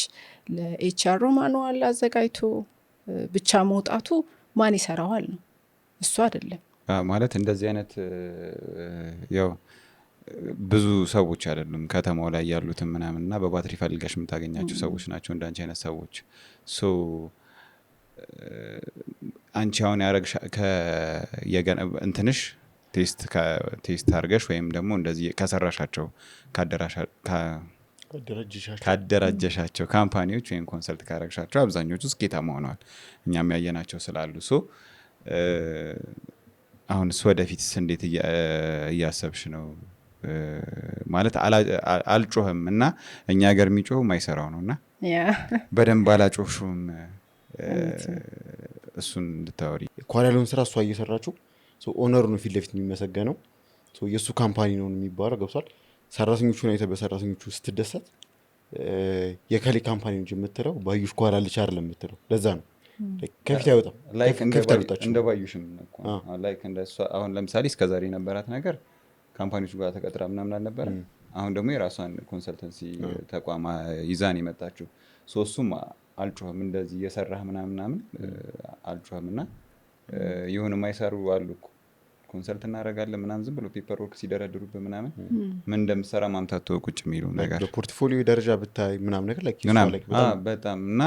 ለ HR manual አዘጋጅቶ ብቻ መውጣቱ ማን ይሰራዋል ነው፣ እሱ አይደለም። ማለት እንደዚህ አይነት ያው ብዙ ሰዎች አይደሉም ከተማው ላይ ያሉትም ምናምን፣ እና በባትሪ ፈልገሽ የምታገኛቸው ሰዎች ናቸው እንዳንቺ አይነት ሰዎች። So አንቺ አሁን ያረግሽ እንትንሽ test አድርገሽ ወይም ደግሞ እንደዚህ ከሰራሻቸው ካደራጀሻቸው company ዎች ወይም consult ካረግሻቸው አብዛኞቹ ስኬታማ ሆነዋል፣ እኛም ያየናቸው ስላሉ። So አሁን እሱ ወደፊትስ እንዴት እያሰብሽ ነው? ማለት አልጮህም እና እኛ ሀገር የሚጮኸው ማይሰራው ነው እና በደንብ አላጮህሽውም። እሱን እንድታወሪ። ኳላ ያለውን ስራ እሷ እየሰራችው owner ኡ ነው ፊት ለፊት የሚመሰገነው። So የእሱ company ነው የሚባለው፣ ገብቷል። ሰራተኞቹን አይተህ በሰራተኞቹ ስትደሰት የከሌ company ነው እንጂ የምትለው ባዩሽ ኳላ አለች አይደለም የምትለው። ለዛ ነው ከፊት አይወጣም። Like እንደ ከፊት አልወጣችም። እንደ ባዩሽም እኮ ነው። አሁን like እንደ እሷ፣ አሁን ለምሳሌ እስከዛሬ የነበራት ነገር company ዎች ጋር ተቀጥራ ምናምን አልነበረ። አሁን ደግሞ የራሷን consultancy ተቋም ይዛን የመጣችው። So እሱም አልጮህም፣ እንደዚህ እየሰራህ ምናምን ምናምን አልጮህም። እና የሆነ የማይሰሩ አሉ እኮ፣ consult እናደርጋለን ምናምን፣ ዝም ብሎ paper work ሲደረድሩብህ ምናምን ምን እንደምሰራ ማምታቶ ቁጭ የሚሉ ነገር። በ portfolio ደረጃ ብታይ ምናምን ነገር like ምናምን like በጣም በጣም። እና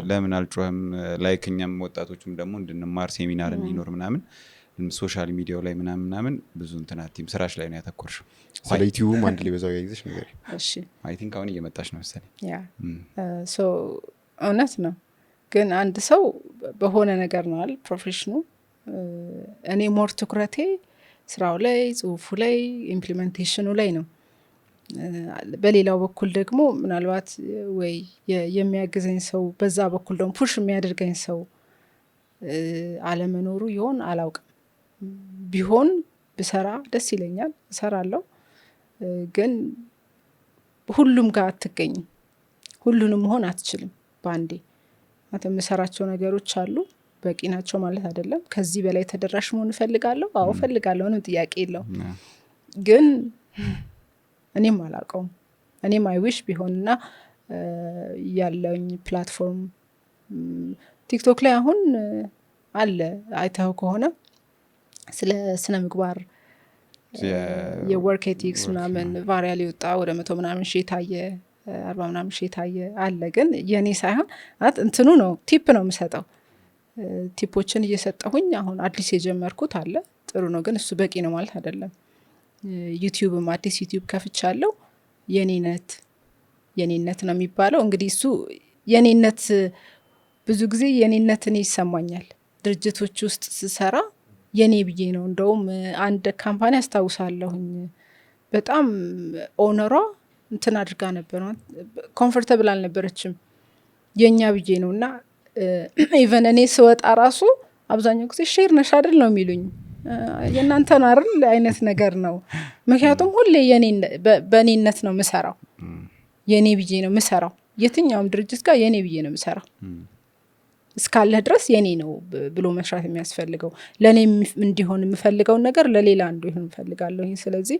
ለምን አልጮህም? Like እኛም ወጣቶቹም ደግሞ እንድንማር ሴሚናር እንዲኖር ምናምን social media ው ላይ ምናምን ምናምን ብዙ እንትን አትይም፣ ስራሽ ላይ ነው ያተኮርሽው። ስለ ዩቲዩብም አንድ ላይ በዛው ያይዘሽ ነገር። እሺ። I think አሁን እየመጣሽ ነው መሰለኝ። Yeah, so እውነት ነው። ግን አንድ ሰው በሆነ ነገር ነው አይደል profession ኑ። እኔ more ትኩረቴ ስራው ላይ፣ ጽሁፉ ላይ፣ implementation ኑ ላይ ነው። በሌላው በኩል ደግሞ ምናልባት ወይ የሚያግዘኝ ሰው፣ በዛ በኩል ደግሞ push የሚያደርገኝ ሰው አለመኖሩ ይሆን አላውቅም። ቢሆን ብሰራ ደስ ይለኛል፣ እሰራለሁ። ግን ሁሉም ጋር አትገኝም፣ ሁሉንም መሆን አትችልም በአንዴ። ማለት የምሰራቸው ነገሮች አሉ፣ በቂ ናቸው ማለት አይደለም። ከዚህ በላይ ተደራሽ መሆን እፈልጋለሁ። አዎ እፈልጋለሁ፣ ምንም ጥያቄ የለውም። ግን እኔም አላውቀውም። እኔም I wish ቢሆንና ያለኝ platform ቲክቶክ ላይ አሁን አለ፣ አይተኸው ከሆነ ስለ ስነ ምግባር፣ የ work ethics ምናምን viral የወጣ ወደ 100 ምናምን ሺህ የታየ፣ 40 ምናምን ሺህ የታየ አለ። ግን የእኔ ሳይሆን ማለት እንትኑ ነው፣ tip ነው የምሰጠው። Tip ኦችን እየሰጠሁኝ አሁን አዲስ የጀመርኩት አለ፣ ጥሩ ነው። ግን እሱ በቂ ነው ማለት አይደለም። ዩቲዩብም አዲስ ዩቲዩብ ከፍቻለሁ። የኔነት የኔነት ነው የሚባለው እንግዲህ እሱ። የኔነት ብዙ ጊዜ የኔነት እኔ ይሰማኛል። ድርጅቶች ውስጥ ስሰራ የኔ ብዬ ነው። እንደውም አንድ company አስታውሳለሁኝ፣ በጣም owner ሯ እንትን አድርጋ ነበር፣ comfortable አልነበረችም። የእኛ ብዬ ነው እና even እኔ ስወጣ ራሱ አብዛኛው ጊዜ share ነሽ አይደል ነው የሚሉኝ፣ የእናንተን አይደል አይነት ነገር ነው። ምክንያቱም ሁሌ በእኔነት ነው ምሰራው፣ የኔ ብዬ ነው ምሰራው። የትኛውም ድርጅት ጋር የኔ ብዬ ነው ምሰራው። እስካለህ ድረስ የኔ ነው ብሎ መስራት የሚያስፈልገው፣ ለእኔ እንዲሆን የምፈልገውን ነገር ለሌላ እንዲሆን እፈልጋለሁ። ስለዚህ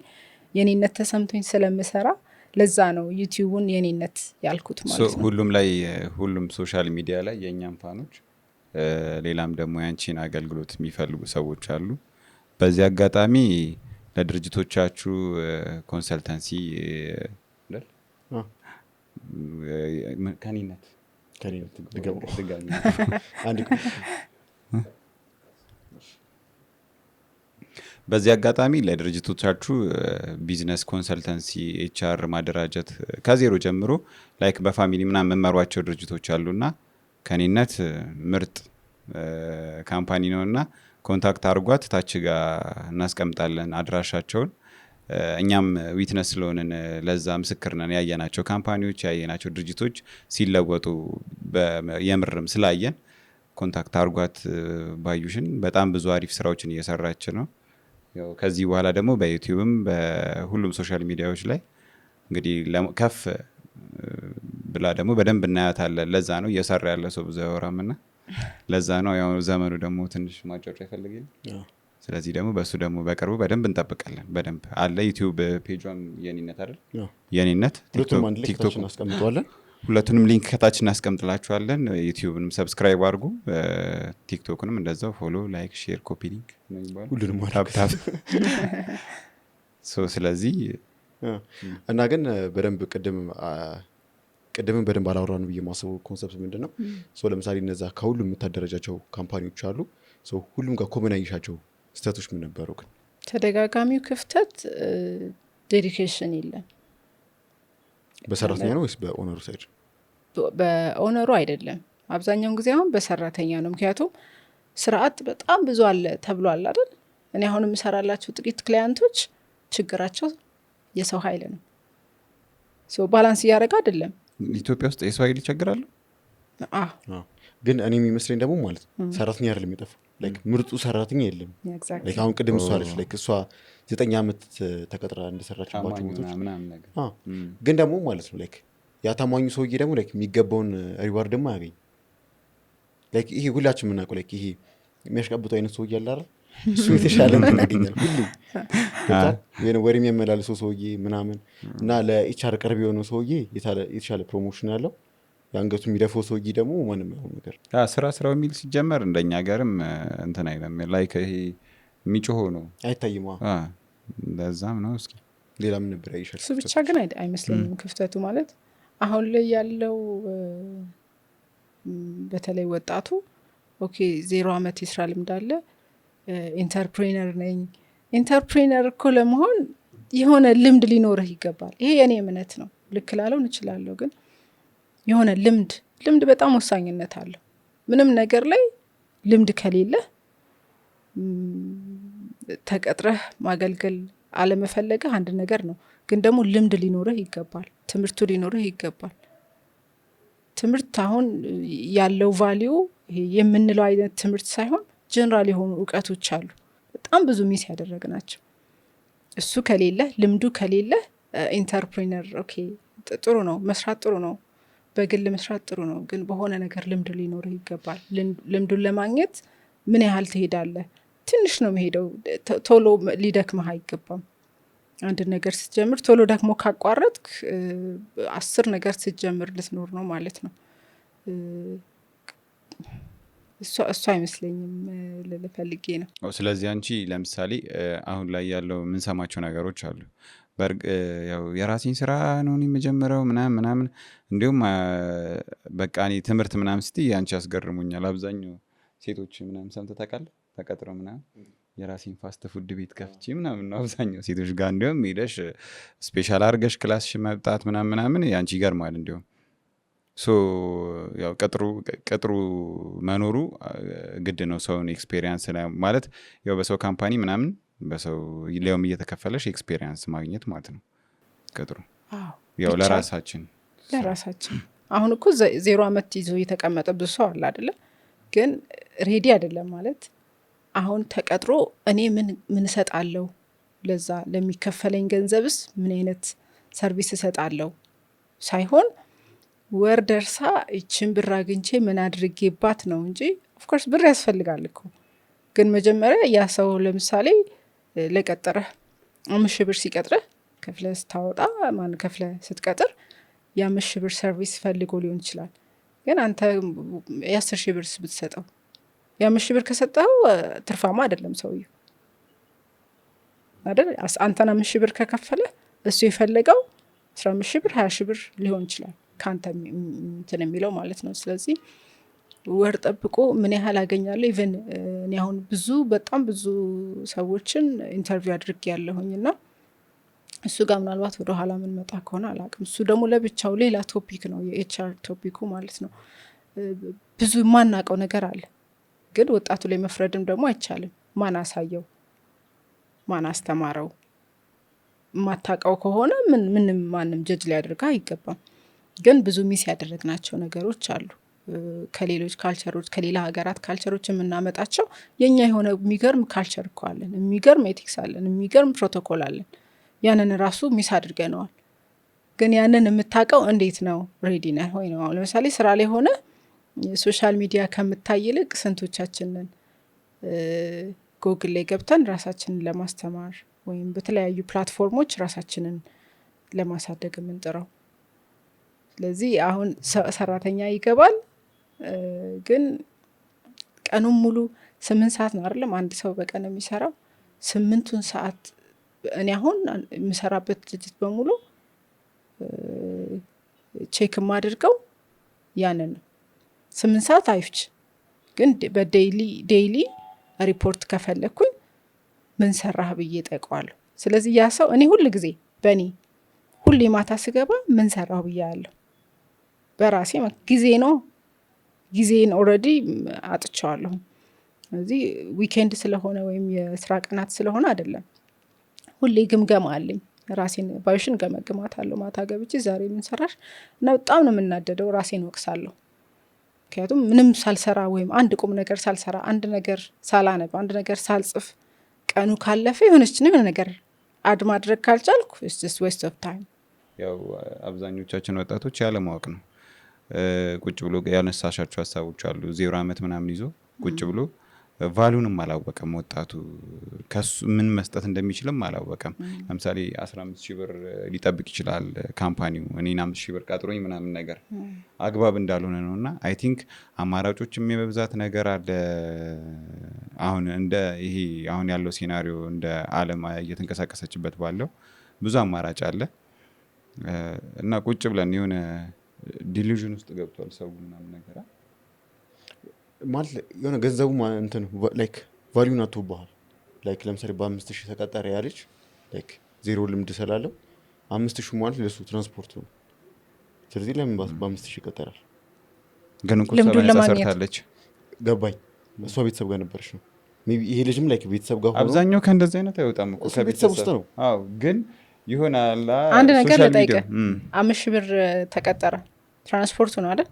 የኔነት ተሰምቶኝ ስለምሰራ ለዛ ነው ዩቲዩቡን የኔነት ያልኩት ማለት ነው። ሁሉም ላይ፣ ሁሉም social media ላይ የእኛም fan ኦች ሌላም ደግሞ ያንቺን አገልግሎት የሚፈልጉ ሰዎች አሉ። በዚህ አጋጣሚ ለድርጅቶቻችሁ consultancy አይደል? አዎ። ከኔነት ከኔነት ድገመው። ድጋሚ። አንድ በዚህ አጋጣሚ ለድርጅቶቻችሁ business consultancy፣ HR ማደራጀት ከዜሮ ጀምሮ like በ family ምናምን የምመሯቸው ድርጅቶች አሉና ከኔነት ምርጥ company ነው እና contact አድርጓት። ታች ጋር እናስቀምጣለን አድራሻቸውን። እኛም witness ስለሆንን ለዛ ምስክር ነን። ያየናቸው company ዎች፣ ያየናቸው ድርጅቶች ሲለወጡ የምርም ስላየን contact አድርጓት ባዩሽን። በጣም ብዙ አሪፍ ስራዎችን እየሰራች ነው። ያው ከዚህ በኋላ ደግሞ በዩቲዩብም በሁሉም social media ዎች ላይ እንግዲህ ከፍ ብላ ደግሞ በደንብ እናያታለን። ለዛ ነው እየሰራ ያለ ሰው ብዙ አያወራም እና ለዛ ነው ያው ዘመኑ ደግሞ ትንሽ ማጫወጫ ይፈልግ የለ። ስለዚህ ደግሞ በእሱ ደግሞ በቅርቡ በደንብ እንጠብቃለን። በደንብ አለ ዩቲዩብ page ጇም የኔነት አይደል? የኔነት። ሁለቱም አንድ ላይ ቲክቶክ ከታች እናስቀምጠዋለን። ሁለቱንም link ከታች እናስቀምጥላችኋለን። ዩቲዩብንም subscribe አድርጉ፣ ቲክቶክንም እንደዛው follow፣ like፣ share፣ copy link ነው የሚባለው። ሁሉንም tap tap። So ስለዚህ እና ግን በደንብ ቅድምም በደንብ አላወራንም ብዬ ማስበው concept ምንድን ነው? So ለምሳሌ እነዛ ከሁሉም የምታደረጃቸው company ዎች አሉ። So ሁሉም ጋር common ያየሻቸው ስህተቶች ምን ነበሩ ግን? ተደጋጋሚው ክፍተት dedication የለም። በሰራተኛ ነው ወይስ በ owner ሩ side? በ owner ሩ አይደለም። አብዛኛውን ጊዜ አሁን በሰራተኛ ነው። ምክንያቱም ስርዓት በጣም ብዙ አለ ተብሏል አይደል? እኔ አሁን የምሰራላቸው ጥቂት client ኦች ችግራቸው የሰው ኃይል ነው። So balance እያደረገ አይደለም። ኢትዮጵያ ውስጥ የሰው ኃይል ይቸግራሉ። አዎ። ግን እኔ የሚመስለኝ ደግሞ ማለት ነው ሰራተኛ አይደለም የጠፋው፣ like ምርጡ ሰራተኛ የለም። Like አሁን ቅድም እሷ አለች፣ like እሷ 9 ዓመት ተቀጥራ እንደሰራችባቸው ታማኝ ቦታዎች ምናምን ነገር። አዎ። ግን ደግሞ ማለት ነው like ያ ታማኙ ሰውዬ ደግሞ like የሚገባውን reward ደግሞ አያገኝ። Like ይሄ ሁላችን የምናውቀው like ይሄ የሚያሽቃብጠው አይነት ሰውዬ አለ አይደል? እሱ የተሻለ እንትን ያገኛል ሁሌ፣ ገብቶሃል? የሆነ ወሬ የሚያመላልሰው ሰውዬ ምናምን እና ለ HR ቅርብ የሆነው ሰውዬ የተሻለ promotion ያለው፣ የአንገቱ የሚደፈው ሰውዬ ደግሞ ማንም አይሆን ነገር። ስራ ስራው የሚል ሲጀመር እንደኛ ሀገርም እንትን አይለም፣ like ይሄ የሚጮኸው ነው። አይታይም። ለዛም ነው እስኪ ሌላ ምን ነበር ያይሻል? እሱ ብቻ ግን አይመስለኝም ክፍተቱ። ማለት አሁን ላይ ያለው በተለይ ወጣቱ okay 0 አመት የስራ ልምድ አለ፣ entrepreneur ነኝ። Entrepreneur እኮ ለመሆን የሆነ ልምድ ሊኖርህ ይገባል። ይሄ የእኔ እምነት ነው። ልክ ላልሆን እችላለሁ፣ ግን የሆነ ልምድ በጣም ወሳኝነት አለው። ምንም ነገር ላይ ልምድ ከሌለ ተቀጥረህ ማገልገል አለመፈለግህ አንድ ነገር ነው። ግን ደግሞ ልምድ ሊኖርህ ይገባል። ትምህርቱ ሊኖርህ ይገባል። ትምህርት አሁን ያለው value ይሄ የምንለው አይነት ትምህርት ሳይሆን ጀነራል የሆኑ እውቀቶች አሉ፣ በጣም ብዙ miss ያደረግናቸው። እሱ ከሌለ፣ ልምዱ ከሌለ entrepreneur okay ጥሩ ነው፣ መስራት ጥሩ ነው፣ በግል መስራት ጥሩ ነው። ግን በሆነ ነገር ልምድ ሊኖርህ ይገባል። ልምዱን ለማግኘት ምን ያህል ትሄዳለህ? ትንሽ ነው የሚሄደው። ቶሎ ሊደክምህ አይገባም። አንድ ነገር ስትጀምር ቶሎ ደግሞ ካቋረጥክ 10 ነገር ስትጀምር ልትኖር ነው ማለት ነው። እሱ አይመስለኝም ልል ፈልጌ ነው። ስለዚህ አንቺ ለምሳሌ አሁን ላይ ያለው የምንሰማቸው ነገሮች አሉ። ያው የራሴን ስራ ነው እኔ የምጀምረው ምናምን ምናምን፣ እንዲሁም በቃ እኔ ትምህርት ምናምን ስትይ አንቺ ያስገርሙኛል። አብዛኛው ሴቶች ምናምን ሰምተህ ታውቃለህ? ተቀጥረው ምናምን የራሴን fast food ቤት ከፍቼ ምናምን ነው አብዛኛው ሴቶች ጋር። እንዲሁም ሄደሽ special አድርገሽ class ሽ መምጣት ምናምን ምናምን ያንቺ ይገርማል። እንዲሁም so ያው ቅጥሩ መኖሩ ግድ ነው። ሰውን experience ማለት ያው በሰው company ምናምን በሰው ሊያውም እየተከፈለሽ experience ማግኘት ማለት ነው። ቅጥሩ ያው ለራሳችን ለራሳችን አሁን እኮ 0 አመት ይዞ የተቀመጠ ብዙ ሰው አለ አይደለ? ግን ready አይደለም ማለት አሁን ተቀጥሮ እኔ ምን እሰጣለሁ፣ ለዛ ለሚከፈለኝ ገንዘብስ ምን አይነት service እሰጣለሁ ሳይሆን ወር ደርሳ ይችን ብር አግኝቼ ምን አድርጌባት ነው እንጂ of course ብር ያስፈልጋል እኮ። ግን መጀመሪያ ያ ሰው ለምሳሌ ለቀጠረህ 5,000 ብር ሲቀጥርህ ከፍለህ ስታወጣ ማን ከፍለህ ስትቀጥር የ5,000 ብር service ፈልጎ ሊሆን ይችላል። ግን አንተ የ10,000 ብር ብትሰጠው የ5,000 ብር ከሰጠኸው ትርፋማ አይደለም ሰውየው አይደል? አንተን 5,000 ብር ከከፈለ እሱ የፈለገው 15,000 ብር 20,000 ብር ሊሆን ይችላል ካንተ እንትን የሚለው ማለት ነው። ስለዚህ ወር ጠብቆ ምን ያህል አገኛለሁ even እኔ አሁን በጣም ብዙ ሰዎችን interview አድርጌያለሁኝ እና እሱ ጋር ምናልባት ወደ ኋላ ምን መጣ ከሆነ አላውቅም። እሱ ደግሞ ለብቻው ሌላ topic ነው፣ የ HR topic ኡ ማለት ነው። ብዙ የማናውቀው ነገር አለ። ግን ወጣቱ ላይ መፍረድም ደግሞ አይቻልም። ማን አሳየው? ማን አስተማረው? የማታውቀው ከሆነ ምንም ማንም ጀጅ ሊያደርግህ አይገባም። ግን ብዙ miss ያደረግናቸው ነገሮች አሉ። ከሌሎች culture ኦች ከሌላ ሀገራት culture ኦች የምናመጣቸው የኛ የሆነ የሚገርም culture እኮ አለን፣ የሚገርም ethics አለን፣ የሚገርም ፕሮቶኮል አለን። ያንን ራሱ miss አድርገነዋል። ግን ያንን የምታውቀው እንዴት ነው? ready ነህ ወይ ነው። አሁን ለምሳሌ ስራ ላይ ሆነ social media ከምታይ ይልቅ ስንቶቻችንን ጎግል ላይ ገብተን ራሳችንን ለማስተማር ወይም በተለያዩ platform ኦች ራሳችንን ለማሳደግ የምንጥረው? ስለዚህ አሁን ሰራተኛ ይገባል፣ ግን ቀኑን ሙሉ 8 ሰዓት ነው አይደለም አንድ ሰው በቀን የሚሰራው። 8ቱን ሰዓት እኔ አሁን የምሰራበት ድርጅት በሙሉ check የማደርገው ያንን ነው። 8 ሰዓት አይፍጅ፣ ግን በ daily report ከፈለኩኝ ምን ሰራህ ብዬ እጠይቀዋለሁ። ስለዚህ ያ ሰው እኔ ሁል ጊዜ በእኔ ሁሌ ማታ ስገባ ምን ሰራሁ ብዬ አለሁ። በራሴ ጊዜ ነው፣ ጊዜን already አጥቼዋለሁ። ስለዚህ weekend ስለሆነ ወይም የስራ ቀናት ስለሆነ አይደለም፣ ሁሌ ግምገማ አለኝ። ራሴን ባዩሽን ገመግማታለሁ ማታ ገብቼ ዛሬ ምን ሰራሽ እና በጣም ነው የምናደደው፣ ራሴን ወቅሳለሁ። ምክንያቱም ምንም ሳልሰራ ወይም አንድ ቁም ነገር ሳልሰራ፣ አንድ ነገር ሳላነብ፣ አንድ ነገር ሳልጽፍ ቀኑ ካለፈ የሆነች የሆነ ነገር add ማድረግ ካልቻልኩ it's just waste of time። ያው አብዛኞቻችን ወጣቶች ያለማወቅ ነው። ቁጭ ብሎ ያነሳሻቸው ሀሳቦች አሉ። 0 አመት ምናምን ይዞ ቁጭ ብሎ value ንም አላወቀም ወጣቱ፣ ከሱ ምን መስጠት እንደሚችልም አላወቀም። ለምሳሌ 15,000 ብር ሊጠብቅ ይችላል company ው እኔን 5,000 ብር ቀጥሮኝ ምናምን ነገር አግባብ እንዳልሆነ ነውና I think አማራጮችም የመብዛት ነገር አለ። አሁን እንደ ይሄ አሁን ያለው scenario እንደ ዓለም እየተንቀሳቀሰችበት ባለው ብዙ አማራጭ አለ። እና ቁጭ ብለን የሆነ delusion ውስጥ ገብቷል ሰው ምናምን ነገር ማለት የሆነ ገንዘቡ እንትን value ን አጥቶብሃል። ለምሳሌ በ5,000 ተቀጠረ ያ ልጅ ዜሮ ልምድ ስላለው 5,000 ማለት ለሱ ትራንስፖርት ነው። ስለዚህ ለምን በ5,000 ይቀጠራል? ግን እኮ እሷ ልምዱን በነፃ ለማግኘት። ሰርታለች። ገባኝ። እሷ ቤተሰብ ጋር ነበረች ነው። Maybe ይሄ ልጅም like ቤተሰብ ጋር ሆኖ አብዛኛው ከእንደዚህ አይነት አይወጣም እኮ። እሱ ቤተሰብ ውስጥ ነው። አዎ፣ ግን ይሆናል። አንድ ነገር social ልጠይቅህ። ሚዲያ 5,000 ብር ተቀጠረ፣ ትራንስፖርቱ ነው አይደል?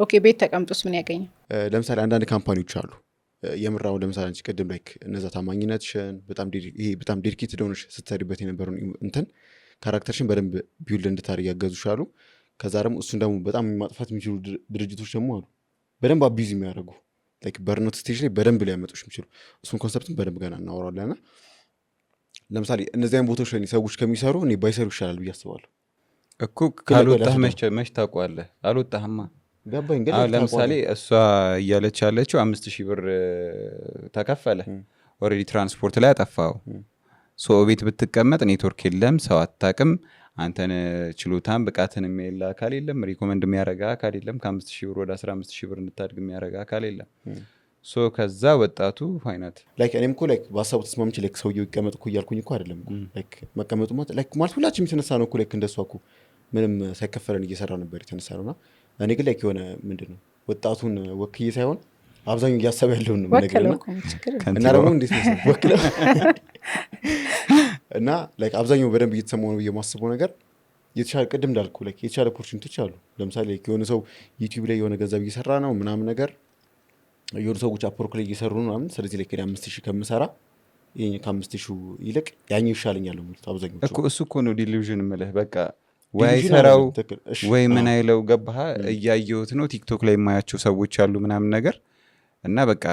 Okay፣ ቤት ተቀምጦስ ምን ያገኘው? ለምሳሌ አንዳንድ company ዎች አሉ የምር አሁን ለምሳሌ አንቺ ቅድም like እነዛ ታማኝነትሽን በጣም ይሄ በጣም dedicated ሆነሽ ስትሰሪበት የነበረውን እንትን character ሽን በደንብ build እንድታደርግ ያገዙሽ አሉ። ከዛ ደግሞ እሱን ደግሞ በጣም ማጥፋት የሚችሉ ድርጅቶች ደግሞ አሉ፣ በደንብ abuse የሚያደርጉ፣ like burnout stage ላይ በደንብ ሊያመጡሽ የሚችሉ። እሱን concept ን በደንብ ገና እናወራለን። እና ለምሳሌ እነዚያን ቦታዎች ላይ ሰዎች ከሚሰሩ እኔ ባይሰሩ ይሻላል ብዬ አስባለሁ። እኮ ካልወጣህ ለፍተው። መች ታውቀዋለህ? አልወጣህማ። ገባኝ፣ ግን አሁን ለምሳሌ እሷ እያለች ያለችው 5,000 ብር ተከፈለ፣ already ትራንስፖርት ላይ አጠፋው። So ቤት ብትቀመጥ ኔትወርክ የለም፣ ሰው አታቅም፣ አንተን ችሎታን ብቃትን የሚያየላ አካል የለም፣ recommend የሚያደርግ አካል የለም፣ ከ5,000 ብር ወደ 15,000 ብር እንድታድግ የሚያደርግ አካል የለም። So ከዛ ወጣቱ why not? Like እኔም እኮ like በሀሳቡ ተስማምቼ like ሰውየው ይቀመጥ እኮ እያልኩኝ እኮ አይደለም እኮ። Like መቀመጡ ማለት like ማለት ሁላችንም የተነሳ ነው እኮ። Like እንደሷ እኮ ምንም ሳይከፈለን እየሰራ ነበር የተነሳ ነው። እና እኔ ግን like የሆነ ምንድን ነው ወጣቱን ወክዬ ሳይሆን አብዛኛው እያሰበ ያለውን ነው የምነግርህ። ወከለው እና እኮ፣ ችግር የለም። እና ደግሞ እንዴት መሰለህ ወክለው እና like አብዛኛው በደንብ እየተሰማው ነው ብዬ የማስበው ነገር የተሻለ ቅድም እንዳልኩ like የተሻለ opportunity ዎች አሉ። ለምሳሌ like የሆነ ሰው YouTube ላይ የሆነ ገንዘብ እየሰራ ነው ምናምን ነገር፣ የሆኑ ሰዎች Upwork ላይ እየሰሩ ነው ምናምን። ስለዚህ like እኔ 5,000 ከምሰራ ይሄ ከ5,000 ይልቅ ያኛው ይሻለኛል ነው የሚሉት አብዛኞቹ። እኮ እሱ እኮ ነው delusion የምልህ፣ በቃ ወይ delusion አይሰራው አይደለም፣ ትክክል። እሺ፣ ወይ ምን አይለው፣ ገባህ? እያየሁት ነው፣ TikTok ላይ የማያቸው ሰዎች አሉ ምናምን ነገር እና በቃ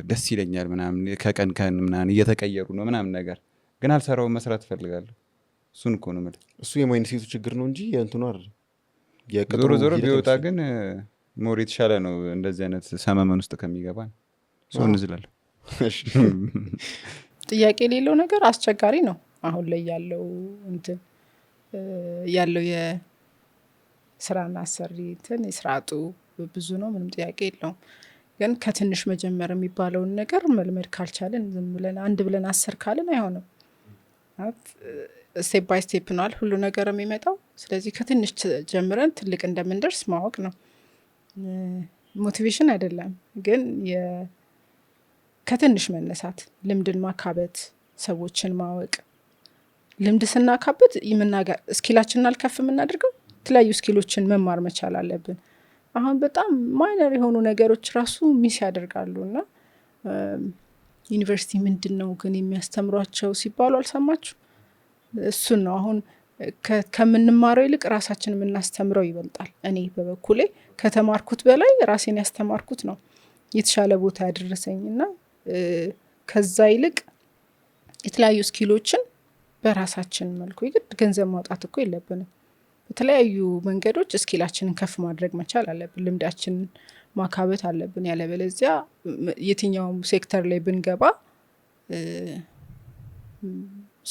ደስ ይለኛል ምናምን፣ ከቀን ቀን ምናምን እየተቀየሩ ነው ምናምን ነገር፣ ግን አልሰራውም፣ መስራት እፈልጋለሁ። እሱን እኮ ነው የምልህ። እሱ የ mindset ኡ ችግር ነው እንጂ የእንትኑ አይደለም። የቅጥሩ ዞሮ ዞሮ ሂደት ቢወጣ አይመስለኝም። ግን more የተሻለ ነው እንደዚህ አይነት ሰመመን ውስጥ ከሚገባ ነው። ሰው እንዝላለሁ። እሺ። ጥያቄ የሌለው ነገር አስቸጋሪ ነው። አሁን ላይ ያለው እንትን ያለው የስራና አሰሪ እንትን የስራ አጡ ብዙ ነው፣ ምንም ጥያቄ የለውም። ግን ከትንሽ መጀመር የሚባለውን ነገር መልመድ ካልቻልን፣ ዝም ብለን አንድ ብለን 10 ካልን አይሆንም። Step by step ነዋል ሁሉ ነገር የሚመጣው። ስለዚህ ከትንሽ ጀምረን ትልቅ እንደምንደርስ ማወቅ ነው። Motivation አይደለም ግን ከትንሽ መነሳት፣ ልምድን ማካበት፣ ሰዎችን ማወቅ። ልምድ ስናካበት skill ኣችንን አልከፍ የምናደርገው፣ የተለያዩ skill ኦችን መማር መቻል አለብን። አሁን በጣም minor የሆኑ ነገሮች ራሱ miss ያደርጋሉ። እና ዩኒቨርሲቲ ምንድን ነው ግን የሚያስተምሯቸው ሲባሉ አልሰማችሁ? እሱን ነው። አሁን ከምንማረው ይልቅ ራሳችን የምናስተምረው ይበልጣል። እኔ በበኩሌ ከተማርኩት በላይ ራሴን ያስተማርኩት ነው የተሻለ ቦታ ያደረሰኝ። እና ከዛ ይልቅ የተለያዩ skill ኦችን በራሳችን መልኩ፣ የግድ ገንዘብ ማውጣት እኮ የለብንም። በተለያዩ መንገዶች skill ኣችንን ከፍ ማድረግ መቻል አለብን። ልምዳችንን ማካበት አለብን። ያለበለዚያ የትኛውም ሴክተር ላይ ብንገባ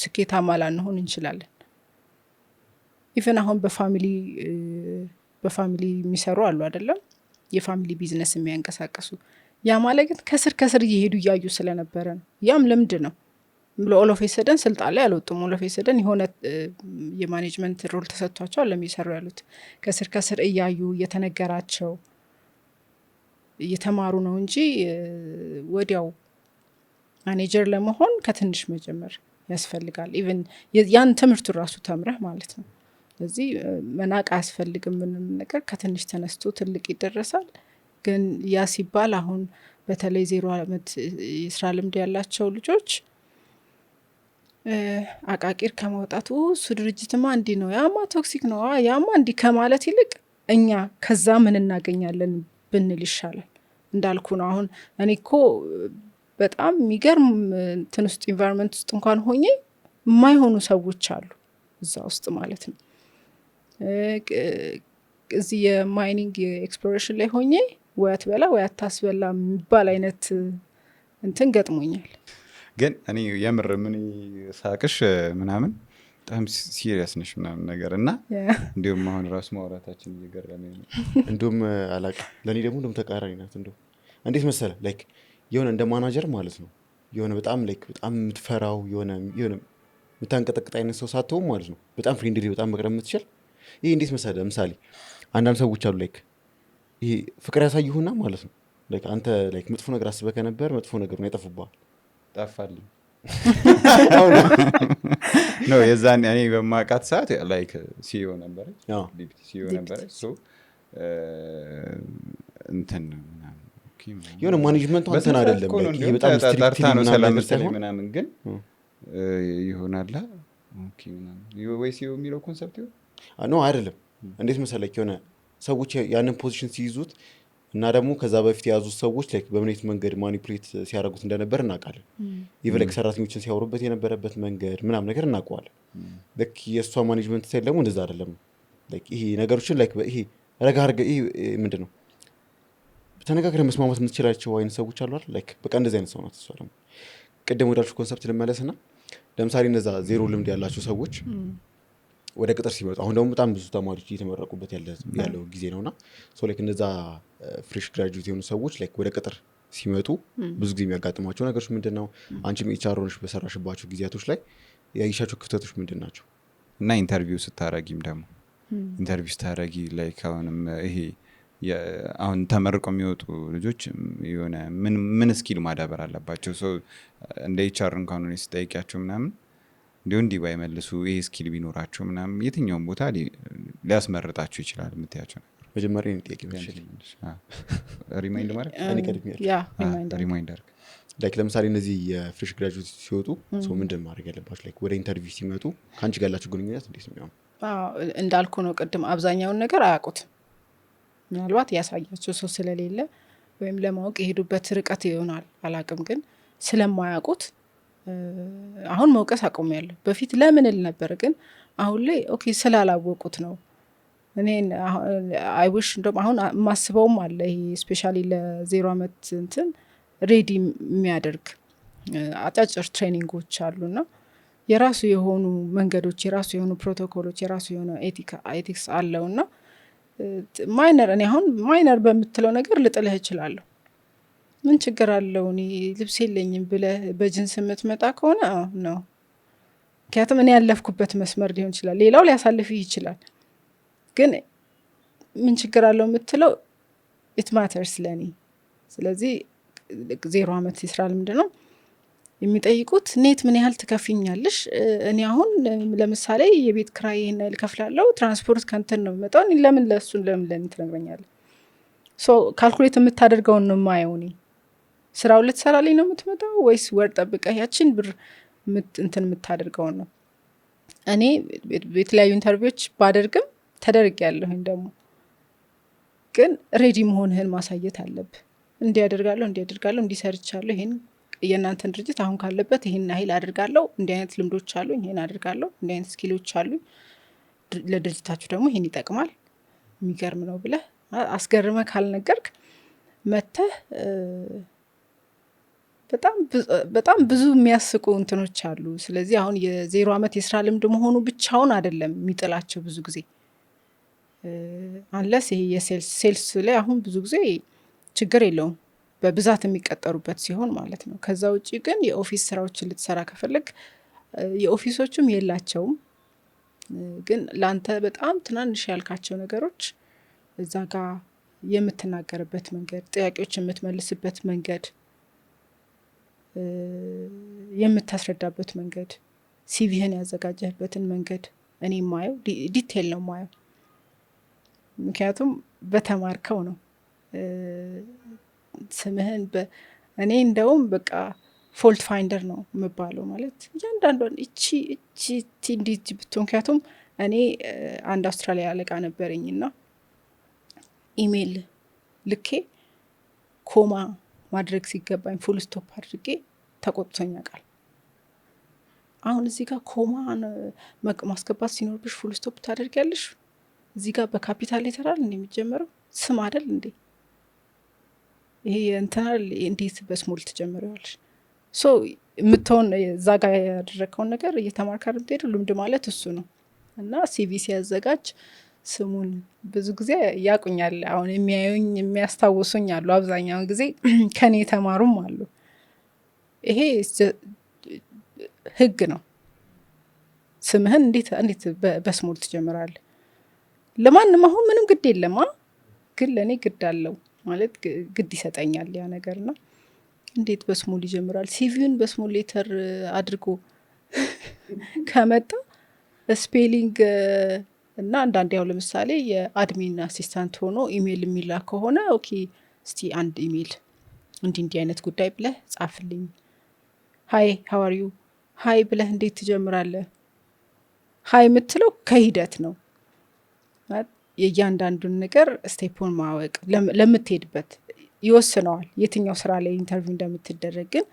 ስኬታማ ላንሆን እንችላለን። Even አሁን በ family የሚሰሩ አሉ አይደለም፣ የ family business የሚያንቀሳቀሱ። ያ ማለት ግን ከስር ከስር እየሄዱ እያዩ ስለነበረ ነው። ያም ልምድ ነው ብሎ all of a sudden ስልጣን ላይ አልወጡም። All of a sudden የሆነ የ management role ተሰጥቷቸዋል ለሚሰሩ ያሉት፣ ከስር ከስር እያዩ፣ እየተነገራቸው፣ እየተማሩ ነው እንጂ ወዲያው ማኔጀር ለመሆን ከትንሽ መጀመር ያስፈልጋል። Even ያን ትምህርቱ ራሱ ተምረህ ማለት ነው። ስለዚህ መናቅ አያስፈልግም። ምንም ነገር ከትንሽ ተነስቶ ትልቅ ይደረሳል። ግን ያ ሲባል አሁን በተለይ 0 አመት የስራ ልምድ ያላቸው ልጆች አቃቂር ከማውጣቱ፣ እሱ ድርጅትማ እንዲህ ነው፣ ያማ toxic ነው፣ ያማ እንዲህ ከማለት ይልቅ እኛ ከዛ ምን እናገኛለን ብንል ይሻላል። እንዳልኩ ነው። አሁን እኔ እኮ በጣም የሚገርም እንትን ውስጥ environment ውስጥ እንኳን ሆኜ የማይሆኑ ሰዎች አሉ እዛ ውስጥ ማለት ነው። እዚህ የ mining የ exploration ላይ ሆኜ ወይ አትበላ ወይ አታስበላ የሚባል አይነት እንትን ገጥሞኛል። ግን እኔ የምር ምን ሳቅሽ ምናምን በጣም serious ነሽ ምናምን ነገር እና እንዲሁም አሁን ራሱ ማውራታችን እየገረመኝ ነው። እንዲሁም አላውቅም፣ ለእኔ ደግሞ እንደውም ተቃራኒ ናት። እንደውም እንዴት መሰለ like የሆነ እንደ ማናጀር ማለት ነው የሆነ በጣም like በጣም የምትፈራው፣ የሆነ የምታንቀጠቅጥ አይነት ሰው ሳትሆን ማለት ነው በጣም friendly፣ በጣም መቅረብ የምትችል። ይሄ እንዴት መሰለ፣ ለምሳሌ አንዳንድ ሰዎች አሉ like ይሄ ፍቅር ያሳይሁና ማለት ነው Like አንተ like መጥፎ ነገር አስበህ ከነበር መጥፎ ነገር ነው ያጠፉብሃል። ጠፋልኝ ነው። የዛን እኔ በማውቃት ሰዓት like CEO ነበረች፣ deputy CEO Deputy. ነበረች። So እንትን ምናምን okay ምናምን። የሆነ management ኡ እንትን በስነ ስርዓት አይደለም፣ እኮ ነው። like ይሄ እንዲሁም በጣም ጠርታ strictly ነው ምናምን ሰላም ነገር መሰለኝ ሳይሆን ምናምን ግን ይሆናላ okay ምናምን ወይ CEO የሚለው concept ይሆን። No፣ አይደለም። እንዴት መሰለክ፣ የሆነ ሰዎች ያንን position ሲይዙት እና ደግሞ ከዛ በፊት የያዙት ሰዎች like በምን አይነት መንገድ manipulate ሲያደርጉት እንደነበር እናውቃለን። Even like ሰራተኞችን ሲያወሩበት የነበረበት መንገድ ምናምን ነገር እናውቀዋለን። ልክ የእሷ management style ደግሞ እንደዛ አይደለም። Like ይሄ ነገሮችን like ይሄ ረጋ አድርገህ፣ ይሄ ምንድን ነው፣ ተነጋግረህ መስማማት የምትችላቸው አይነት ሰዎች አሉ አይደል? Like በቃ እንደዚህ አይነት ሰው ናት እሷ። ደግሞ ቅድም ወዳልሽው concept ልመለስና ለምሳሌ እነዛ ዜሮ ልምድ ያላቸው ሰዎች ወደ ቅጥር ሲመጡ፣ አሁን ደግሞ በጣም ብዙ ተማሪዎች እየተመረቁበት ያለው ጊዜ ነው። እና so like እነዛ fresh graduate የሆኑ ሰዎች like ወደ ቅጥር ሲመጡ ብዙ ጊዜ የሚያጋጥሟቸው ነገሮች ምንድን ነው? አንቺም HR ሆነሽ በሰራሽባቸው ጊዜያቶች ላይ ያየሻቸው ክፍተቶች ምንድን ናቸው? እና interview ስታረጊም ደግሞ፣ interview ስታረጊ like አሁንም ይሄ አሁን ተመርቀው የሚወጡ ልጆች የሆነ ምን ምን skill ማዳበር አለባቸው? So እንደ HR እንኳን ሆኜ ስጠይቂያቸው ምናምን እንዲሁ እንዲህ ባይመልሱ፣ ይሄ skill ቢኖራቸው ምናምን የትኛውም ቦታ ሊያስመርጣቸው ይችላል የምትያቸው ነገር? መጀመሪያ እኔን ጥያቄ መልሽልኝ። Remind ማድረግ። እኔ ቀድሜያለሁ። Yeah, remind. Remind አድርግ። Like ለምሳሌ እነዚህ የ fresh graduate ሲወጡ ሰው ምንድን ማድረግ ያለባቸው? Like ወደ interview ሲመጡ ከአንቺ ጋር ያላቸው ግንኙነት እንዴት ነው የሚሆነው? አዎ፣ እንዳልኩ ነው ቅድም፣ አብዛኛውን ነገር አያውቁትም። ምናልባት ያሳያቸው ሰው ስለሌለ ወይም ለማወቅ የሄዱበት ርቀት ይሆናል፣ አላቅም። ግን ስለማያውቁት አሁን መውቀስ አቁሜያለሁ። በፊት ለምን እል ነበር፣ ግን አሁን ላይ okay ስላላወቁት ነው። እኔ I wish እንደውም አሁን የማስበውም አለ፣ ይሄ especially ለዜሮ አመት እንትን ready የሚያደርግ አጫጭር training ኦች አሉና የራሱ የሆኑ መንገዶች፣ የራሱ የሆኑ ፕሮቶኮሎች፣ የራሱ የሆነ ethics አለውና minor፣ እኔ አሁን minor በምትለው ነገር ልጥልህ እችላለሁ። ምን ችግር አለው? እኔ ልብስ የለኝም ብለህ በጅንስ የምትመጣ ከሆነ አዎ ነው። ምክንያቱም እኔ ያለፍኩበት መስመር ሊሆን ይችላል፣ ሌላው ሊያሳልፍህ ይችላል። ግን ምን ችግር አለው የምትለው it matters ለእኔ። ስለዚህ 0 አመት የስራ ልምድ ነው የሚጠይቁት። Net ምን ያህል ትከፍኛለሽ? እኔ አሁን ለምሳሌ የቤት ክራይ ይሄን ያህል እከፍላለሁ፣ ትራንስፖርት ከንትን ነው የሚመጣው። እኔ ለምን ለእሱን ለምን ለእኔ ትነግረኛለህ? So calculate የምታደርገውን ነው የማየው እኔ። ስራውን ልትሰራልኝ ነው የምትመጣው ወይስ ወር ጠብቀህ ያችን ብር እንትን የምታደርገውን ነው? እኔ የተለያዩ interview ዎች ባደርግም ተደርግ ያለሁኝ ደግሞ ግን ready መሆንህን ማሳየት አለብህ። እንዲህ አደርጋለሁ፣ እንዲህ አደርጋለሁ፣ እንዲህ ሰርቻለሁ፣ ይሄን የእናንተን ድርጅት አሁን ካለበት ይሄን ያህል አድርጋለሁ፣ እንዲህ አይነት ልምዶች አሉኝ፣ ይሄን አድርጋለሁ፣ እንዲህ አይነት skill ኦች አሉኝ፣ ለድርጅታችሁ ደግሞ ይሄን ይጠቅማል፣ የሚገርም ነው ብለህ አስገርመህ ካልነገርክ መተህ በጣም ብዙ የሚያስቁ እንትኖች አሉ። ስለዚህ አሁን የ0 አመት የስራ ልምድ መሆኑ ብቻውን አይደለም የሚጥላቸው ብዙ ጊዜ፣ unless ይሄ የ sales ላይ አሁን ብዙ ጊዜ ችግር የለውም በብዛት የሚቀጠሩበት ሲሆን ማለት ነው። ከዛ ውጪ ግን የ office ስራዎችን ልትሰራ ከፈለግ የ office ኦቹም የላቸውም። ግን ላንተ በጣም ትናንሽ ያልካቸው ነገሮች እዛ ጋር የምትናገርበት መንገድ፣ ጥያቄዎች የምትመልስበት መንገድ፣ የምታስረዳበት መንገድ፣ CV ህን ያዘጋጀህበትን መንገድ እኔ የማየው detail ነው የማየው። ምክንያቱም በተማርከው ነው ስምህን እኔ እንደውም በቃ fault finder ነው የምባለው፣ ማለት እያንዳንዷን እቺ እቺ እቺ እንዲህ ብትሆን። ምክንያቱም እኔ አንድ አውስትራሊያ አለቃ ነበረኝ እና ኢሜይል ልኬ comma ማድረግ ሲገባኝ full stop አድርጌ ተቆጥቶኝ ያውቃል። አሁን እዚህ ጋር comma ማስገባት ሲኖርብሽ full stop ታደርጊያለሽ። እዚህ ጋር በ capital letter አይደል እንዴ የሚጀመረው? ስም አይደል እንዴ ይሄ እንትን አይደል? እንዴት በ small ትጀምሪዋለሽ? So የምትሆን እዛ ጋር ያደረግከውን ነገር እየተማርክ አይደል የምትሄደው? ልምድ ማለት እሱ ነው። እና CV ሲያዘጋጅ ስሙን ብዙ ጊዜ ያቁኛል። አሁን የሚያዩኝ የሚያስታውሱኝ አሉ። አብዛኛውን ጊዜ ከኔ የተማሩም አሉ። ይሄ ህግ ነው። ስምህን እንዴት በ small ትጀምራለህ? ለማንም አሁን ምንም ግድ የለም፣ ግን ለእኔ ግድ አለው። ማለት ግድ ይሰጠኛል ያ ነገር። እና እንዴት በ small ይጀምራል? CV ውን በ small letter አድርጎ ከመጣ spelling እና አንዳንድ ያው ለምሳሌ የ admin assistant ሆኖ ኢሜይል የሚላክ ከሆነ፣ okay እስቲ አንድ ኢሜይል እንዲህ እንዲህ አይነት ጉዳይ ብለህ ጻፍልኝ፣ "Hi, how are you?" "Hi" ብለህ እንዴት ትጀምራለህ? "Hi" የምትለው ከሂደት ነው። የእያንዳንዱን ነገር step ኡን ማወቅ ለምትሄድበት ይወስነዋል የትኛው ስራ ላይ interview እንደምትደረግ። ግን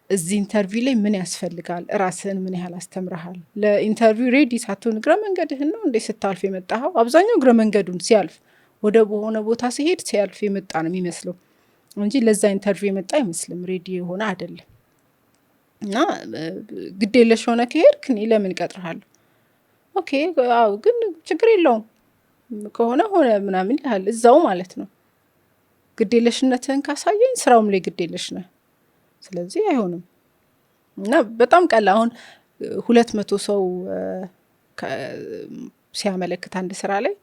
እዚህ interview ላይ ምን ያስፈልጋል? ራስህን ምን ያህል አስተምረሃል? ለ interview ready ሳትሆን እግረ መንገድህን ነው እንዴ ስታልፍ የመጣኸው? አብዛኛው እግረ መንገዱን ሲያልፍ፣ ወደ በሆነ ቦታ ሲሄድ ሲያልፍ የመጣ ነው የሚመስለው እንጂ ለዛ interview የመጣ አይመስልም። Ready የሆነ አይደለም። እና ግዴለሽ ሆነ ከሄድክ እኔ ለምን እቀጥርሃለሁ? Okay አዎ፣ ግን ችግር የለውም፣ ከሆነ ሆነ ምናምን ይልሃል እዛው ማለት ነው። ግዴለሽነትህን ካሳየኝ ስራውም ላይ ግዴለሽ ነህ። ስለዚህ አይሆንም። እና በጣም ቀላል፣ አሁን 200 ሰው ሲያመለክት አንድ ስራ ላይ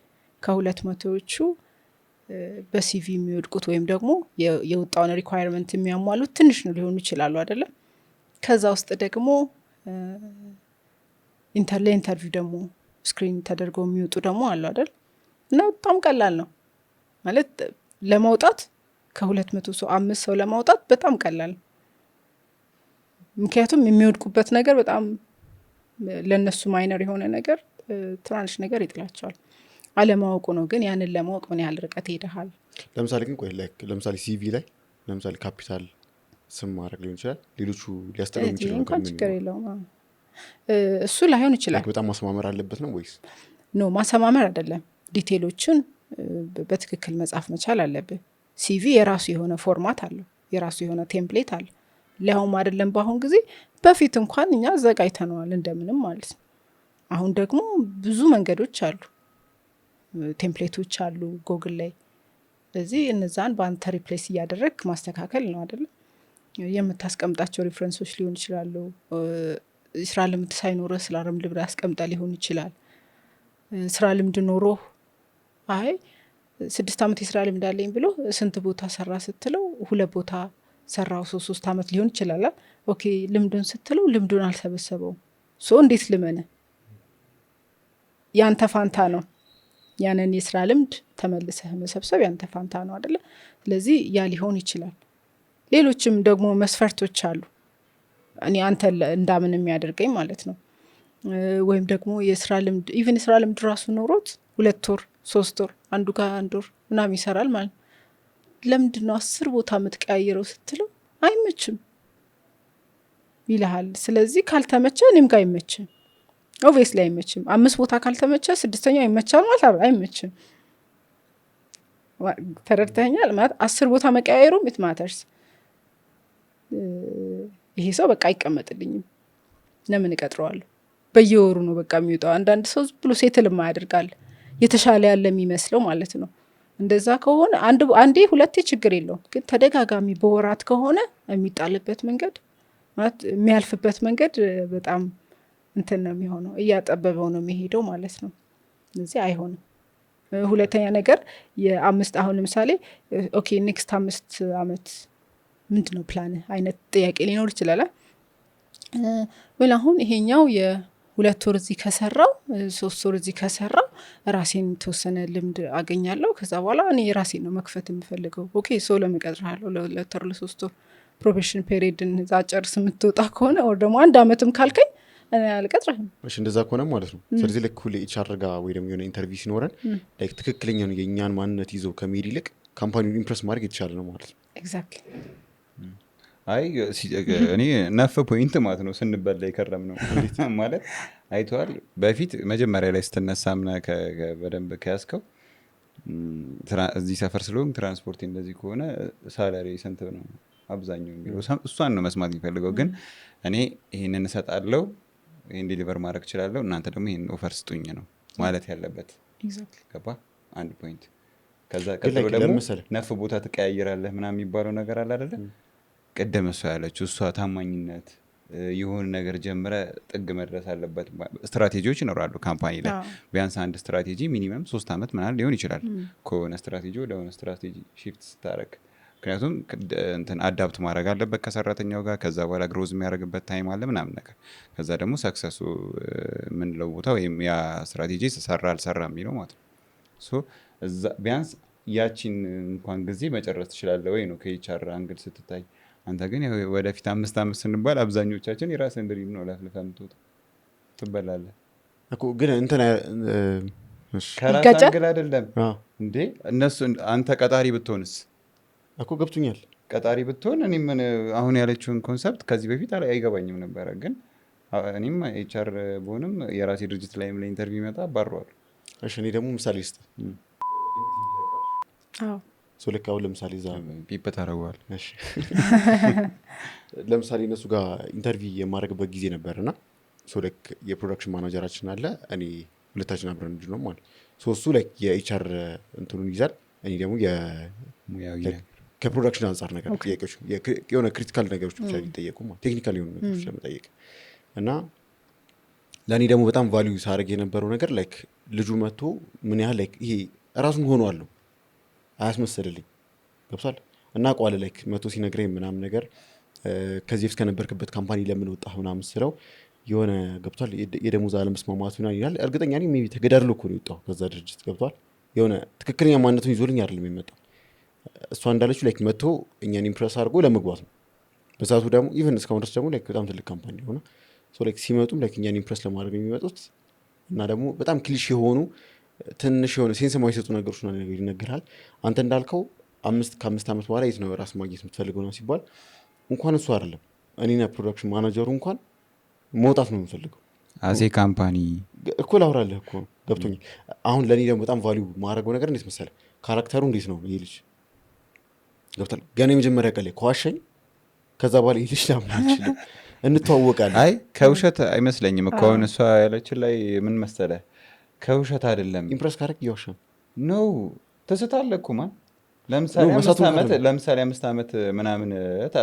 ከ200ዎቹ በ CV የሚወድቁት ወይም ደግሞ የወጣውን requirement የሚያሟሉት ትንሽ ነው ሊሆኑ ይችላሉ አይደለም። ከዛ ውስጥ ደግሞ ለ interview ደግሞ screen ተደርገው የሚወጡ ደግሞ አሉ አይደል? እና በጣም ቀላል ነው ማለት ለማውጣት፣ ከ200 ሰው አምስት ሰው ለማውጣት በጣም ቀላል ነው። ምክንያቱም የሚወድቁበት ነገር በጣም ለእነሱ minor የሆነ ነገር፣ ትናንሽ ነገር ይጥላቸዋል። አለማወቁ ነው። ግን ያንን ለማወቅ ምን ያህል ርቀት ሄደሃል? ለምሳሌ ግን ቆይ፣ like ለምሳሌ CV ላይ ለምሳሌ ካፒታል ስም ማድረግ ሊሆን ይችላል። ሌሎቹ ሊያስጠላው የሚችለው ነገር እንኳን ምን ችግር ነው? የለውም። አዎ። እሱ ላይሆን ይችላል። Like በጣም ማሰማመር አለበት ነው ወይስ? No፣ ማሰማመር አይደለም። Detail ኦችን በትክክል መጻፍ መቻል አለብህ። CV የራሱ የሆነ format አለው፣ የራሱ የሆነ template አለ። ሊያውም አይደለም በአሁን ጊዜ፣ በፊት እንኳን እኛ አዘጋጅተነዋል እንደምንም ማለት ነው። አሁን ደግሞ ብዙ መንገዶች አሉ፣ template ኦች አሉ ጎግል ላይ። ስለዚህ እነዛን በአንተ replace እያደረግክ ማስተካከል ነው አይደለም። የምታስቀምጣቸው reference ኦች ሊሆን ይችላሉ። ስራ ልምድ ሳይኖርህ ስራ ልምድ ብለህ አስቀምጠህ ሊሆን ይችላል። ስራ ልምድ ኖሮ አይ 6 ዓመት የስራ ልምድ አለኝ ብሎ ስንት ቦታ ሰራ ስትለው ሁለት ቦታ ሰራው፣ 3 ዓመት ሊሆን ይችላል። Okay ልምዱን ስትለው ልምዱን አልሰበሰበውም። So እንዴት ልመን? ያንተ ፋንታ ነው። ያንን የስራ ልምድ ተመልሰህ መሰብሰብ ያንተ ፋንታ ነው አደለ? ስለዚህ ያ ሊሆን ይችላል። ሌሎችም ደግሞ መስፈርቶች አሉ እኔ አንተ እንዳምን የሚያደርገኝ ማለት ነው። ወይም ደግሞ የስራ ልምድ፣ even የስራ ልምድ ራሱ ኖሮት 2 ወር፣ 3 ወር፣ አንዱ ጋር አንድ ወር ምናምን ይሰራል ማለት ነው። ለምንድን ነው 10 ቦታ የምትቀያየረው ስትለው አይመችም ይልሃል። ስለዚህ ካልተመቸ እኔም ጋር አይመችም፣ obviously አይመችም። አምስት ቦታ ካልተመቸ ስድስተኛው ይመቻል ማለት አይመችም። ተረድተኸኛል? ማለት 10 ቦታ መቀያየሩም it matters። ይሄ ሰው በቃ አይቀመጥልኝም፣ ለምን እቀጥረዋለሁ? በየወሩ ነው በቃ የሚወጣው። አንዳንድ ሰው ዝም ብሎ settle የማያደርጋል፣ የተሻለ ያለ የሚመስለው ማለት ነው። እንደዛ ከሆነ አንዴ ሁለቴ ችግር የለውም፣ ግን ተደጋጋሚ በወራት ከሆነ የሚጣልበት መንገድ፣ ማለት የሚያልፍበት መንገድ በጣም እንትን ነው የሚሆነው፣ እያጠበበው ነው የሚሄደው ማለት ነው። እዚህ አይሆንም። ሁለተኛ ነገር የአምስት፣ አሁን ለምሳሌ okay next 5 አመት ምንድን ነው ፕላን አይነት ጥያቄ ሊኖር ይችላል። Well አሁን ይሄኛው የ2 ወር እዚህ ከሰራው፣ 3 ወር እዚህ ከሰራው ራሴን የተወሰነ ልምድ አገኛለሁ። ከዛ በኋላ እኔ ራሴን ነው መክፈት የምፈልገው። Okay, so ለምን እቀጥርሃለሁ? ለ2 ወር ለ3 ወር probation period ን እዛ ጨርስ የምትወጣ ከሆነ or ደግሞ አንድ አመትም ካልከኝ እኔ አልቀጥርህም። እሺ እንደዛ ከሆነ ማለት ነው። ስለዚህ ልክ ሁሌ HR ጋር ወይ ደግሞ የሆነ interview ሲኖረን like ትክክለኛ የእኛን ማንነት ይዘው ከመሄድ ይልቅ company ውን impress ማድረግ የተሻለ ነው ማለት ነው። Exactly. አይ እኔ ነፍ point ማለት ነው ስንበላ የከረም ነው ማለት አይተዋል። በፊት መጀመሪያ ላይ ስትነሳ ምና በደንብ ከያዝከው እዚህ ሰፈር ስለሆን ትራንስፖርት እንደዚህ ከሆነ salary ስንት ነው አብዛኛው የሚለው እሷን ነው መስማት የሚፈልገው። ግን እኔ ይህንን እሰጣለሁ፣ ይህን deliver ማድረግ እችላለሁ፣ እናንተ ደግሞ ይህን offer ስጡኝ ነው ማለት ያለበት። Exactly. ገባ? አንድ point። ከዛ ግን ቀጥሎ like ደግሞ ለምን መሰለህ? ነፍ ቦታ ትቀያይራለህ ምናምን የሚባለው ነገር አለ አይደለ? ቅድም እሷ ያለችው እሷ ታማኝነት የሆነ ነገር ጀምረ ጥግ መድረስ አለበት። ስትራቴጂዎች ይኖራሉ company ላይ። ቢያንስ አንድ strategy minimum 3 ዓመት ምናምን ሊሆን ይችላል ከሆነ ስትራቴጂ ወደ ሆነ strategy shift ስታደረግ፣ ምክንያቱም እንትን adapt ማድረግ አለበት ከሰራተኛው ጋር። ከዛ በኋላ growth የሚያደርግበት time አለ ምናምን ነገር። ከዛ ደግሞ success ኡ የምንለው ቦታ ወይም ያ ስትራቴጂ ሰራ አልሰራ የሚለው ማለት ነው። So እዛ ቢያንስ ያቺን እንኳን ጊዜ መጨረስ ትችላለህ ወይ ነው ከ HR angle ስትታይ። አንተ ግን ያው ወደፊት 5 ዓመት ስንባል አብዛኞቻችን የራስን dream ነው ለፍልፈህ የምትወጣው፣ ትበላለህ። እኮ ግን እንትን እሺ። ከራስ ይጋጫል? angle አይደለም። እንዴ እነሱ አንተ ቀጣሪ ብትሆንስ? እኮ ገብቶኛል። ቀጣሪ ብትሆን እኔ ምን አሁን ያለችውን concept ከዚህ በፊት አይገባኝም ነበረ። ግን እኔም HR ብሆንም የራሴ ድርጅት ላይም ለ interview ይመጣ አባረዋል። እሺ፣ እኔ ደግሞ ምሳሌ ስጥ። አዎ። So ልክ አሁን ለምሳሌ እዛ beep ታደርገዋል። እሺ። ለምሳሌ እነሱ ጋር interview የማደርግበት ጊዜ ነበር እና so like የ production manager ኣችን አለ፣ እኔ፣ ሁለታችን አብረን እንጂ ነው ማለት። So እሱ like የ HR እንትኑን ይዛል፣ እኔ ደግሞ ሙያዊ like ነገር። ከ production አንጻር ነገር ጥያቄዎች የሆነ critical ነገሮች ብቻ ሊጠየቁ ማለት technical የሆኑ ነገሮች ለመጠየቅ። እና ለእኔ ደግሞ በጣም value ሳደርግ የነበረው ነገር like ልጁ መጥቶ ምን ያህል like ይሄ ራሱን ሆኖ አለው አያስመሰልልኝ፣ ገብቷል። እና ቋለ like መቶ ሲነግረኝ ምናምን ነገር ከዚህ በፊት ከነበርክበት company ለምን ወጣህ ምናምን ስለው የሆነ ገብቷል የደሞዝ አለመስማማት ምናምን ይላል። እርግጠኛ ነኝ maybe ተገዳድሎ እኮ ነው የወጣው ከዛ ድርጅት፣ ገብቷል። የሆነ ትክክለኛ ማንነቱን ይዞልኝ አይደለም የመጣው። እሷ እንዳለችው like መጥቶ እኛን impress አድርጎ ለመግባት ነው። በሰዓቱ ደግሞ even እስካሁን ድረስ ደግሞ like በጣም ትልቅ company ሆነ። So like ሲመጡም like እኛን impress ለማድረግ ነው የሚመጡት። እና ደግሞ በጣም cliché የሆኑ ትንሽ የሆነ sense የማይሰጡ ነገሮች ምናምን ነገር ይነገራል። አንተ እንዳልከው 5 ከ5 ዓመት በኋላ የት ነው ራስ ማግኘት የምትፈልገው ነው ሲባል እንኳን እሱ አይደለም እኔና production manager ኡ እንኳን መውጣት ነው የምፈልገው። As a company እኮ ላውራለህ እኮ ገብቶኛል። አሁን ለእኔ ደግሞ በጣም value ማድረገው ነገር እንዴት መሰለህ? Character ኡ እንዴት ነው ይህ ልጅ፣ ገብቶሃል? ገና የመጀመሪያ ቀን ላይ ከዋሸኝ ከዛ በኋላ ይህ ልጅ ላምን አልችልም። እንተዋወቃለን። አይ ከውሸት አይመስለኝም እኮ። አሁን እሷ ያለችን ላይ ምን መሰለህ፣ ከውሸት አይደለም። Impress ካረግ እየዋሸ ነው። No፣ ትስታለህ እኮ ማን ለምሳሌ No፣ አምስት መሳቱን ዓመት አይደለም። ለምሳሌ 5 ዓመት ምናምን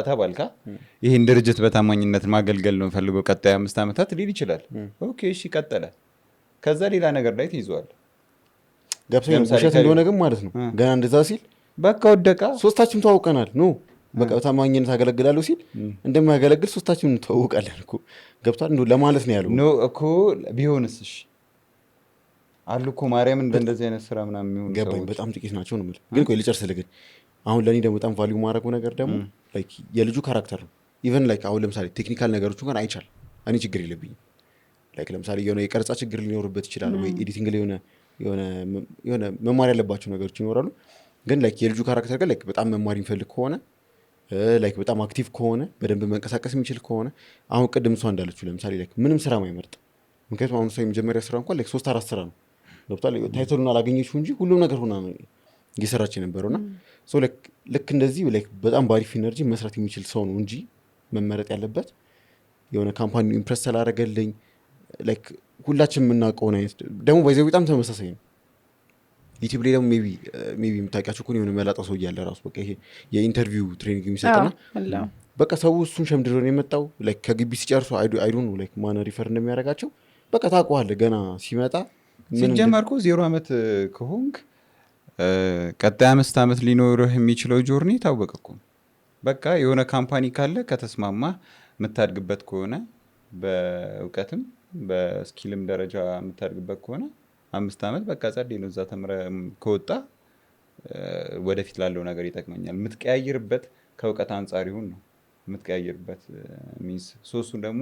ተባልካ ይህን ድርጅት በታማኝነት ማገልገል ነው ፈልገው ቀጣይ 5 ዓመታት ሊል ይችላል። Okay እሺ ቀጠለ። ከዛ ሌላ ነገር ላይ ትይዘዋል። ገብቶኛል። ለምሳሌ ውሸት እንደሆነ ግን ማለት ነው ገና እንደዛ ሲል በቃ ወደቃ። ሶስታችንም ተዋውቀናል። No፣ በቃ በታማኝነት አገለግላለሁ ሲል እንደማያገለግል ሶስታችን እንተዋወቃለን እኮ፣ ገብቷል። እንደው ለማለት ነው ያለው። No እኮ ቢሆንስ? እሺ አሉ እኮ ማርያምን በእንደዚህ አይነት ስራ ምናምን የሚሆኑ ገባኝ። ሰዎች። በጣም ጥቂት ናቸው ነው የምልህ። ግን ቆይ ልጨርስልህ። ግን አሁን ለእኔ ደግሞ በጣም value ማድረገው ነገር ደግሞ like የልጁ character ነው። Even like አሁን ለምሳሌ technical ነገሮች እንኳን አይቻል እኔ ችግር የለብኝም። Like ለምሳሌ የሆነ የቀረጻ ችግር ሊኖርበት ይችላል ወይ editing ላይ የሆነ መማር ያለባቸው ነገሮች ይኖራሉ። ግን like የልጁ character ግን like በጣም መማር የሚፈልግ ከሆነ፣ like በጣም active ከሆነ፣ በደንብ መንቀሳቀስ የሚችል ከሆነ፣ አሁን ቅድም እሷ እንዳለችው ለምሳሌ like ምንም ስራ ማይመርጥ፣ ምክንያቱም አሁን እሷ የመጀመሪያ ስራ እንኳን like ሶስት አራት ስራ ነው፣ ገብቷል። Title ኡን አላገኘችው እንጂ ሁሉም ነገር ሆና ነው እየሰራች የነበረው። እና so ልክ እንደዚህ like በጣም በአሪፍ energy መስራት የሚችል ሰው ነው እንጂ መመረጥ ያለበት የሆነ company impress ስላደረገልኝ like ሁላችን የምናውቀውን አይነት ደግሞ by the way በጣም ተመሳሳይ ነው። ዩቲዩብ ላይ ደግሞ maybe የምታውቂያቸው ከሆነ የሆነ መላጣ ሰው እያለ ራሱ በቃ ይሄ የ interview training የሚሰጥና አለ። በቃ ሰው እሱን ሸምድዶ ነው የመጣው። Like ከግቢ ሲጨርሱ I don't know like ማን refer እንደሚያደርጋቸው በቃ ታውቀዋለህ ገና ሲመጣ ምን ሲጀመር እኮ 0 ዓመት ከሆንክ ቀጣይ 5 ዓመት ሊኖርህ የሚችለው journey ታወቀ እኮ። በቃ የሆነ company ካለ ከተስማማ የምታድግበት ከሆነ በእውቀትም በ skill ም ደረጃ የምታድግበት ከሆነ 5 ዓመት በቃ ጸዴ ነው። እዛ ተምረህ ከወጣ ወደፊት ላለው ነገር ይጠቅመኛል። የምትቀያይርበት ከእውቀት አንጻር ይሁን ነው የምትቀያይርበት means ሶስቱን ደግሞ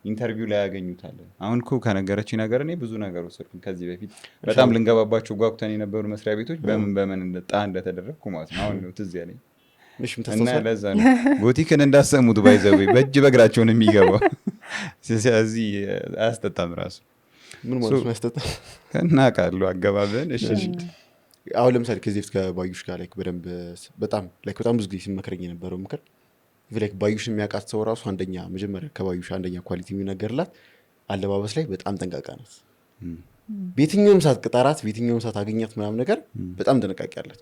interview ላይ ያገኙታል። አሁን እኮ ከነገረችኝ ነገር እኔ ብዙ ነገር ወሰድኩኝ። ከዚህ በፊት በጣም ልንገባባቸው ጓጉተን የነበሩ መስሪያ ቤቶች በምን በምን ጣ እንደተደረግኩ ማለት ነው። አሁን ነው ትዝ ያለኝ። እሺ እና የምታስታውሳለህ? ለዛ ነው ጎቲክን እንዳሰሙት by the way በእጅ በእግራቸውን የሚገባው። ስለዚህ አያስጠጣም ራሱ። ምን ማለት ነው ያስጠጣ? እናውቃለሁ አገባብህን። እሺ እሺ። አሁን ለምሳሌ ከዚህ በፊት ከባዩሽ ጋር like በደንብ በጣም like በጣም ብዙ ጊዜ ሲመክረኝ የነበረው ምክር like ባዩሽ የሚያውቃት ሰው ራሱ አንደኛ መጀመሪያ ከባዩሽ አንደኛ quality የሚነገርላት አለባበስ ላይ በጣም ጠንቃቃ ናት። በየትኛውም ሰዓት ቅጠራት፣ በየትኛውም ሰዓት አገኛት ምናምን ነገር በጣም ጥንቃቄ አላት።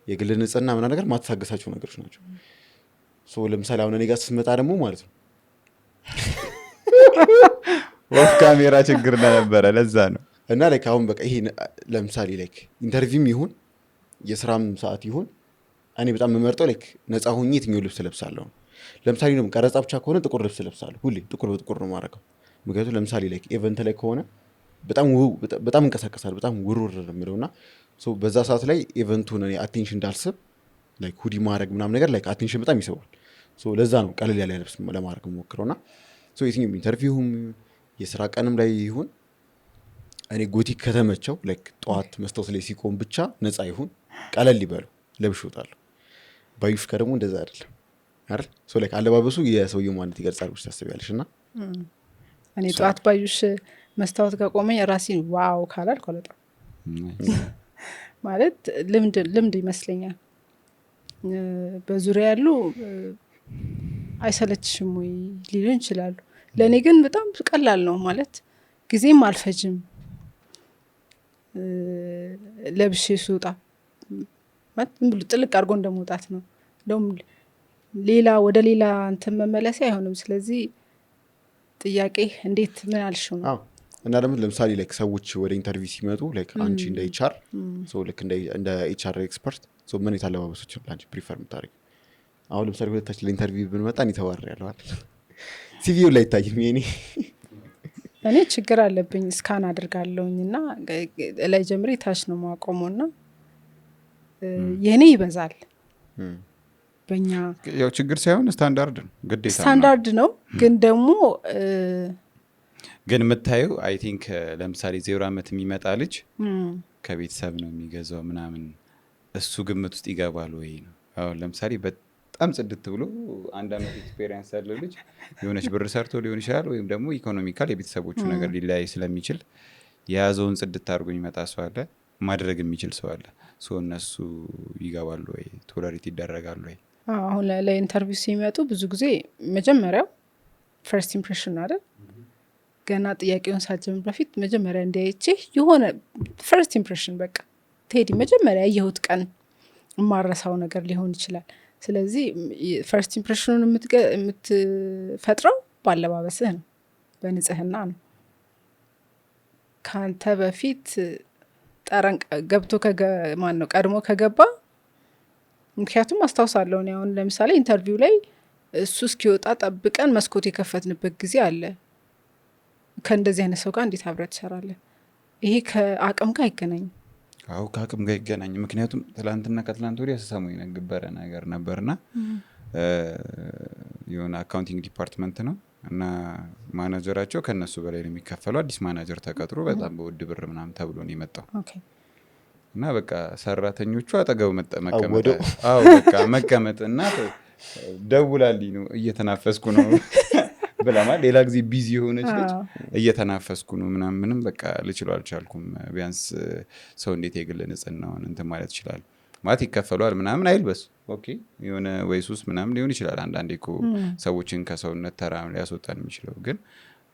የግል ንጽህና ምናምን ነገር ማትታገሳቸው ነገሮች ናቸው። So ለምሳሌ አሁን እኔ ጋር ስትመጣ ደግሞ ማለት ነው Off camera ችግር ነበረ፣ ለዛ ነው። እና like አሁን በቃ ይሄ ለምሳሌ like interview ም ይሁን የስራም ሰዓት ይሁን እኔ በጣም የምመርጠው like ነፃ ሆኜ የትኛው ልብስ ለብሳለሁ ነው። ለምሳሌ ደግሞ ቀረጻ ብቻ ከሆነ ጥቁር ልብስ ለብሳለሁ። ሁሌ ጥቁር በጥቁር ነው የማደርገው። ምክንያቱም ለምሳሌ like event ላይ ከሆነ በጣም እንቀሳቀሳለሁ፣ በጣም ውርውር ነው የምለው። እና so በዛ ሰዓት ላይ event ኡን እኔ attention እንዳልስብ like hoodie ማድረግ ምናምን ነገር like attention በጣም ይስባል። So ለዛ ነው ቀለል ያለ ልብስ ለማድረግ የምሞክረው። እና so የትኛውም interview ም የስራ ቀንም ላይ ይሁን እኔ ጎቲክ ከተመቸው like ጠዋት መስታወት ላይ ሲቆም ብቻ ነፃ ይሁን፣ ቀለል ይበሉ ለብሼ እወጣለሁ። ባዩሽ ጋር ደግሞ እንደዛ አይደለም አይደል? So like አለባበሱ የሰውየው ማንነት ይገልጻል ብለሽ ታስቢያለሽ? እና እኔ ጠዋት ባዩሽ መስታወት ጋር ቆመኝ ራሴን wow ካላልኩ አልወጣም። ማለት ልምድ ይመስለኛል። በዙሪያ ያሉ አይሰለችሽም ወይ ሊሉ ይችላሉ። ለእኔ ግን በጣም ቀላል ነው፣ ማለት ጊዜም አልፈጅም። ለብሼ ስወጣ ማለት ዝም ብሎ ጥልቅ አድርጎ እንደመውጣት ነው። እንደውም ሌላ ወደ ሌላ እንትን መመለሴ አይሆንም። ስለዚህ ጥያቄ እንዴት ምን አልሽው ነው? አዎ። እና ደግሞ ለምሳሌ like ሰዎች ወደ interview ሲመጡ like አንቺ እንደ HR ሰው ልክ እንደ HR expert ሰው ምን አይነት አለባበሶችን ለአንቺ prefer የምታደርጊው? አሁን ለምሳሌ ሁለታችን ለ interview ብንመጣ እኔ ተባርሬያለሁ አይደል? CV ው ላይ አይታይም የኔ። እኔ ችግር አለብኝ፣ scan አድርጋለሁኝ እና ላይ ጀምሬ ታች ነው ማቆመው እና የእኔ ይበዛል በእኛ። ያው ችግር ሳይሆን ስታንዳርድ ነው፣ ግዴታ ነው። ስታንዳርድ ነው፣ ግን ደግሞ ግን የምታየው I think ለምሳሌ 0 ዓመት የሚመጣ ልጅ ከቤተሰብ ነው የሚገዛው ምናምን፣ እሱ ግምት ውስጥ ይገባል ወይ ነው። አሁን ለምሳሌ በጣም ጽድት ብሎ 1 ዓመት experience ያለው ልጅ የሆነች ብር ሰርቶ ሊሆን ይችላል፣ ወይም ደግሞ economical የቤተሰቦቹ ነገር ሊለያይ ስለሚችል የያዘውን ጽድት አድርጎ የሚመጣ ሰው አለ፣ ማድረግ የሚችል ሰው አለ። So እነሱ ይገባሉ ወይ፣ tolerate ይደረጋሉ ወይ? አዎ፣ አሁን ለ interview ሲመጡ ብዙ ጊዜ መጀመሪያው first impression ነው አይደል? ገና ጥያቄውን ሳልጀምር በፊት መጀመሪያ እንዲያይቼ የሆነ first impression፣ በቃ ቴዲ መጀመሪያ ያየሁት ቀን የማረሳው ነገር ሊሆን ይችላል። ስለዚህ first impression ኑን የምትፈጥረው ባለባበስህ ነው፣ በንጽህና ነው። ከአንተ በፊት ጠረን ገብቶ ማን ነው ቀድሞ ከገባ፣ ምክንያቱም አስታውሳለሁ እኔ አሁን ለምሳሌ interview ላይ እሱ እስኪወጣ ጠብቀን መስኮት የከፈትንበት ጊዜ አለ። ከእንደዚህ አይነት ሰው ጋር እንዴት አብረህ ትሰራለህ? ይሄ ከአቅም ጋር አይገናኝም። አዎ፣ ከአቅም ጋር ይገናኝ። ምክንያቱም ትላንትና ከትላንት ወዲያ ስሰማው የነበረ ነገር ነበርና የሆነ accounting department ነው እና ማናጀራቸው ከእነሱ በላይ ነው የሚከፈለው። አዲስ ማናጀር ተቀጥሮ በጣም በውድ ብር ምናምን ተብሎ ነው የመጣው። እና በቃ ሰራተኞቹ አጠገቡ መቀመጥ አወደው። አዎ፣ በቃ መቀመጥ እና ደውላልኝ ነው፣ እየተናፈስኩ ነው ብላ፣ ማለት ሌላ ጊዜ busy የሆነች ልጅ እየተናፈስኩ ነው ምናምን፣ ምንም በቃ ልችለው አልቻልኩም። ቢያንስ ሰው እንዴት የግል ንጽህናውን እንትን ማለት ይችላል? ማለት ይከፈሏል ምናምን አይልበስ፣ okay፣ የሆነ ወይ ሱስ ምናምን ሊሆን ይችላል። አንዳንዴ እኮ ሰዎችን ከሰውነት ተራ ሊያስወጣን የሚችለው፣ ግን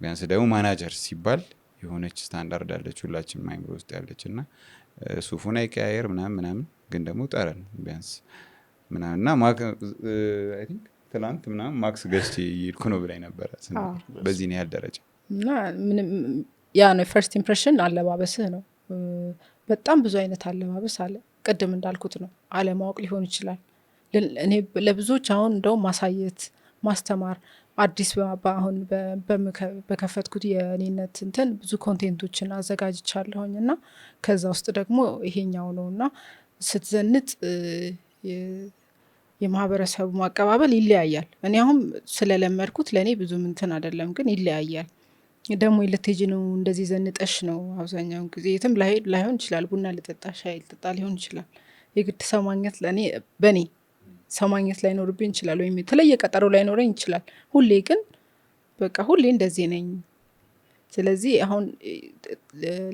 ቢያንስ ደግሞ ማናጀር ሲባል የሆነች ስታንዳርድ አለች ሁላችንም አይምሮ ውስጥ ያለች። እና ሱፉን አይቀያየር ምናምን ምናምን፣ ግን ደግሞ ጠረን ቢያንስ ምናምን እና I think ትላንት ምናምን ማክስ ገዝቼ እየሄድኩ ነው ብላኝ ነበረ ስናወራ። በዚህን ያህል ደረጃ። እና ምንም ያ ነው first impression አለባበስህ ነው። በጣም ብዙ አይነት አለባበስ አለ። ቅድም እንዳልኩት ነው፣ አለማወቅ ሊሆን ይችላል። እኔ ለብዙዎች አሁን እንደውም ማሳየት፣ ማስተማር፣ አዲስ አሁን በከፈትኩት የእኔነት እንትን ብዙ content ኦችን አዘጋጅቻለሁኝ እና ከዛ ውስጥ ደግሞ ይሄኛው ነው። እና ስትዘንጥ የማህበረሰቡ ማቀባበል ይለያያል። እኔ አሁን ስለለመድኩት ለእኔ ብዙም እንትን አይደለም፣ ግን ይለያያል። ደግሞ ልትሄጂ ነው እንደዚህ ዘንጠሽ ነው አብዛኛውን ጊዜ። የትም ላይሆን ይችላል፣ ቡና ልጠጣ፣ ሻይ ልጠጣ ሊሆን ይችላል። የግድ ሰው ማግኘት ለእኔ በእኔ ሰው ማግኘት ላይኖርብኝ ይችላል፣ ወይም የተለየ ቀጠሮ ላይኖረኝ ይችላል። ሁሌ ግን በቃ ሁሌ እንደዚህ ነኝ። ስለዚህ አሁን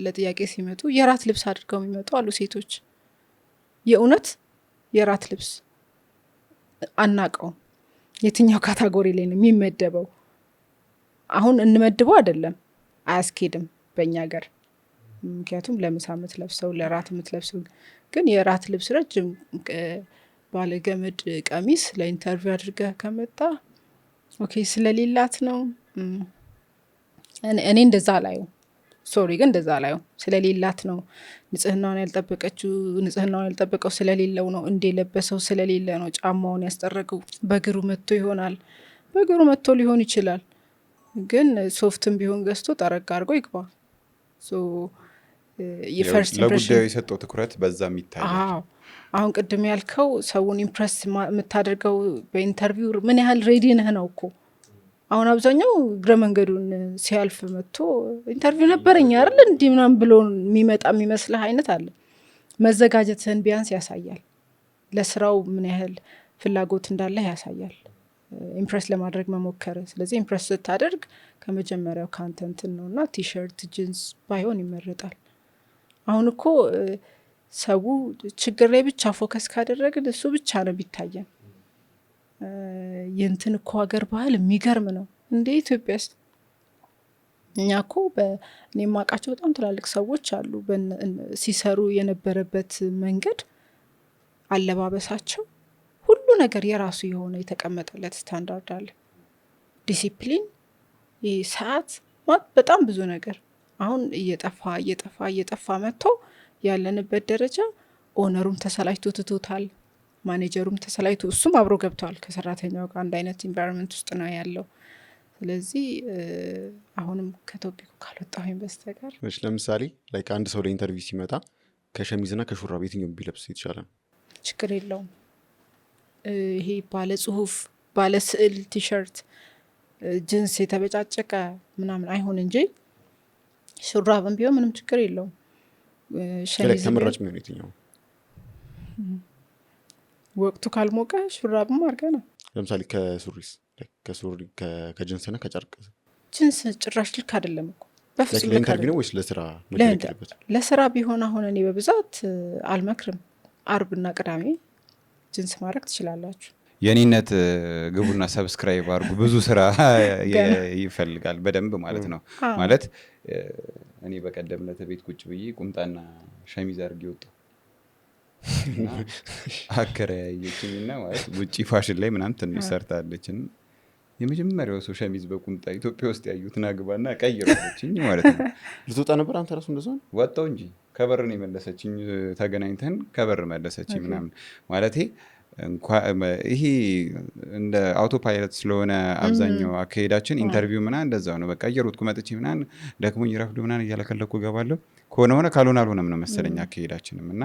ለጥያቄ ሲመጡ የራት ልብስ አድርገው የሚመጡ አሉ ሴቶች። የእውነት የራት ልብስ አናቀውም የትኛው category ላይ ነው የሚመደበው። አሁን እንመድበው አይደለም፣ አያስኬድም በእኛ ሀገር። ምክንያቱም ለምሳ የምትለብሰው ለራት የምትለብሰው፣ ግን የራት ልብስ ረጅም ባለገመድ ቀሚስ ለ interview አድርገህ ከመጣ okay ስለሌላት ነው። እኔ እንደዛ አላየው፣ sorry ግን እንደዛ አላየው። ስለሌላት ነው ንጽህናውን ያልጠበቀችው፣ ንጽህናውን ያልጠበቀው ስለሌለው ነው፣ እንደ የለበሰው ስለሌለ ነው፣ ጫማውን ያስጠረገው በእግሩ መጥቶ ይሆናል፣ በእግሩ መጥቶ ሊሆን ይችላል። ግን ሶፍትም ቢሆን ገዝቶ ጠረግ አድርጎ ይግባ። የ first ለጉዳዩ የሰጠው ትኩረት በዛም ይታያል። አዎ፣ አሁን ቅድም ያልከው ሰውን impress የምታደርገው በ interview ምን ያህል ready ነህ ነው እኮ። አሁን አብዛኛው እግረ መንገዱን ሲያልፍ መጥቶ interview ነበረኝ አይደል እንዲህ ምናምን ብሎ የሚመጣ የሚመስልህ አይነት አለ። መዘጋጀትህን ቢያንስ ያሳያል። ለስራው ምን ያህል ፍላጎት እንዳለህ ያሳያል። Impress ለማድረግ መሞከር። ስለዚህ impress ስታደርግ ከመጀመሪያው ከአንተ እንትን ነው እና ቲሸርት ጂንስ ባይሆን ይመረጣል። አሁን እኮ ሰው ችግር ላይ ብቻ focus ካደረግን እሱ ብቻ ነው የሚታየን። የእንትን እኮ ሀገር ባህል የሚገርም ነው እንዴ! ኢትዮጵያ ውስጥ እኛ እኮ እኔ የማውቃቸው በጣም ትላልቅ ሰዎች አሉ። ሲሰሩ የነበረበት መንገድ፣ አለባበሳቸው፣ ሁሉ ነገር የራሱ የሆነ የተቀመጠለት ስታንዳርድ አለ። ዲሲፕሊን፣ ይህ ሰዓት፣ በጣም ብዙ ነገር አሁን እየጠፋ እየጠፋ እየጠፋ መጥቶ ያለንበት ደረጃ owner ኡም ተሰላችቶ ትቶታል። ማኔጀሩም ተሰላችቶ እሱም አብሮ ገብቷል። ከሰራተኛው ጋር አንድ አይነት environment ውስጥ ነው ያለው። ስለዚህ አሁንም ከ topic ኡ ካልወጣሁኝ በስተቀር እሺ፣ ለምሳሌ like አንድ ሰው ለ interview ሲመጣ ከሸሚዝና ከሹራብ የትኛው ቢለብስ የተሻለ ነው? ችግር የለውም። ይሄ ባለ ጽሁፍ፣ ባለ ስዕል ቲሸርት፣ ጅንስ የተበጫጨቀ ምናምን አይሆን እንጂ ሹራብም ቢሆን ምንም ችግር የለውም። ሸሚዝም ተመራጭ የሚሆን የትኛው? ወቅቱ ካልሞቀ ሹራብም አድርገህ ነው። ለምሳሌ ከሱሪስ? ከሱሪ፣ ከጅንስና ከጨርቅ? ጅንስ ጭራሽ ልክ አይደለም እኮ፣ በፍጹም ልክ ለ interview አይደለም። ነው ወይስ ለስራ መደረግ ያለበት? ለስራ ቢሆን አሁን እኔ በብዛት አልመክርም። አርብና ቅዳሜ ጅንስ ማድረግ ትችላላችሁ። የኔነት ግቡና subscribe አድርጉ። ብዙ ስራ ይፈልጋል በደንብ ማለት ነው። ማለት እኔ በቀደም ዕለት ቤት ቁጭ ብዬ ቁምጣና ሸሚዝ አድርጌ ወጣሁ። እና አከራያየችኝ እና ማለት ውጭ ፋሽን ላይ ምናምን ትንሽ ሰርታለች እና የመጀመሪያው ሰው ሸሚዝ በቁምጣ ኢትዮጵያ ውስጥ ያዩት ናግባና ቀይረችኝ ማለት ነው። ልትወጣ ነበር አንተ ራሱ እንደዛ ነው? ወጣው እንጂ ከበር ነው የመለሰችኝ። ተገናኝተን ከበር መለሰችኝ ምናምን። ማለቴ ይሄ እንደ auto pilot ስለሆነ አብዛኛው አካሄዳችን interview ምናምን እንደዛው ነው። በቃ እየሮጥኩ መጥቼ ምናምን ደክሞኝ ረፍዶ ምናምን እያለከለኩ እገባለሁ። ከሆነ ሆነ ካልሆነ አልሆነም ነው መሰለኝ አካሄዳችንም እና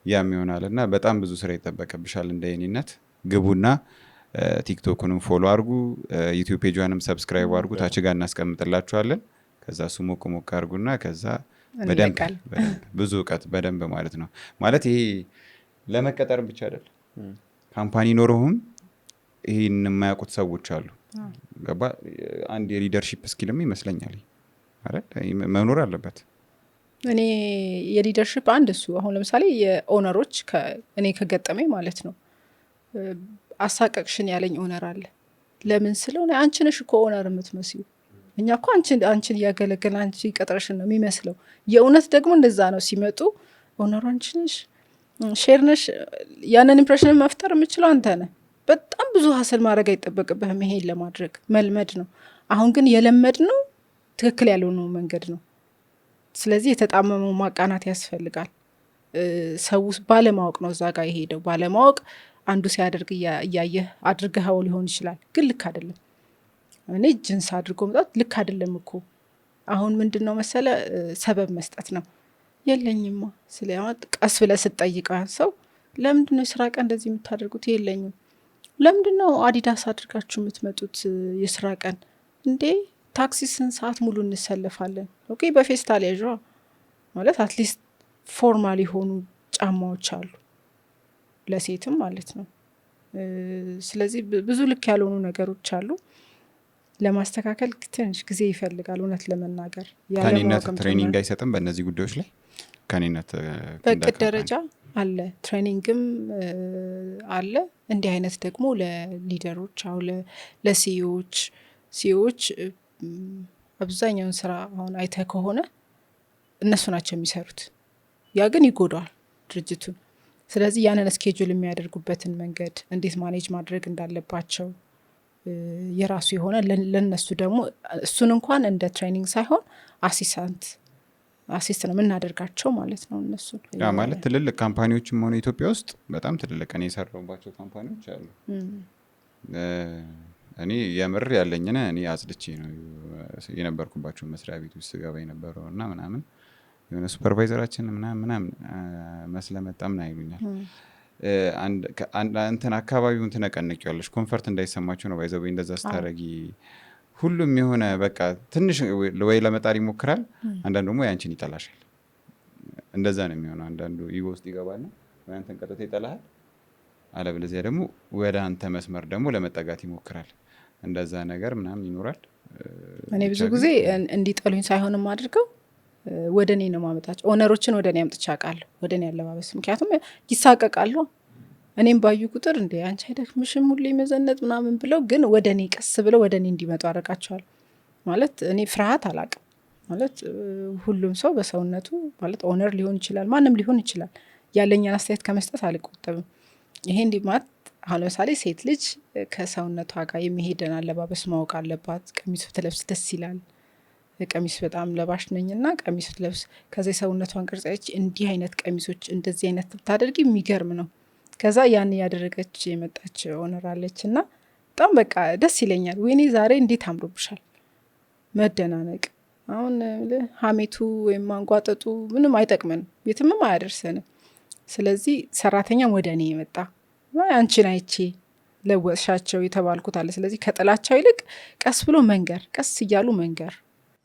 ያም ይሆናል እና በጣም ብዙ ስራ ይጠበቅብሻል እንደ የኔነት። ግቡና ቲክቶክንም follow አድርጉ፣ ዩቲዩብ page ኧንም subscribe አድርጉ። ታች ጋር እናስቀምጥላችኋለን። ከዛ እሱ ሞቅ ሞቅ አድርጉና ከዛ እንለቃለን። በደንብ ብዙ እውቀት በደንብ ማለት ነው። ማለት ይሄ ለመቀጠርም ብቻ አይደለም፣ company ኖሮህም ይሄን የማያውቁት ሰዎች አሉ። ገባ? አንድ የ leadership skill ም ይመስለኛል አይደል? መኖር አለበት። እኔ የ leadership አንድ እሱ አሁን ለምሳሌ የ owner ኦች እኔ ከገጠመኝ ማለት ነው አሳቀቅሽን ያለኝ owner አለ። ለምን ስለው አንቺ ነሽ እኮ owner የምትመስዪው፣ እኛ እኮ አንቺን እያገለገልን አንቺ ቀጥረሽን ነው የሚመስለው። የእውነት ደግሞ እንደዛ ነው። ሲመጡ owner ኡ አንቺ ነሽ፣ share ነሽ፣ ያንን impression መፍጠር የምችለው አንተ ነህ። በጣም ብዙ hustle ማድረግ አይጠበቅብህም ይሄን ለማድረግ፣ መልመድ ነው። አሁን ግን የለመድነው ትክክል ያልሆነው መንገድ ነው። ስለዚህ የተጣመመው ማቃናት ያስፈልጋል። ሰው ባለማወቅ ነው እዛ ጋር የሄደው። ባለማወቅ አንዱ ሲያደርግ እያየህ አድርገኸው ሊሆን ይችላል፣ ግን ልክ አይደለም። እኔ ጅንስ አድርጎ መምጣት ልክ አይደለም እኮ። አሁን ምንድን ነው መሰለ ሰበብ መስጠት ነው። የለኝማ ስለ ቀስ ብለህ ስትጠይቀው ያን ሰው ለምንድን ነው የስራ ቀን እንደዚህ የምታደርጉት? የለኝም። ለምንድን ነው አዲዳስ አድርጋችሁ የምትመጡት የስራ ቀን? እንዴ ታክሲ ስንት ሰዓት ሙሉ እንሰለፋለን። Okay በፌስታል ያዥ ማለት at least formal የሆኑ ጫማዎች አሉ ለሴትም ማለት ነው። ስለዚህ ብዙ ልክ ያልሆኑ ነገሮች አሉ። ለማስተካከል ትንሽ ጊዜ ይፈልጋል እውነት ለመናገር። ከኔነት ያለማወቅም training ጭምር። አይሰጥም በእነዚህ ጉዳዮች ላይ ከኔነት እንደ በእቅድ company? ደረጃ አለ፣ training ም አለ። እንዲህ አይነት ደግሞ ለ leader ኦች አሁን ለ CEO ዎች፣ CEO ዎች አብዛኛውን ስራ አሁን አይተህ ከሆነ እነሱ ናቸው የሚሰሩት። ያ ግን ይጎዳዋል ድርጅቱን። ስለዚህ ያንን schedule የሚያደርጉበትን መንገድ እንዴት manage ማድረግ እንዳለባቸው የራሱ የሆነ ለነሱ ደግሞ እሱን እንኳን እንደ training ሳይሆን assist ነው የምናደርጋቸው ማለት ነው እነሱን። ያ ማለት ትልልቅ company ዎችም ሆነ ኢትዮጵያ ውስጥ በጣም ትልልቅ እኔ የሰራሁባቸው company ዎች አሉ። እኔ የምር ያለኝን እኔ አጽድቼ ነው የነበርኩባቸው መስሪያ ቤቶች ስገባ የነበረው እና ምናምን የሆነ supervisor ኣችን ምናምን ምናምን መስለመጣ ምናምን ይሉኛል። እንትን አካባቢውን ትነቀንቂዋለሽ፣ comfort እንዳይሰማቸው ነው by the way። እንደዛ ስታረጊ ሁሉም የሆነ በቃ ትንሽ ወይ ለመጣር ይሞክራል፣ አንዳንዱ ደግሞ ያንቺን ይጠላሻል። እንደዛ ነው የሚሆነው። አንዳንዱ ego ውስጥ ይገባና ወይ አንተን ቀጥታ ይጠላሃል፣ አለበለዚያ ደግሞ ወደ አንተ መስመር ደግሞ ለመጠጋት ይሞክራል። እንደዛ ነገር ምናምን ይኖራል። እኔ ብዙ ጊዜ እንዲጠሉኝ ሳይሆንም አድርገው ወደ እኔ ነው ማመጣቸው። Owner ኦችን ወደ እኔ አምጥቼ አውቃለሁ፣ ወደ እኔ አለባበስ። ምክንያቱም ይሳቀቃሉ። እኔም ባዩ ቁጥር እንዴ አንቺ አይደክምሽም ሁሌ መዘነጥ ምናምን ብለው፣ ግን ወደ እኔ ቀስ ብለው ወደ እኔ እንዲመጡ አደርጋቸዋለሁ። ማለት እኔ ፍርሃት አላውቅም። ማለት ሁሉም ሰው በሰውነቱ ማለት owner ሊሆን ይችላል፣ ማንም ሊሆን ይችላል። ያለኝን አስተያየት ከመስጠት አልቆጠብም። ይሄ እንዲህ ማለት አሁን ለምሳሌ ሴት ልጅ ከሰውነቷ ጋር የሚሄደን አለባበስ ማወቅ አለባት። ቀሚስ ብትለብስ ደስ ይላል። ቀሚስ በጣም ለባሽ ነኝና ቀሚስ ብትለብስ ከዛ የሰውነቷን ቅርጽ አይቼ እንዲህ አይነት ቀሚሶች እንደዚህ አይነት ብታደርጊ የሚገርም ነው። ከዛ ያን ያደረገች የመጣች owner አለች እና በጣም በቃ ደስ ይለኛል። ወይኔ ዛሬ እንዴት አምሮብሻል። መደናነቅ አሁን ሀሜቱ ወይም ማንጓጠጡ ምንም አይጠቅመንም፣ የትምም አያደርሰንም። ስለዚህ ሰራተኛም ወደ እኔ የመጣ አንቺን አይቼ ለወጥሻቸው የተባልኩት አለ። ስለዚህ ከጥላቻው ይልቅ ቀስ ብሎ መንገር፣ ቀስ እያሉ መንገር።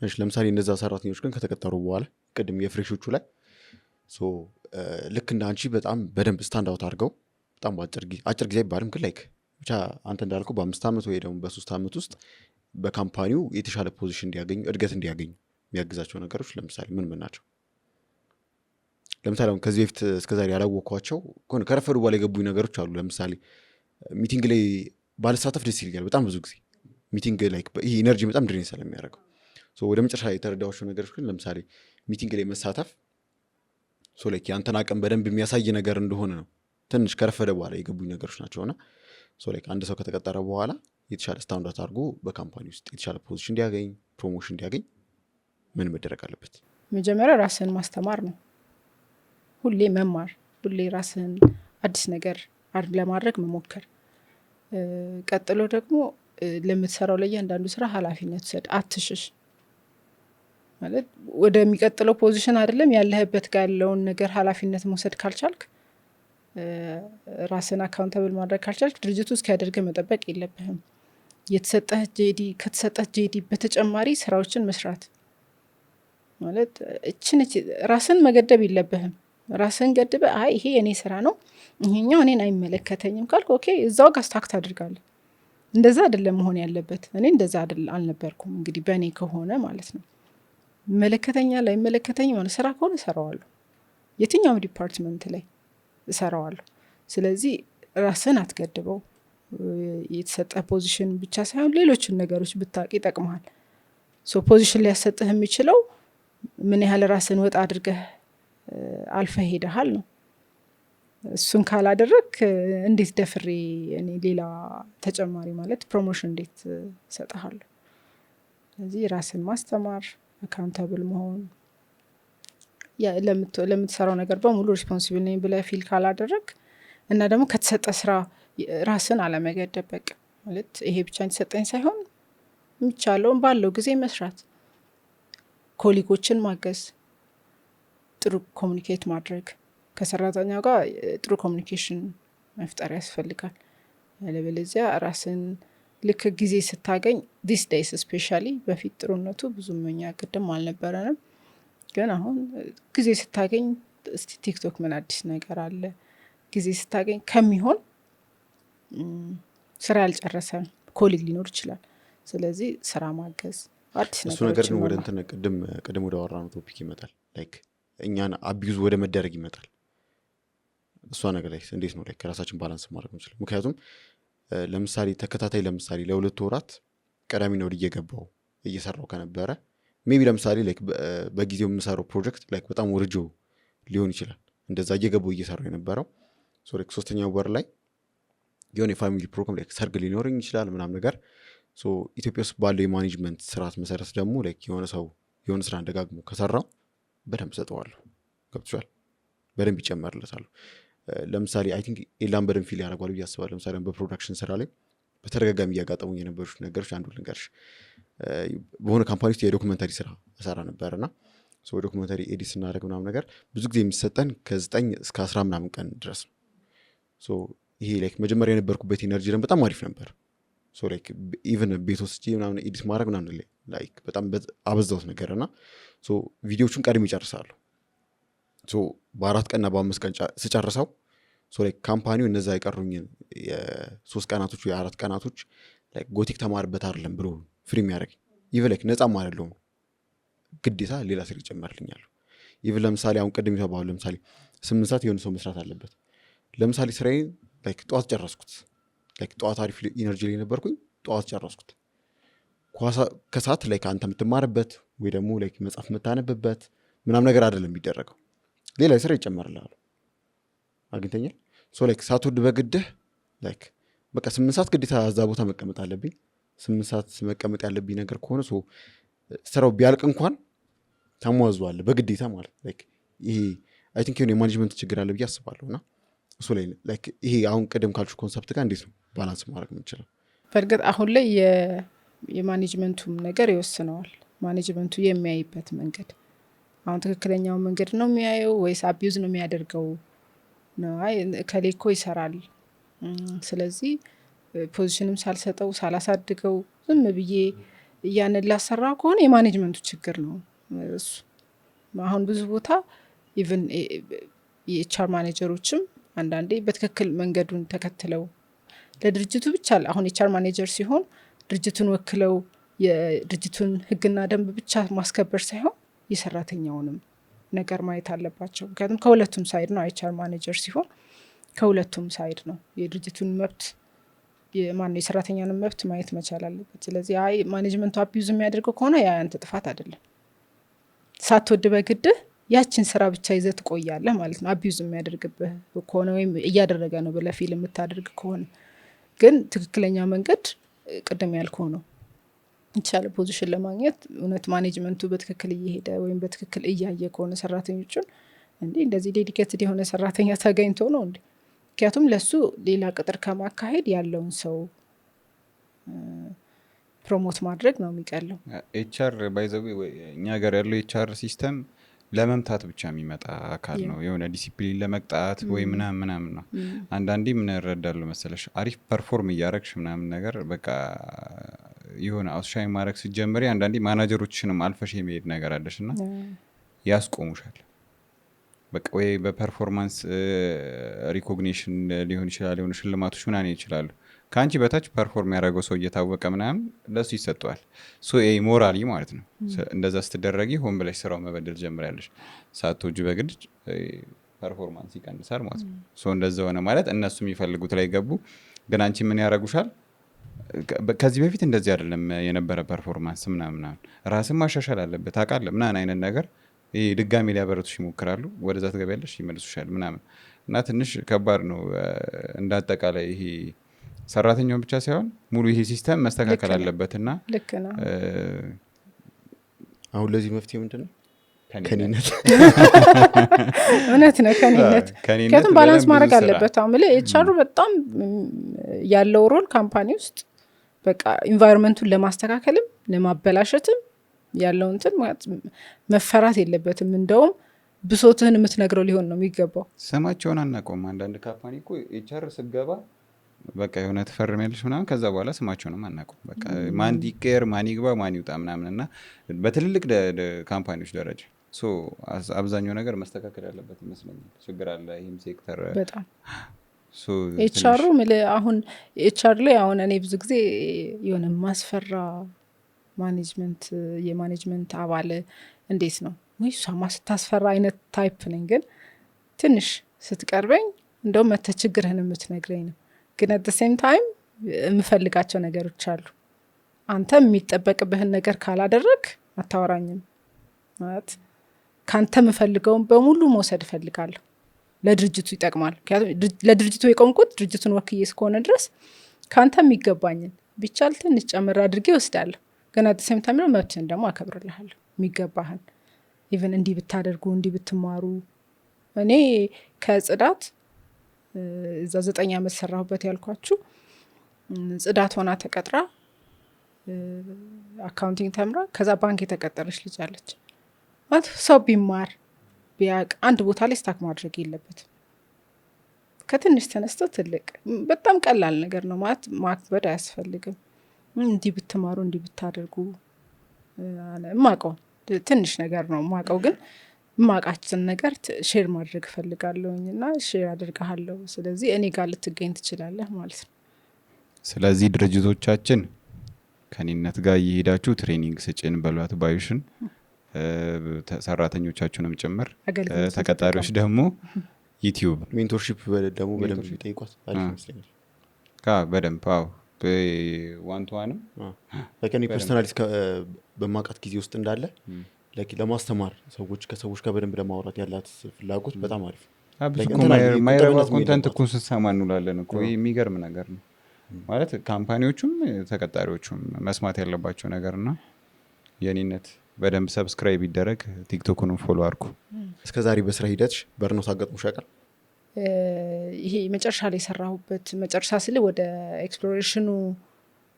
እሺ፣ ለምሳሌ እነዛ ሰራተኞች ግን ከተቀጠሩ በኋላ ቅድም የ fresh ኦቹ ላይ ልክ እንደ አንቺ በጣም በደንብ stand out አድርገው በጣም በአጭር ጊዜ፣ አጭር ጊዜ አይባልም ግን like ብቻ አንተ እንዳልከው በ5 ዓመት ወይ ደግሞ በ3 ዓመት ውስጥ በ company ው የተሻለ position እንዲያገኙ፣ እድገት እንዲያገኙ የሚያግዛቸው ነገሮች ለምሳሌ ምን ምን ናቸው? ለምሳሌ አሁን ከዚህ በፊት እስከዛሬ ያላወቅኳቸው ከሆነ ከረፈዱ በኋላ የገቡኝ ነገሮች አሉ። ለምሳሌ meeting ላይ ባልሳተፍ ደስ ይለኛል በጣም። ብዙ ጊዜ meeting ላይ ይሄ energy በጣም drain ስለሚያደርገው። So ወደ መጨረሻ የተረዳኋቸው ነገሮች ግን ለምሳሌ meeting ላይ መሳተፍ so like የአንተን አቅም በደንብ የሚያሳይ ነገር እንደሆነ ነው ትንሽ ከረፈደ በኋላ የገቡኝ ነገሮች ናቸው። እና so like አንድ ሰው ከተቀጠረ በኋላ የተሻለ stand out አድርጎ በ company ውስጥ የተሻለ position እንዲያገኝ፣ promotion እንዲያገኝ ምን መደረግ አለበት? መጀመሪያ ራስህን ማስተማር ነው። ሁሌ መማር፣ ሁሌ ራስህን አዲስ ነገር ለማድረግ መሞከር። ቀጥሎ ደግሞ ለምትሰራው ለእያንዳንዱ ስራ ኃላፊነት ውሰድ፣ አትሽሽ። ማለት ወደሚቀጥለው position አይደለም፣ ያለህበት ጋር ያለውን ነገር ኃላፊነት መውሰድ ካልቻልክ፣ ራስን accountable ማድረግ ካልቻልክ ድርጅቱ እስኪያደርግህ መጠበቅ የለብህም። የተሰጠህ JD፣ ከተሰጠህ JD በተጨማሪ ስራዎችን መስራት። ማለት እችን ራስን መገደብ የለብህም። ራስን ገድበህ አይ ይሄ የኔ ስራ ነው፣ ይሄኛው እኔን አይመለከተኝም ካልክ okay እዛው ጋር stuck ታደርጋለህ። እንደዛ አይደለም መሆን ያለበት። እኔ እንደዛ አልነበርኩም። እንግዲህ በእኔ ከሆነ ማለት ነው። ይመለከተኛል አይመለከተኝም ማለት ስራ ከሆነ እሰራዋለሁ። የትኛውም department ላይ እሰራዋለሁ። ስለዚህ ራስን አትገድበው። የተሰጠ position ብቻ ሳይሆን ሌሎችን ነገሮች ብታውቅ ይጠቅመሃል። So position ሊያሰጥህ የሚችለው ምን ያህል ራስን ወጣ አድርገህ አልፈህ ሄደሃል ነው። እሱን ካላደረግ እንዴት ደፍሬ እኔ ሌላ ተጨማሪ ማለት promotion እንዴት እሰጥሃለሁ? ስለዚህ ራስን ማስተማር፣ accountable መሆን፣ ለምትሰራው ነገር በሙሉ responsible ነኝ ብለህ feel ካላደረግ እና ደግሞ ከተሰጠ ስራ ራስን አለመገደብ፣ በቃ ማለት ይሄ ብቻ የተሰጠኝ ሳይሆን የሚቻለውን ባለው ጊዜ መስራት፣ colleague ኦችን ማገዝ፣ ጥሩ communicate ማድረግ፣ ከሰራተኛው ጋር ጥሩ communication መፍጠር ያስፈልጋል። ያለበለዚያ ራስን ልክ ጊዜ ስታገኝ these days especially፣ በፊት ጥሩነቱ ብዙም እኛ ቅድም አልነበረንም፣ ግን አሁን ጊዜ ስታገኝ እስቲ ቲክቶክ ምን አዲስ ነገር አለ፣ ጊዜ ስታገኝ ከሚሆን ስራ ያልጨረሰ colleague ሊኖር ይችላል። ስለዚህ ስራ ማገዝ፣ አዲስ እሱ ነገር ግን ወደ ነገሮችን እንትን ቅድም ወደ አወራነው topic ይመጣል። Like እኛን abuse ወደ መደረግ ይመጣል። እሷ ነገር ላይ እንዴት ነው like ራሳችን balance ማድረግ ምችል? ምክንያቱም ለምሳሌ ተከታታይ ለምሳሌ ለ2 ወራት ቀዳሚ ነው እየገባው እየሰራው ከነበረ maybe ለምሳሌ like በጊዜው የምሰራው ፕሮጀክት like በጣም ወርጆ ሊሆን ይችላል። እንደዛ እየገባው እየሰራው የነበረው so like ሶስተኛው ወር ላይ የሆነ የ family ፕሮግራም like ሰርግ ሊኖረኝ ይችላል ምናምን ነገር። So ኢትዮጵያ ውስጥ ባለው የ management ስርዓት መሰረት ደግሞ like የሆነ ሰው የሆነ ስራ ደጋግሞ ከሰራው በደንብ ሰጠዋለሁ። ገብቶሻል? በደንብ ይጨመርለታል። ለምሳሌ I think ኤላን በደንብ feel ያደርጓል ብዬ አስባለሁ። ለምሳሌ በ production ስራ ላይ በተደጋጋሚ እያጋጠሙኝ የነበሩት ነገሮች አንዱ ልንገርሽ። በሆነ company ውስጥ የ documentary ስራ እሰራ ነበር እና documentary edit ስናደርግ ምናምን ነገር ብዙ ጊዜ የሚሰጠን ከ9 እስከ 10 ምናምን ቀን ድረስ ነው። So ይሄ like መጀመሪያ የነበርኩበት energy ደግሞ በጣም አሪፍ ነበር። So like even ቤት ወስጄ ምናምን edit ማድረግ ምናምን like በጣም አበዛሁት ነገር እና so ቪዲዮቹን ቀድሜ ይጨርሳለሁ። So በ4 ቀንና በ5 ቀን ስጨርሰው so like company ው እነዛ የቀሩኝን የ3 ቀናቶች ወይ የ4 ቀናቶች like ጎቲክ ተማርበት አይደለም ብሎ free የሚያደርገኝ፣ even like ነጻም አይደለሁም፣ ግዴታ ሌላ ስር ይጨመርልኛል። Even ለምሳሌ አሁን ቅድም የተባለው ለምሳሌ 8 ሰዓት የሆነ ሰው መስራት አለበት። ለምሳሌ ስራዬን like ጠዋት ጨረስኩት፣ like ጠዋት አሪፍ energy ላይ ነበርኩኝ፣ ጠዋት ጨረስኩት። ከሰዓት like አንተ የምትማርበት ወይ ደግሞ like መጽሐፍ የምታነብበት ምናምን ነገር አይደለም የሚደረገው፣ ሌላ ስራ ይጨመርልሃል። አግኝተኛል። So like ሳትወድ በግድህ like በቃ 8 ሰዓት ግዴታ እዛ ቦታ መቀመጥ አለብኝ። 8 ሰዓት መቀመጥ ያለብኝ ነገር ከሆነ so ስራው ቢያልቅ እንኳን ታሟዟዋለህ በግዴታ ማለት። Like ይሄ I think የሆነ የ management ችግር አለ ብዬ አስባለሁ። እና እሱ ላይ like ይሄ አሁን ቅድም ካልሽው concept ጋር እንዴት ነው balance ማድረግ የምንችለው? በእርግጥ አሁን ላይ የ management ኡም ነገር ይወስነዋል። Management ኡ የሚያይበት መንገድ አሁን ትክክለኛው መንገድ ነው የሚያየው ወይስ abuse ነው የሚያደርገው ነው? አይ እከሌ እኮ ይሰራል፣ ስለዚህ position ም ሳልሰጠው ሳላሳድገው ዝም ብዬ ያንን ላሰራ ከሆነ የ management ኡ ችግር ነው እሱ። አሁን ብዙ ቦታ even የ HR manager ኦችም አንዳንዴ በትክክል መንገዱን ተከትለው ለድርጅቱ ብቻ፣ አሁን HR manager ሲሆን ድርጅቱን ወክለው የድርጅቱን ሕግና ደንብ ብቻ ማስከበር ሳይሆን የሰራተኛውንም ነገር ማየት አለባቸው። ምክንያቱም ከሁለቱም side ነው። HR manager ሲሆን ከሁለቱም side ነው፣ የድርጅቱን መብት ማነው የሰራተኛንም መብት ማየት መቻል አለበት። ስለዚህ አይ management ኡ abuse የሚያደርገው ከሆነ ያ ያንተ ጥፋት አይደለም። ሳትወድ በግድህ ያችን ስራ ብቻ ይዘህ ትቆያለህ ማለት ነው። Abuse የሚያደርግብህ ከሆነ ወይም እያደረገ ነው ብለህ feel የምታደርግ ከሆነ ግን ትክክለኛ መንገድ ቅድም ያልከው ነው። የተሻለ position ለማግኘት እውነት management ኡ በትክክል እየሄደ ወይም በትክክል እያየ ከሆነ ሰራተኞቹን፣ እንዲህ እንደዚህ dedicated የሆነ ሰራተኛ ተገኝቶ ነው እንዴ? ምክንያቱም ለሱ ሌላ ቅጥር ከማካሄድ ያለውን ሰው promote ማድረግ ነው የሚቀለው። HR by the way እኛ ሀገር ያለው HR system ለመምታት ብቻ የሚመጣ አካል ነው። የሆነ ዲሲፕሊን ለመቅጣት ወይ ምናምን ምናምን ነው። አንዳንዴ ምን እረዳለሁ መሰለሽ፣ አሪፍ perform እያረግሽ ምናምን ነገር በቃ የሆነ outshine ማድረግ ስትጀምሪ አንዳንዴ ማናጀሮችንም አልፈሽ የመሄድ ነገር አለሽ እና ያስቆሙሻል። በቃ ወይ በ performance recognition ሊሆን ይችላል፣ የሆኑ ሽልማቶች ምናምን ይችላሉ። ከአንቺ በታች perform ያደረገው ሰው እየታወቀ ምናምን ለሱ ይሰጠዋል። So ይሄ morally ማለት ነው። እንደዛ ስትደረጊ ሆን ብለሽ ስራው መበደል ጀምሪያለሽ። ሳትወጂ በግድ performance ይቀንሳል ማለት ነው። So እንደዛ ሆነ ማለት እነሱ የሚፈልጉት ላይ ገቡ። ግን አንቺ ምን ያደርጉሻል? ከዚህ በፊት እንደዚህ አይደለም የነበረ performance ምናምን ምናምን፣ ራስን ማሻሻል አለበት ታውቃለህ ምናምን አይነት ነገር፣ ይሄ ድጋሚ ሊያበረቱሽ ይሞክራሉ። ወደዛ ትገቢያለሽ፣ ይመልሱሻል ምናምን እና ትንሽ ከባድ ነው። እንደ አጠቃላይ ይሄ ሰራተኛውን ብቻ ሳይሆን ሙሉ ይሄ system መስተካከል አለበት እና ልክ ነው። አሁን ለዚህ መፍትሄ ምንድን ነው? ከኔነት። እውነት ነው፣ ከኔነት። ከኔነት። ምክንያቱም balance በደንብ ማድረግ ብዙ ስራ። አለበት። አሁን የምልህ HR ኡ በጣም ያለው role company ውስጥ በቃ environment ኡን ለማስተካከልም ለማበላሸትም ያለው እንትን ማለት መፈራት የለበትም። እንደውም ብሶትህን የምትነግረው ሊሆን ነው የሚገባው። ስማቸውን አናውቀውም። አንዳንድ company እኮ HR ስገባ በቃ የሆነ ትፈርሚያለሽ ምናምን፣ ከዛ በኋላ ስማቸውንም አናውቀውም። በቃ ማን ይቀየር፣ ማን ይግባ፣ ማን ይውጣ ምናምን እና በትልልቅ company ዎች ደረጃ so አብዛኛው ነገር መስተካከል ያለበት ይመስለኛል። ችግር አለ ይህም ሴክተር። በጣም። So HR ኡ ምልህ አሁን HR ላይ አሁን እኔ ብዙ ጊዜ የሆነ ማስፈራ management የ management አባል እንዴት ነው ወይ እሷማ ስታስፈራ አይነት type ነኝ። ግን ትንሽ ስትቀርበኝ እንደውም መተህ ችግርህን የምትነግረኝ ነው። ግን at same time የምፈልጋቸው ነገሮች አሉ። አንተ የሚጠበቅብህን ነገር ካላደረግ አታወራኝም ማለት ከአንተ የምፈልገውን በሙሉ መውሰድ እፈልጋለሁ። ለድርጅቱ ይጠቅማል። ምክንያቱም ለድርጅቱ የቆምኩት ድርጅቱን ወክዬ እስከሆነ ድረስ ከአንተ የሚገባኝን ቢቻል ትንሽ ጨምር አድርጌ እወስዳለሁ። ግን at same time መብትህን ደግሞ አከብርልሃለሁ፣ የሚገባህን። Even እንዲህ ብታደርጉ፣ እንዲህ ብትማሩ፣ እኔ ከጽዳት እዛ 9 ዓመት ሰራሁበት ያልኳችሁ ጽዳት ሆና ተቀጥራ accounting ተምራ ከዛ ባንክ የተቀጠረች ልጅ አለች። ማለት ሰው ቢማር ቢያቅ አንድ ቦታ ላይ stuck ማድረግ የለበትም። ከትንሽ ተነስቶ ትልቅ በጣም ቀላል ነገር ነው፣ ማለት ማክበድ አያስፈልግም። እንዲህ ብትማሩ፣ እንዲህ ብታደርጉ፣ እማቀው ትንሽ ነገር ነው እማቀው፣ ግን እማቃችን ነገር share ማድረግ እፈልጋለሁኝ እና share አድርግሃለሁ። ስለዚህ እኔ ጋር ልትገኝ ትችላለህ ማለት ነው። ስለዚህ ድርጅቶቻችን ከኔነት ጋር እየሄዳችሁ training ስጭን በሏት ባዩሽን፣ ሰራተኞቻችሁንም ጭምር። አገልግሎቱን ተቀጣሪዎች ተጠቀሙ። ደግሞ ዩቲዩብ። Mentorship ደግሞ በደንብ Mentorship. ጠይቋት፣ አሪፍ ይመስለኛል። በደንብ አዎ፣ one to one ም። Like እኔ personally በማውቃት ጊዜ ውስጥ እንዳለ like ለማስተማር፣ ሰዎች ከሰዎች ጋር በደንብ ለማውራት ያላት ፍላጎት በጣም አሪፍ ነው። ብዙ Like እኮ እንትን አለ፣ ማይረባ የቁጠብነት content የሚልባት። እኮ ስትሰማ እንውላለን እኮ። ይህ የሚገርም ነገር ነው። ማለት company ዎቹም ተቀጣሪዎቹም መስማት ያለባቸው ነገር እና የኔነት በደንብ subscribe ይደረግ፣ ቲክቶክንም follow አድርጉ። እስከ ዛሬ በስራ ሂደትሽ burnout አጋጥሞሽ ያውቃል? ይሄ መጨረሻ ላይ የሰራሁበት፣ መጨረሻ ስል ወደ exploration ኑ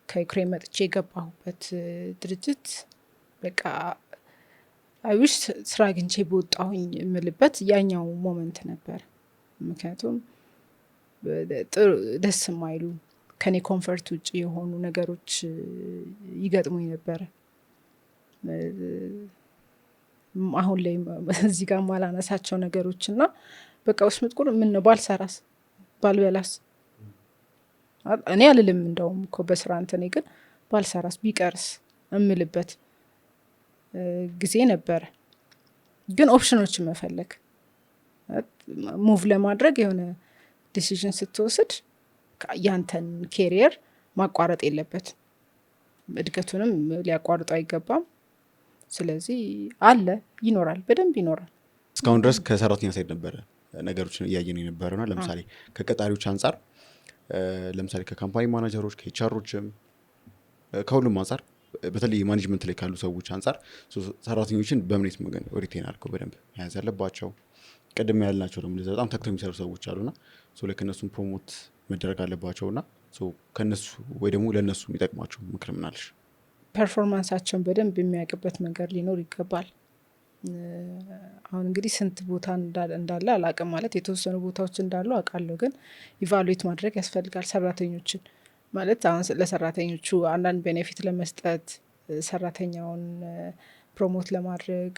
ከዩክሬን መጥቼ የገባሁበት ድርጅት በቃ I wish ስራ አግኝቼ በወጣሁኝ የምልበት ያኛው moment ነበር። ምክንያቱም ጥሩ ደስ የማይሉ ከኔ comfort ውጭ የሆኑ ነገሮች ይገጥሙኝ ነበረ። አሁን ላይ እዚህ ጋር ማላነሳቸው ነገሮች እና በቃ ውስጥ ምጥቁር ምን ነው ባልሰራስ ባልበላስ፣ እኔ አልልም እንደውም እኮ በስራ እንትኔ፣ ግን ባልሰራስ ቢቀርስ እምልበት ጊዜ ነበረ። ግን option ኖችን መፈለግ፣ move ለማድረግ የሆነ decision ስትወስድ ያንተን career ማቋረጥ የለበትም፣ እድገቱንም ሊያቋርጡ አይገባም። ስለዚህ አለ፣ ይኖራል፣ በደንብ ይኖራል። እስካሁን ድረስ ከሰራተኛ side ነበረ ነገሮችን እያየን የነበረውና ለምሳሌ ከቀጣሪዎች አንጻር፣ ለምሳሌ ከካምፓኒ ማናጀሮች፣ ከኤችአሮችም፣ ከሁሉም አንጻር በተለይ የ management ላይ ካሉ ሰዎች አንጻር ሰራተኞችን በምን አይነት መንገድ retain አድርገው በደንብ መያዝ ያለባቸው? ቅድም ያልናቸው ደግሞ እንደዛ በጣም ተግተው የሚሰሩ ሰዎች አሉና ልክ እነሱን promote መደረግ አለባቸው እና ከነሱ ወይ ደግሞ ለእነሱ የሚጠቅማቸው ምክር ምን አለሽ? Performance ኣቸውን በደንብ የሚያውቅበት መንገድ ሊኖር ይገባል። አሁን እንግዲህ ስንት ቦታ እንዳለ አላውቅም። ማለት የተወሰኑ ቦታዎች እንዳሉ አውቃለሁ፣ ግን evaluate ማድረግ ያስፈልጋል ሰራተኞችን። ማለት አሁን ለሰራተኞቹ አንዳንድ benefit ለመስጠት፣ ሰራተኛውን promote ለማድረግ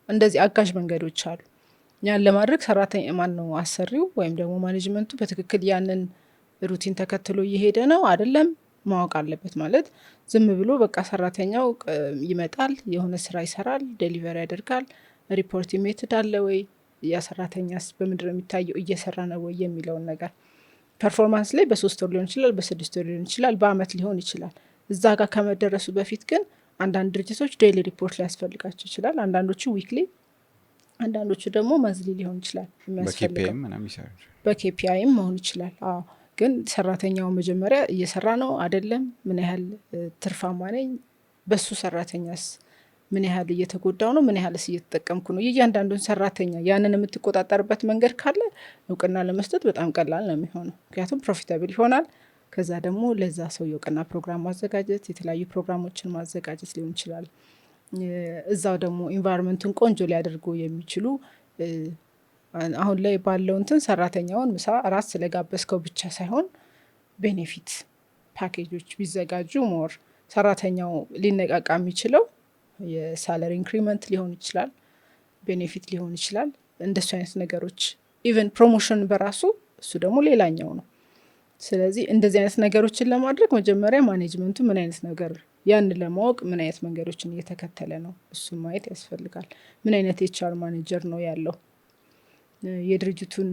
እንደዚህ አጋዥ መንገዶች አሉ። ያን ለማድረግ ሰራተኛ ማን ነው አሰሪው ወይም ደግሞ management ኡ በትክክል ያንን routine ተከትሎ እየሄደ ነው አይደለም ማወቅ አለበት። ማለት ዝም ብሎ በቃ ሰራተኛው ይመጣል፣ የሆነ ስራ ይሰራል፣ delivery ያደርጋል፣ report method አለ ወይ፣ ያ ሰራተኛስ በምንድን ነው የሚታየው፣ እየሰራ ነው ወይ የሚለውን ነገር performance ላይ በ3 ወር ሊሆን ይችላል፣ በ6 ወር ሊሆን ይችላል፣ በአመት ሊሆን ይችላል። እዛ ጋር ከመደረሱ በፊት ግን አንዳንድ ድርጅቶች daily report ሊያስፈልጋቸው ይችላል። አንዳንዶቹ weekly፣ አንዳንዶቹ ደግሞ monthly ሊሆን ይችላል የሚያስፈልገው። በ KPI ም ምናምን ይሰራል። በ KPI ም መሆን ይችላል። አዎ፣ ግን ሰራተኛው መጀመሪያ እየሰራ ነው አይደለም፣ ምን ያህል ትርፋማ ነኝ፣ በሱ ሰራተኛስ ምን ያህል እየተጎዳው ነው፣ ምን ያህልስ እየተጠቀምኩ ነው። የእያንዳንዱን ሰራተኛ ያንን የምትቆጣጠርበት መንገድ ካለ እውቅና ለመስጠት በጣም ቀላል ነው የሚሆነው። ምክንያቱም profitable ይሆናል። ከዛ ደግሞ ለዛ ሰው የእውቅና ፕሮግራም ማዘጋጀት፣ የተለያዩ ፕሮግራሞችን ማዘጋጀት ሊሆን ይችላል። እዛው ደግሞ environment ኡን ቆንጆ ሊያደርጉ የሚችሉ፣ አሁን ላይ ባለው እንትን ሰራተኛውን ምሳ እራት ስለጋበዝከው ብቻ ሳይሆን benefit package ኦች ቢዘጋጁ more ሰራተኛው ሊነቃቃ የሚችለው የ salary increment ሊሆን ይችላል፣ benefit ሊሆን ይችላል። እንደሱ አይነት ነገሮች፣ even promotion በራሱ እሱ ደግሞ ሌላኛው ነው። ስለዚህ እንደዚህ አይነት ነገሮችን ለማድረግ መጀመሪያ management ኡ ምን አይነት ነገር ያን ለማወቅ ምን አይነት መንገዶችን እየተከተለ ነው እሱን ማየት ያስፈልጋል። ምን አይነት HR manager ነው ያለው? የድርጅቱን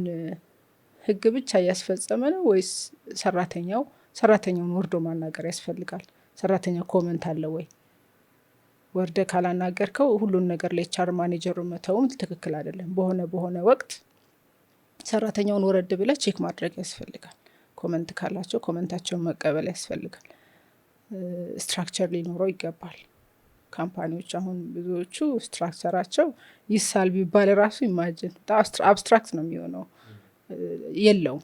ሕግ ብቻ እያስፈጸመ ነው ወይስ ሰራተኛውን ወርዶ ማናገር ያስፈልጋል። ሰራተኛው comment አለ ወይ? ወርደ ካላናገርከው ሁሉን ነገር ለ HR manager ኡ መተውም ትክክል አይደለም። በሆነ በሆነ ወቅት ሰራተኛውን ወረድ ብለህ check ማድረግ ያስፈልጋል። Comment ካላቸው comment ኣቸውን መቀበል ያስፈልጋል። Structure ሊኖረው ይገባል። Company ዎች አሁን ብዙዎቹ structure ኣቸው ይሳል ቢባል ራሱ imagine abstract ነው የሚሆነው፣ የለውም።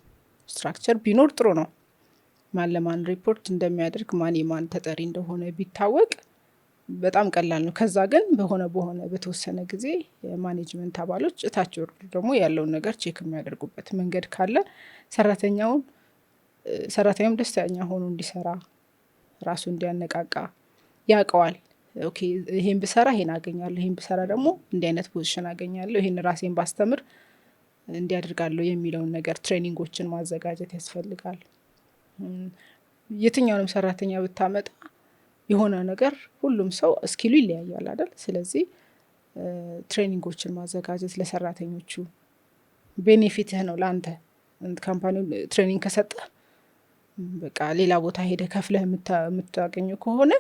Structure ቢኖር ጥሩ ነው። ማን ለማን ሪፖርት እንደሚያደርግ፣ ማን የማን ተጠሪ እንደሆነ ቢታወቅ በጣም ቀላል ነው። ከዛ ግን በሆነ በተወሰነ ጊዜ የ management አባሎች እታች ወርዱ ደግሞ ያለውን ነገር check የሚያደርጉበት መንገድ ካለ ሰራተኛውም ደስተኛ ሆኖ እንዲሰራ፣ ራሱ እንዲያነቃቃ ያውቀዋል። Okay፣ ይሄን ብሰራ ይሄን አገኛለሁ፣ ይሄን ብሰራ ደግሞ እንዲህ አይነት position አገኛለሁ፣ ይሄን ራሴን ባስተምር እንዲህ አደርጋለሁ የሚለውን ነገር training ኦችን ማዘጋጀት ያስፈልጋል። የትኛውንም ሰራተኛ ብታመጣ የሆነ ነገር ሁሉም ሰው skill ኡ ይለያያል አይደል? ስለዚህ training ኦችን ማዘጋጀት ለሰራተኞቹ benefit ህ ነው ለአንተ። Company ው training ከሰጠህ በቃ ሌላ ቦታ ሄደህ ከፍለህ የምታገኘው ከሆነ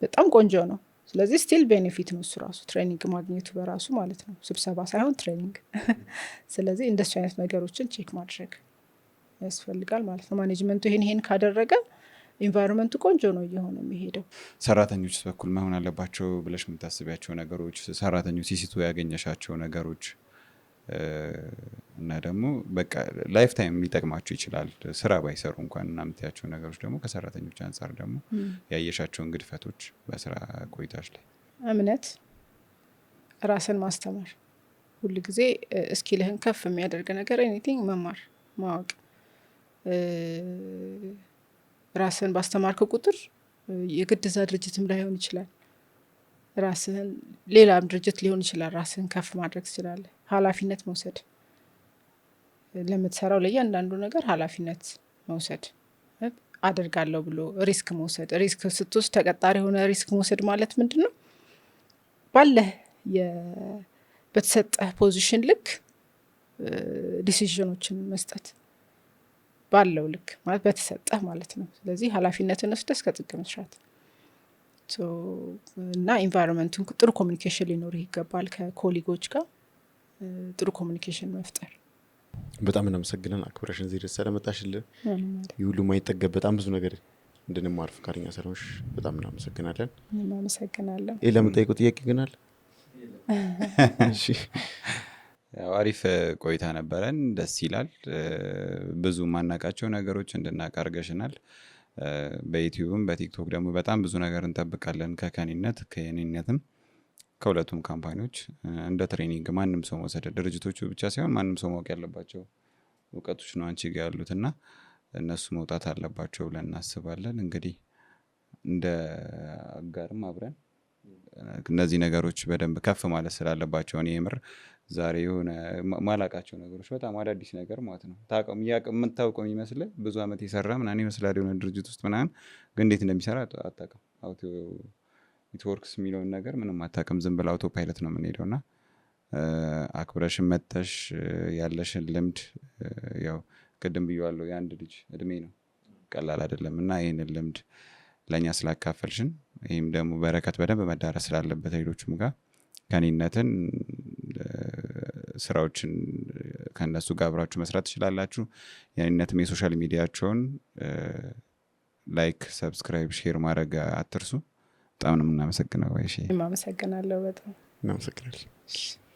በጣም ቆንጆ ነው። ስለዚህ still benefit ነው እሱ ራሱ training ማግኘቱ በራሱ ማለት ነው፣ ስብሰባ ሳይሆን training። ስለዚህ እንደሱ አይነት ነገሮችን check ማድረግ ያስፈልጋል ማለት ነው። Management ኡ ይሄን ይሄን ካደረገ environment ኡ ቆንጆ ነው እየሆነ የሚሄደው። ሰራተኞች በኩል መሆን አለባቸው ብለሽ የምታስቢያቸው ነገሮች፣ ሰራተኞች ሲስቱ ያገኘሻቸው ነገሮች እና ደግሞ በቃ lifetime ሊጠቅማቸው ይችላል ስራ ባይሰሩ እንኳን እና የምትያቸው ነገሮች ደግሞ ከሰራተኞች አንጻር ደግሞ ያየሻቸውን ግድፈቶች በስራ ቆይታሽ ላይ? እምነት፣ ራስን ማስተማር፣ ሁል ጊዜ skill ህን ከፍ የሚያደርግ ነገር anything መማር፣ ማወቅ። ራስህን ባስተማርክ ቁጥር የግድ እዛ ድርጅትም ላይሆን ይችላል፣ ራስህን ሌላም ድርጅት ሊሆን ይችላል፣ ራስህን ከፍ ማድረግ ትችላለህ። ኃላፊነት መውሰድ፣ ለምትሰራው ለእያንዳንዱ ነገር ኃላፊነት መውሰድ፣ አደርጋለሁ ብሎ risk መውሰድ። Risk ስትወስድ፣ ተቀጣሪ የሆነ risk መውሰድ ማለት ምንድን ነው? ባለህ በተሰጠህ position ልክ decision ኦችን መስጠት፣ ባለው ልክ ማለት በተሰጠህ ማለት ነው። ስለዚህ ኃላፊነትን ወስደህ እስከ ጥግ መስራት እና environment ኡን ጥሩ communication ሊኖርህ ይገባል። ከ colleague ኦች ጋር ጥሩ communication መፍጠር። በጣም እናመሰግናለን አክብረሽን እዚህ ድረስ ስለመጣሽልን። ይህ ሁሉ ማይጠገብ በጣም ብዙ ነገር እንድንማር ፈቃደኛ ስለሆንሽ በጣም እናመሰግናለን። እኔም አመሰግናለሁ። ይህ ለምጠይቀው ጥያቄ ግን አለ? እሺ። ያው አሪፍ ቆይታ ነበረን። ደስ ይላል። ብዙ የማናውቃቸው ነገሮች እንድናውቅ አድርገሽናል። በ YouTube ም በ TikTok ደግሞ በጣም ብዙ ነገር እንጠብቃለን ከከኒነት ከየኔነትም ከሁለቱም company ዎች። እንደ training ማንም ሰው መውሰድ፣ ድርጅቶቹ ብቻ ሳይሆን ማንም ሰው ማወቅ ያለባቸው እውቀቶች ነው አንቺ ጋር ያሉት እና እነሱ መውጣት አለባቸው ብለን እናስባለን። እንግዲህ እንደ አጋርም አብረን እነዚህ ነገሮች በደንብ ከፍ ማለት ስላለባቸው እኔ የምር ዛሬ የሆነ ማላቃቸው ነገሮች በጣም አዳዲስ ነገር ማለት ነው። የምታውቀው የሚመስልህ ብዙ አመት የሰራ ምናምን ይመስላል የሆነ ድርጅት ውስጥ ምናምን፣ ግን እንዴት እንደሚሰራ አታውቅም። How it works የሚለውን ነገር ምንም አታውቅም። ዝም ብለህ auto pilot ነው የምንሄደው። እና አክብረሽን መተሽ ያለሽን ልምድ፣ ያው ቅድም ብዬዋለሁ፣ የአንድ ልጅ እድሜ ነው፣ ቀላል አይደለም፣ እና ይህንን ልምድ ለእኛ ስላካፈልሽን ይህም ደግሞ በረከት በደንብ መዳረስ ስላለበት ሌሎቹም ጋር ከኔነትን ስራዎችን ከእነሱ ጋር አብራችሁ መስራት ትችላላችሁ። የኔነትም የ social media ቸውን like፣ subscribe፣ share ማድረግ አትርሱ። በጣም ነው የምናመሰግነው። እሺ። አመሰግናለሁ በጣም። እናመሰግናለን።